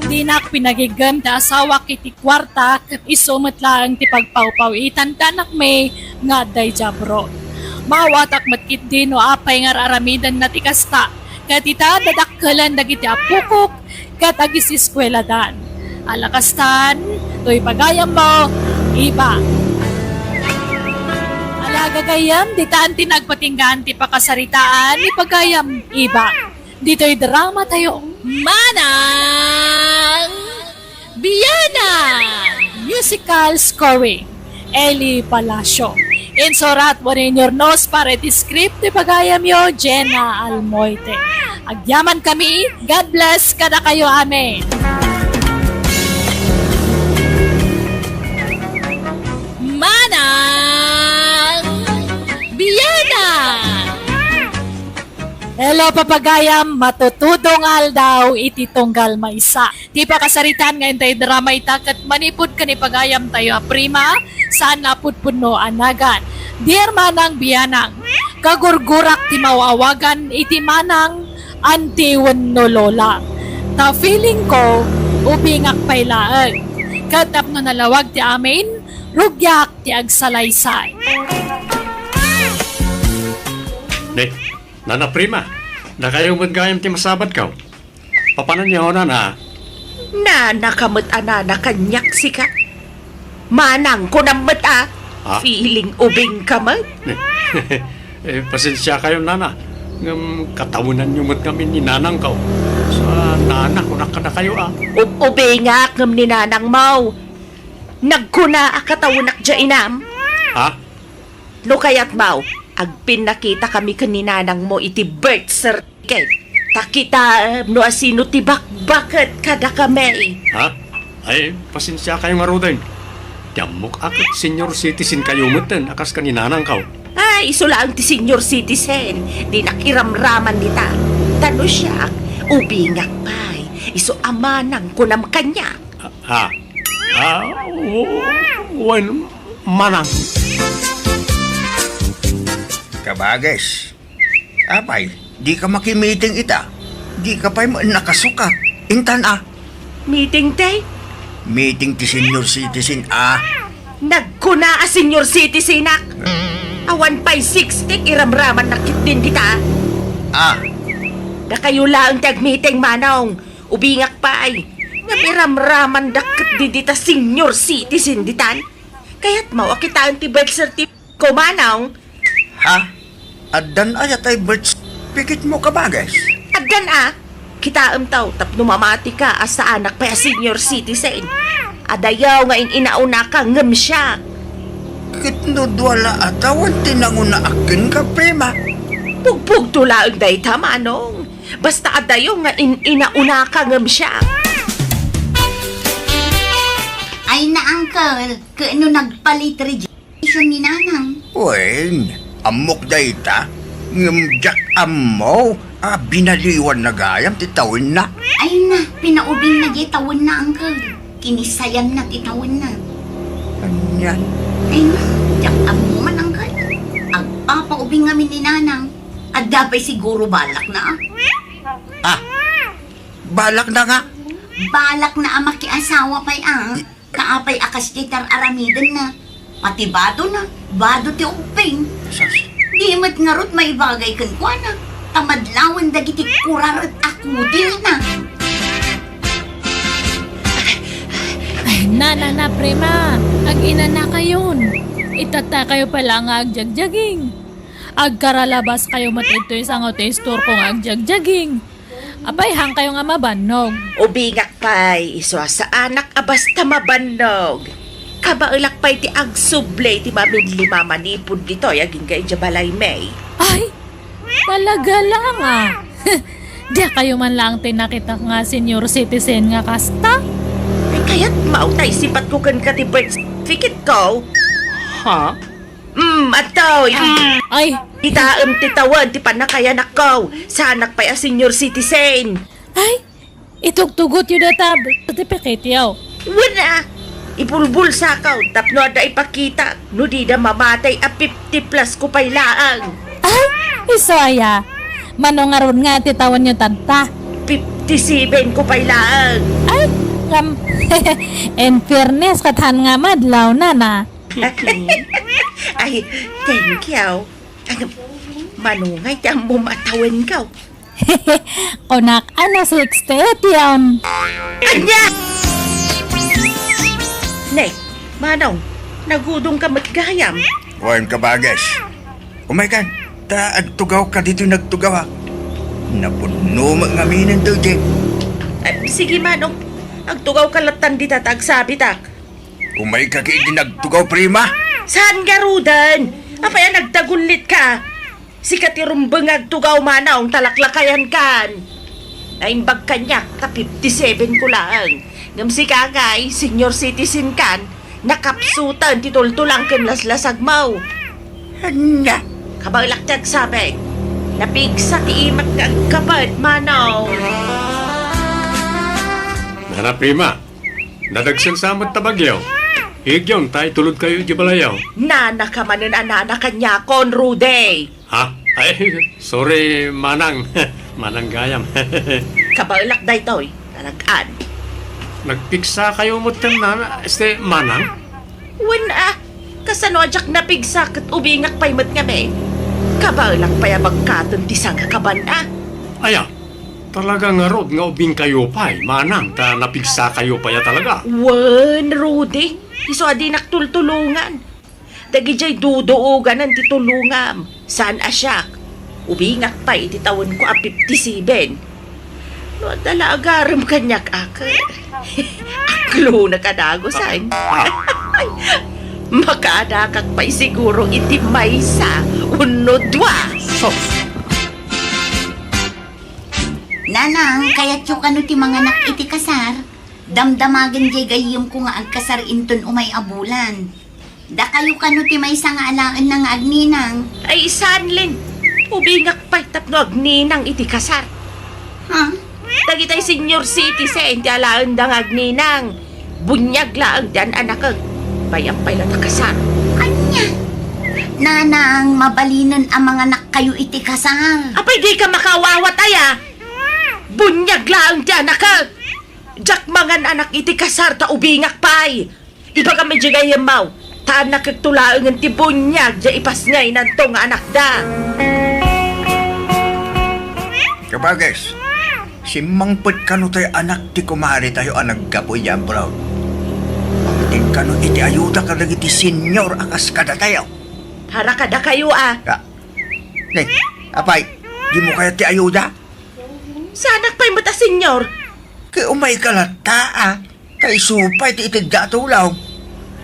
Dinak pinagiggem ti asawak iti kuarta ket isu met laeng ti pagpawpawitan ti anakmi nga adda idiay abroad. Maawatak met ketdi no apay nga ar-aramidenna ti kasta, ket ita, dadakkelen dagiti appokok ket agiseskueladan. Ala kastan, toy pagayammo, Iba. Ala gagayyem, ditan ti nagpatinggaan ti pakasaritaan ni pagayam, Iba. Ditoy drama tayo. Manang Bianang! Musical scoring, Eli Palacio. Insurat wenno inyurnos para iti script ti pagayamyo, Jenna Almoite. Agyaman kami, God bless kadakayo amin. Manang Bianang! Hello, papagayam, matutudong aldaw iti tunggal maysa. Ti pakasaritaan nga intay drama ita ket manipud ken ni pagayamtayo a prima, saan a pudpudno a nagan. Dear Manang Bianang, kagurgurak ti maaw-awagan iti manang, anti wenno lola. Ta feeling ko, ubingak pay laeng. Ket tapno nalawag ti amin, rugiak ti agsalaysay. Ne, Nana Prima, dakayo met gayam ti masabadkaw. Papananyo, nana? Nanaka met a nana kaniak sika. Manang, kunam met a. Ha? Feeling ubing ka met. Eh, pasensia kayo, nana. Ngem katawenanyo met ngamin ni nanangko. Sa nana, kunak kadakayo, a. Ub-, ubingak ngem ni nanangmo. Nagkuna a katawenak dia inam. Ha? No kayatmo, agpinnakita kami ken ni nanangmo iti birth certificate. Ta kitaem no asino ti bakbaket kadakami. Ha? Ay, pasensia kayo ngaruden. Ti ammok a ket senior citizen kayo metten a kas ken ni nanangko. Ay, isu laeng ti senior citizen. Dinak iramraman dita. Ta no siak, ubingak pay. Isu a manang kunam kaniak. Ha? Ah, w-, wen, manang. Kabages. Apay, dika makimiting ita? Dika pay met nakasukat. Intan a. Meeting ti? Meeting ti senior citizen a. Nagkuna a senior citizenak. Awan pay sixty, iramramannak ketdin dita. Ah. Dakayo laeng ti agmeeting, manong. Ubingak pay. Ngem iramramandak ketdi dita senior citizen ditan. Kayatmo a kitaen ti birth certificate ko, manong? Ha? Addan aya tay birth certificate mo, kabages? Addan a. Kitaem taw tapno mamatika a saanak pay a senior citizen. Adayo nga in-inaunaka ngem siak. Ket no dua la a tawen ti nangunaak kenka, prima? Pugpugto laeng dayta, manong. Basta adayo nga in-inaunaka ngem siak. Ay na, uncle, ket no nagpalit registration ni nanang? Wen, ammok dayta, ngem diak ammo a binaliwanna gayam ti tawenna. Ay na, pinaubingna diay tawenna, uncle. Kinisayanna ti tawenna. Anian? Ay na, diak ammo man, uncle. Agpapaubing ngamin ni nanang. Adda pay siguro balakna, a. Ah, balakna nga? Balakna a makiasawa pay, a. Kaapay a kasdiay ti ar-aramidenna. Pati badona, bado ti ubbing. Sus. Di met ngarud maibagay kenkuana. Ta madlawen dagiti kuraret a kudilna. Ay, na, na, na, prima. Ag-inanakayon. Itatakayo pay la nga agjagjaging. Agkaralabas kayo met ditoy sango ti istorko nga agjagjaging. Apay, haankayo nga mabannog? Ubingak pay, isu a saanak a basta mabannog. Kabaelak pay ti agsubli ti mamilli manipud ditoy agingga idiay balaymi. Ay, talaga lang, a. Diakayo man laeng ti nakitak nga senior citizen nga kasta? Ay, kayatmo tay sipatko kenka ti birth certificate ko? Ha? Mm, adtoy. Mm. Ay. Kitaem ti tawen ti pannakayanakko. Saanak pay a senior citizen. Ay, itugtugotyo dayta birth certificate-yo. Wen a, ibulbulsako tapno adda ipakita no dida mamatay a fifty plus ko pay laeng. Ay, isu aya. Mano ngarud nga ti tawenyo tatta? Fifty-seven ko pay laeng. Ay, ngam, in fairness, ket haan nga madlaw, nana. Ay, thank you. Ay, mano nga iti ammom a tawenko? Kunak a no sixty-eight yon. Ania? Ne, manong, nagudongka met gayam. Wen, kabages. Umaykan, ta agtugawka ditoy nagtugaw, a. Napunno met ngamin daydiay. Ah, sige, manong. Agtugawka lattan dita ta agsabitak. Umayka ket iti nagtugaw, prima. Saan ngaruden? Apay a nagtagullitka? Sika ti rumbeng nga agtugaw, manong, ta laklakayankan. Naimbag kaniak ta fifty-seven ko laeng. Ngem sika ngay, senior citizen kan, nakapsutan ti tultulang ken laslasagmo. Ania? Kabaelak ti agsabit. Napigsa ti imak nga agkapet, manong. Nana, prima. Nadagsen sa met ta bagyo. Igyon ta itulodkayo iti balayo. Nanaka manen a nana kaniakon, Rudy. Ha? Ay, sorry, manang. Manang gayam. Kabaelak daytoy, talagan. Nagpiksakayo met ken nana, este, manang? Wen a, kasano a diak napigsa ket ubingak pay met ngamin? Kabaelak pay a bagkaten ti sangakaban a. Aya, talaga ngarud nga ubingkayo pay, manang, ta napigsakayo pay a talaga. Wen, Rudy, isu a dinak tultulongan. Dagidiay duduoganan ti tulongam, saan a siak. Ubingak pay iti tawenko a fifty-seven. No adda la agarem kaniak, a, ket aklona ka dagusan. Makaadakak pay siguro iti maysa wenno dua. Sus! Nanang, kayatyo kano ti manganak iti kasar? Damdamagen diay gayyemko nga agkasar inton umay a bulan. Dakayo kano ti maysa nga alaenna nga agninang? Ay, saan, Len. Ubingak pay tapno agninang iti kasar. Ha? Dagitay senior citizen ti alaenda nga agninang. Buniag laeng ti an-anakek. Bay-am pay la ta kasar. Ania? Nanang, mabalinen a manganakkayo iti kasar. Apay, dika makaawawat aya? Buniag laeng ti anakek. Diak mangan-anak iti kasar ta ubingak pay. Ibagam idiay gayyemmo, ta annakekto laengen ti buniag diay ipasngaynanto nga anakda. Kabages, simmangpet kano tay anak ti kumaretayo a naggapu idiay abroad? Mangted kano iti ayuda kadagiti senior a kas kadatayo? Para kadakayo a. Ka-, ne, apay, dimo kayat ti ayuda? Saanak pay met a senior? Ket umayka latta a. Ta isu pay ti itedda a tulong.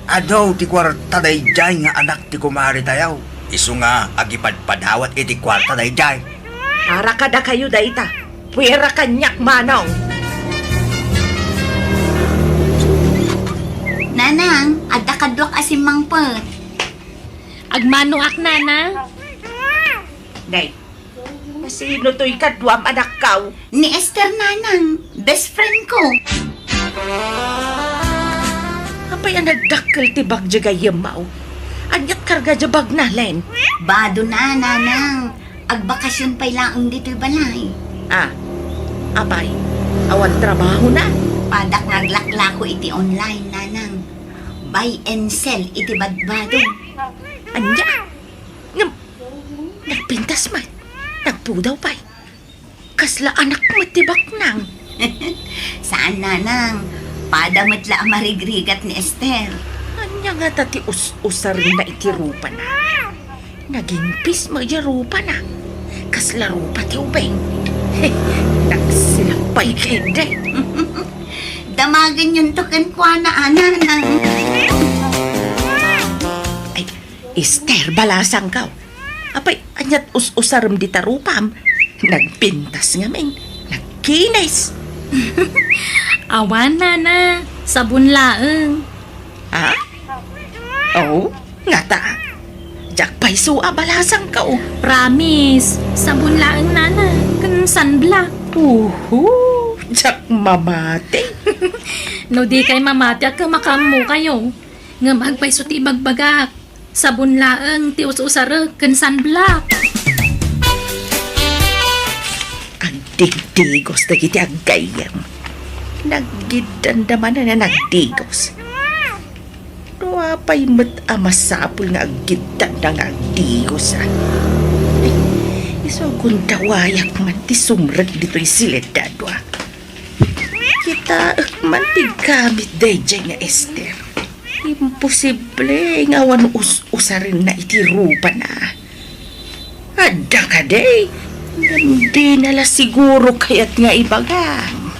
Adu ti kuarta daydiay nga anak ti kumaretayo. Isu nga agipadpadawat iti kuarta daydiay. Para kadakayo dayta. Puera kaniak, manong. Nanang, adda kaduak a simmangpet. Agmanoak, nanang. Nay, sino toy kaduam, anakko? Ni Esther, nanang, best friend ko. Apay a nagdakkel ti bag diay gayyemmo? Aniat karga diay bagna, Len? Bado na, nanang. Agbakasyon pay laeng ditoy balay. Ah, apay, awan trabahona? Padak nga aglaklako iti online, nanang. Buy and sell iti badbado. Ania? Ngem, nagpintas met. Nagpudaw pay. Kasla anak met ti baknang. Saan, nanang. Pada met la a marigrigat ni Esther. Ania ngata ti us-usarenna iti rupana? Nagimpis met diay rupana. Kasla rupa ti ubing. Nagsilak pay ketdi. Damagenyonto kenkuana, a, nanang. Ay, Esther, balasangko. Apay, aniat us-usarem dita rupam? Nagpintas ngamin. Nagkinis. Awan, nana. Sabon laeng. Ha? Oh, ngata. Diak pay isu a balasangko. Promise. Sabon laeng, nana. Ken sunblock. Uhu, diak mamati. No dikay mamati, agka makaammokayo. Ngem agpayso ti ibagbagak. Sabon laeng ti us-usarek ken sunblock. Digdigos dagiti aggayyem. Naggiddanda manen a nagdigos. No apay met a masapul nga aggiddanda nga agdigos, a? Ay, isu a gundawayak man ti sumrek ditoy sileddadwa. Kitaek man ti gamit daydiay nga Ester. Imposible nga awan us-usarenna iti rupana. Adda kadi, ngem dina la siguro kayat nga ibagam.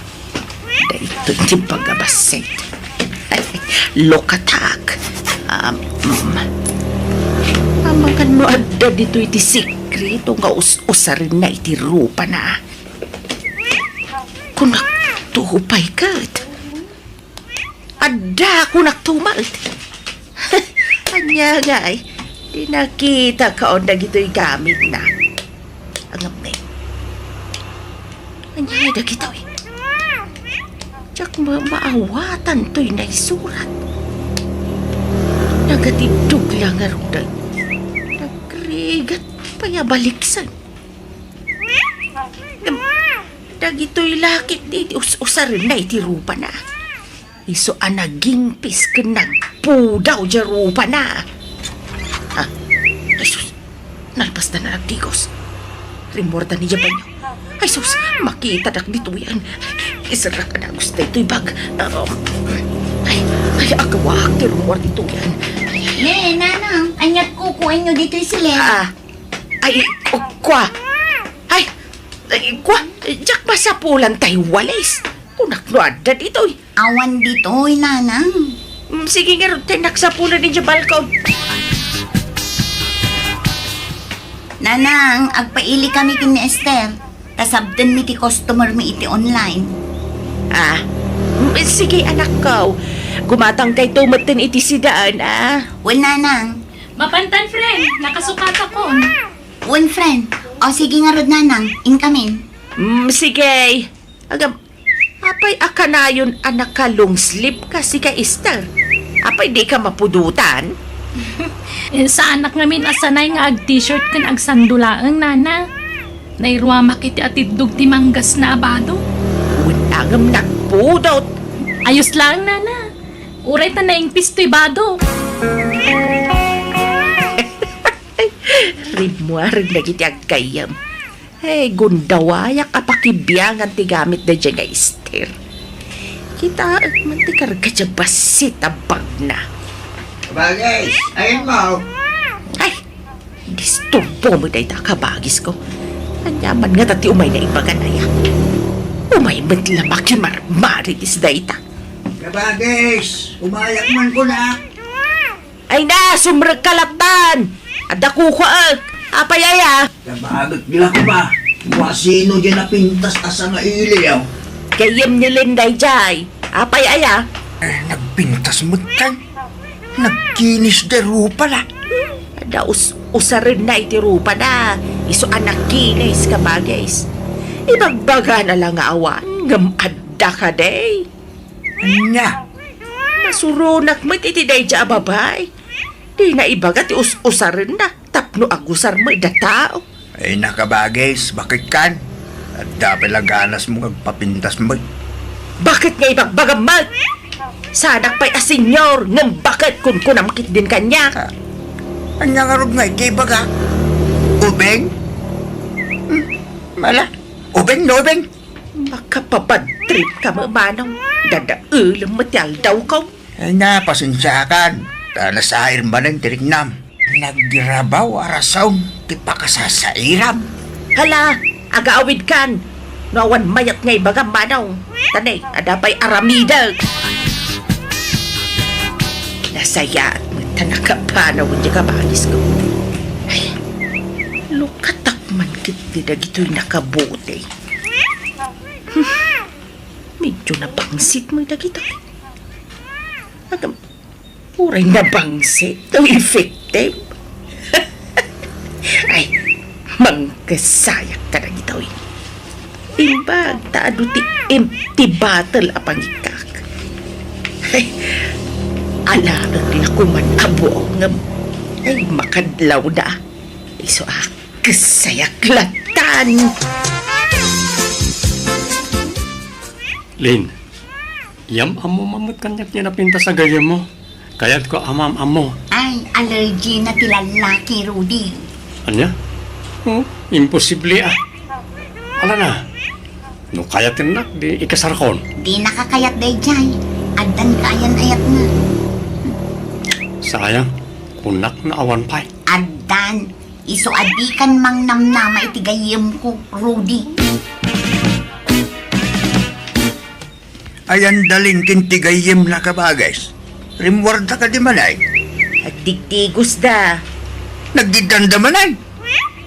Daytoy ti pagabassit. Look attack. Um, amangan no adda ditoy ti sikreto nga us-usarenna iti rupana. Kunakto pay ket. Adda, kunakto met. Ania ngay, ti nakitakaon dagitoy gamitna. Angem, ania dagitoy? Diak ma-, maawatan toy naisurat. Nagatiddog la ngarud. Nagrigat pay a baliksan. Dagitoy lakit ti us-usarenna iti rupana. Isu a nagingpis ken nagpudaw diay rupana. Ah, ay sus, nalpasda a nagdigos. Rimmuarda ni diay banio. Ay sus, makitadak ditoyen. Iserrak a dagus daytoy bag. Um, ay, ay, agawaak ti rummuar ditoyen. Ne, nanang, aniat kukuenyo ditoy siled? Ah, ay, oh, kua. Ay, ay, kua, diak masapulan tay walis. Kunak no adda ditoy. Awan ditoy, nanang. Mm, sige ngarud, tay naksapulan idiay balkon. Nanang, agpaili kami ken ni Ester. Ta sabtenmi ti customer mi iti online. Ah, mm, sige, anakko. Gumatangkayto metten iti sidaan, ah. Wen, nanang. Mapantan, friend. Nakasukatakon. Wen, friend. O, sige ngarud, nanang. Inkamin. Mm, sige. Agam, apay a kanayon a naka-long sleeve ka, sika, Ester? Apay dika mapudotan? Eh, saanak ngamin a sanay nga ag-t-shirt ken agsando laeng, nana. Nairuamak iti atiddog ti manggasna a bado. Wen, ngem nagpudot. Ayos laeng, nana. Uray ta naingpis toy bado. Rimmuaren dagiti aggayyem. Ay, gundawayak a pakibiangan ti gamit daydiay nga Ester. Kitaek man ti karga diay bassit a bagna. Kabagis, ayan mo. Ay, disturbo met dayta, kabagisko. Ania man ngata ti umayna ibagan, aya? Umay met la makimarmarites dayta. Kabagis, umayak man kunak. Ay na, sumrekka latta. Adda kukuaek. Apay aya? Nabagek la koma. Kua sino diay napintas a sangailiw? Gayyem ni Linday diay. Apay aya? Eh, nagpintas met kan. Nagkinis diay rupana. Adda us-, usarenna iti rupana. Isu a nagkinis, kabagis. Ibagbagana la nga awan, ngem adda kadi. Ania? Masuronak met iti daydiay a babai. Dina ibaga ti us-usarenna tapno agusar met dayta a tao. Ay, nakabagis, baket kan? Adda pay la ganasmo nga agpapintas met. Baket nga ibagbagam met? Saanak pay a senior, ngem baket kunkunam ketdin kaniak. Ah, ania ngarud nga ibaga? Ubing? Hmm, mala, ubing no ubing? Makapabad trip ka met, manong. Dadaelem met ti aldawko. Ay na, pasensiakan. Ta nasair manen ti riknam. Nagrabaw a rason ti pakasasairam. Hala, agaawidkan. No awan mayat nga ibagam, manong. Ta ne, adda pay aramidek. Nasayaat met ta nakapanaw diay kabagisko. Ay, lukatak man ketdi dagitoy nakabuti. Hmm. Medyo nabangsit met dagitoy. Agam, uray nabangsit, no effective. Ay, mangkesayak kadagitoy. Imbag ta adu ti empty bottle a pangikkak. Ay, alaek la koman a buong ngem, ay, makadlawda. Isu a Kasayak latan! Lin, yam-ammom met kaniak ti napintas a gayyemmo. Kayatko a maam-ammo. Ay, allergy na ti lallaki, Rudy. Ania? Oh, imposible a. Ala na. No kayatennak, di ikasarkon. Dinaka kayat daydiay. Addan kaayan-ayatna. Sayang, kunak nga awan pay. Addan, isu a dikan mangnamnama iti gayyemko, Rudy. Ayan dalin ken ti gayyemna, kabages. Rimmuarda kadi manay? Agdigdigosda. Naggiddanda manay?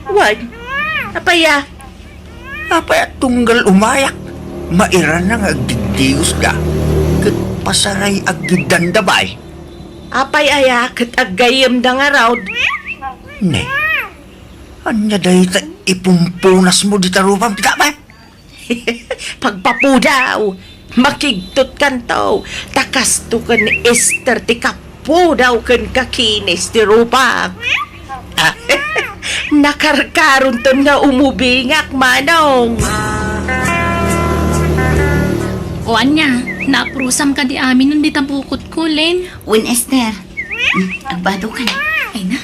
Wen. Apay a? Apay a tunggal umayak? Mairana nga agdigdigosda. Ket pasaray aggiddanda, bay. Apay aya ket aggayyemda ngarud? Ne. Ania dayta ipumpunasmo dita rupam, tika, bay? Pagpapudaw, makigtotkanto, ta kasto ken ni Esther ti kapudaw ken kakinis ti rupak. Ah, nakarkaronton nga umubingak, manong. O ania, naprusam kadi amin dita bukotko, Len? Wen, Esther. Hmm, agbado ka na. Ay na.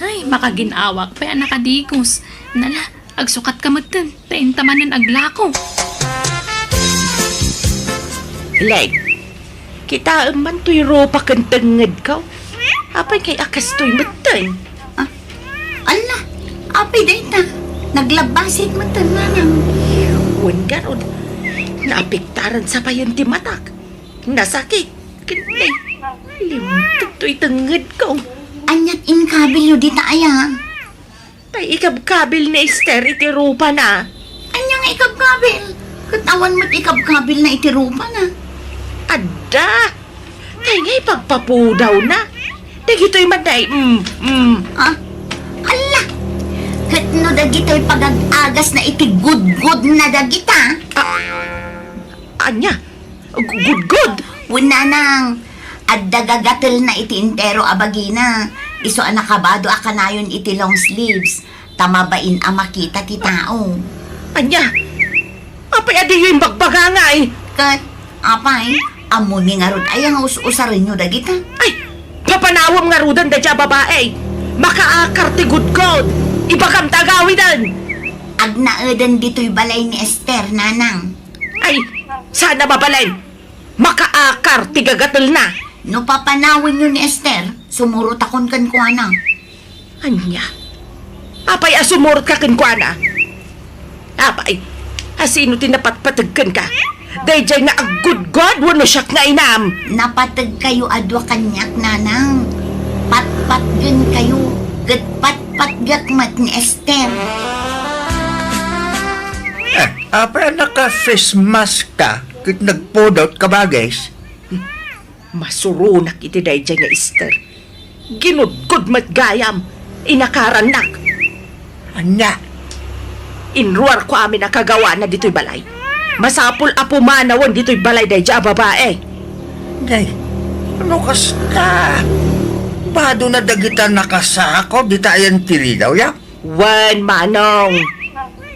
Ay, makagin-awak pay a nakadigos. Nala, agsukat ka metten. Ta inta manen aglako. Ilay, kitaem man toy rupa ken tengngedko. Apay ngay a kastoy metten? Ah, ala, apay dayta? Naglabbasik metten, manang. Wen garud, naapektaran sa payen ti matak. Nasakit. Ken, limtek toy tengngedko. Aniat inkabilyo dita aya? Tay ikabkabil ni Esther iti rupana. Ania nga ikabkabil? Ket awan met ikabkabilna iti rupana. Adda! Tay nga ipagpapudawna. Dagitoy man day, mm, mm. Ah? Ala! Ket no dagitoy pagag-agasna iti gudgodna dagita? Ah, ania? Gu-, gudgod? Wen, nanang, adda gagatelna iti entero a bagina, isu a nakabado a kanayon iti long sleeves, ta mabain a makita ti tao. Ania? Apay a diyo imbagbaga ngay? Ket, apay, ammomi ngarud aya nga us-usarenyo dagita? Ay, papanawem ngaruden daydiay a babai. Makaakar ti gudgod. Ibagam ta agawiden. Agnaeden ditoy balay ni Esther, nanang. Ay, saan a mabalin? Makaakar ti gagatelna. No papanawenyo ni Esther, sumurotakon kenkuana. Ania? Apay a sumurotka kenkuana? Apay, asino ti napatpateg kenka? Daydiay nga aggudgod wenno siak nga inam? Napategkayo a dua kaniak, nanang. Patpatgenkayo, ket patpatgek met ni Esther. Eh, apay a naka-face mask ka ket nagpudot ka, bages? Masuronak iti daydiay nga Esther. Ginudgod met gayam, inakarannak. Ania? Inruarko amin a kagawana ditoy balay. Masapul a pumanawen ditoy balay daydiay a babai. Day, no kasta, bado na dagita nakasako dita ayan ti ridaw, ya? Wen, manong.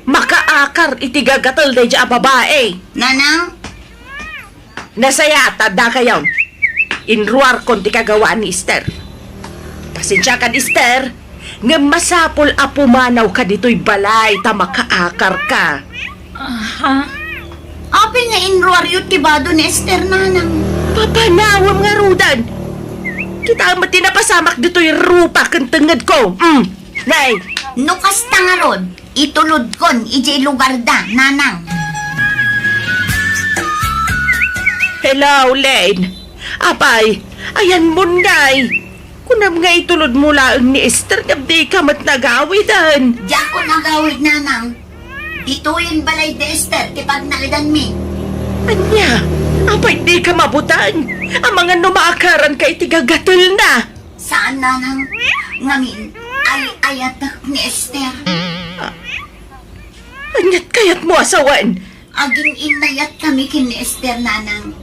Makaakar iti gagatel daydiay a babai. Nanang? Nasayaat, adda kayon. Inruarkon ti kagawaan ni Esther. Pasensiakan, Esther, ngem masapul a pumanawka ditoy balay ta makaakarka. Aha? Apay nga inruaryo ti bado ni Esther, nanang? Papanawem ngaruden. Kitaem met ti napasamak ditoy rupa ken tengngedko. Mm. Nay. No kasta ngarud, itulodkon idiay lugarda, nanang. Hello, Lane. Apay, ayanmon ngay. Kunam nga itulodmo laeng ni Esther ngem dika met nagawiden. Diakon agawid, nanang. Ditoyen balay ni Esther ti pagnaedanmi. Ania? Apay dika mabuteng? Amangan no maakaranka iti gagatelna. Saan, nanang. Ngamin, ay-ayatek ni Esther. Aniat kayatmo a sawen? Agin-innayatkami ken ni Esther, nanang.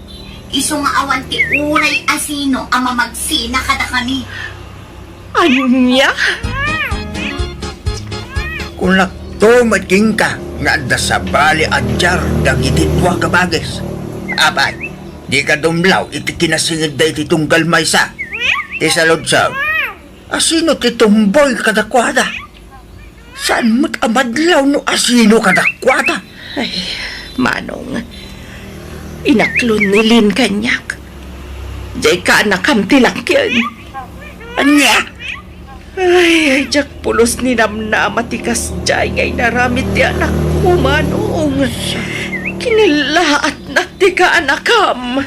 Isu nga awan ti uray a sino a mamagsina kadakami. Ania? Kunakto met kenka nga adda sabali a diar dagiti dua ka bages. Apay, dika dumlaw iti kinasinged daytoy tunggal maysa. Ti saludsod, asino ti tumboy kadakuada? Saan met a madlaw no asino kadakuada? Ay, Manong, inaklon ni Lin kaniak. Diay kaanakam ti lakkien. Ania? Ay, ay, diak pulos ninamnama ti kasdiay nga inaramid ti anakko, Manong. Kinallaatnak ti kaanakam.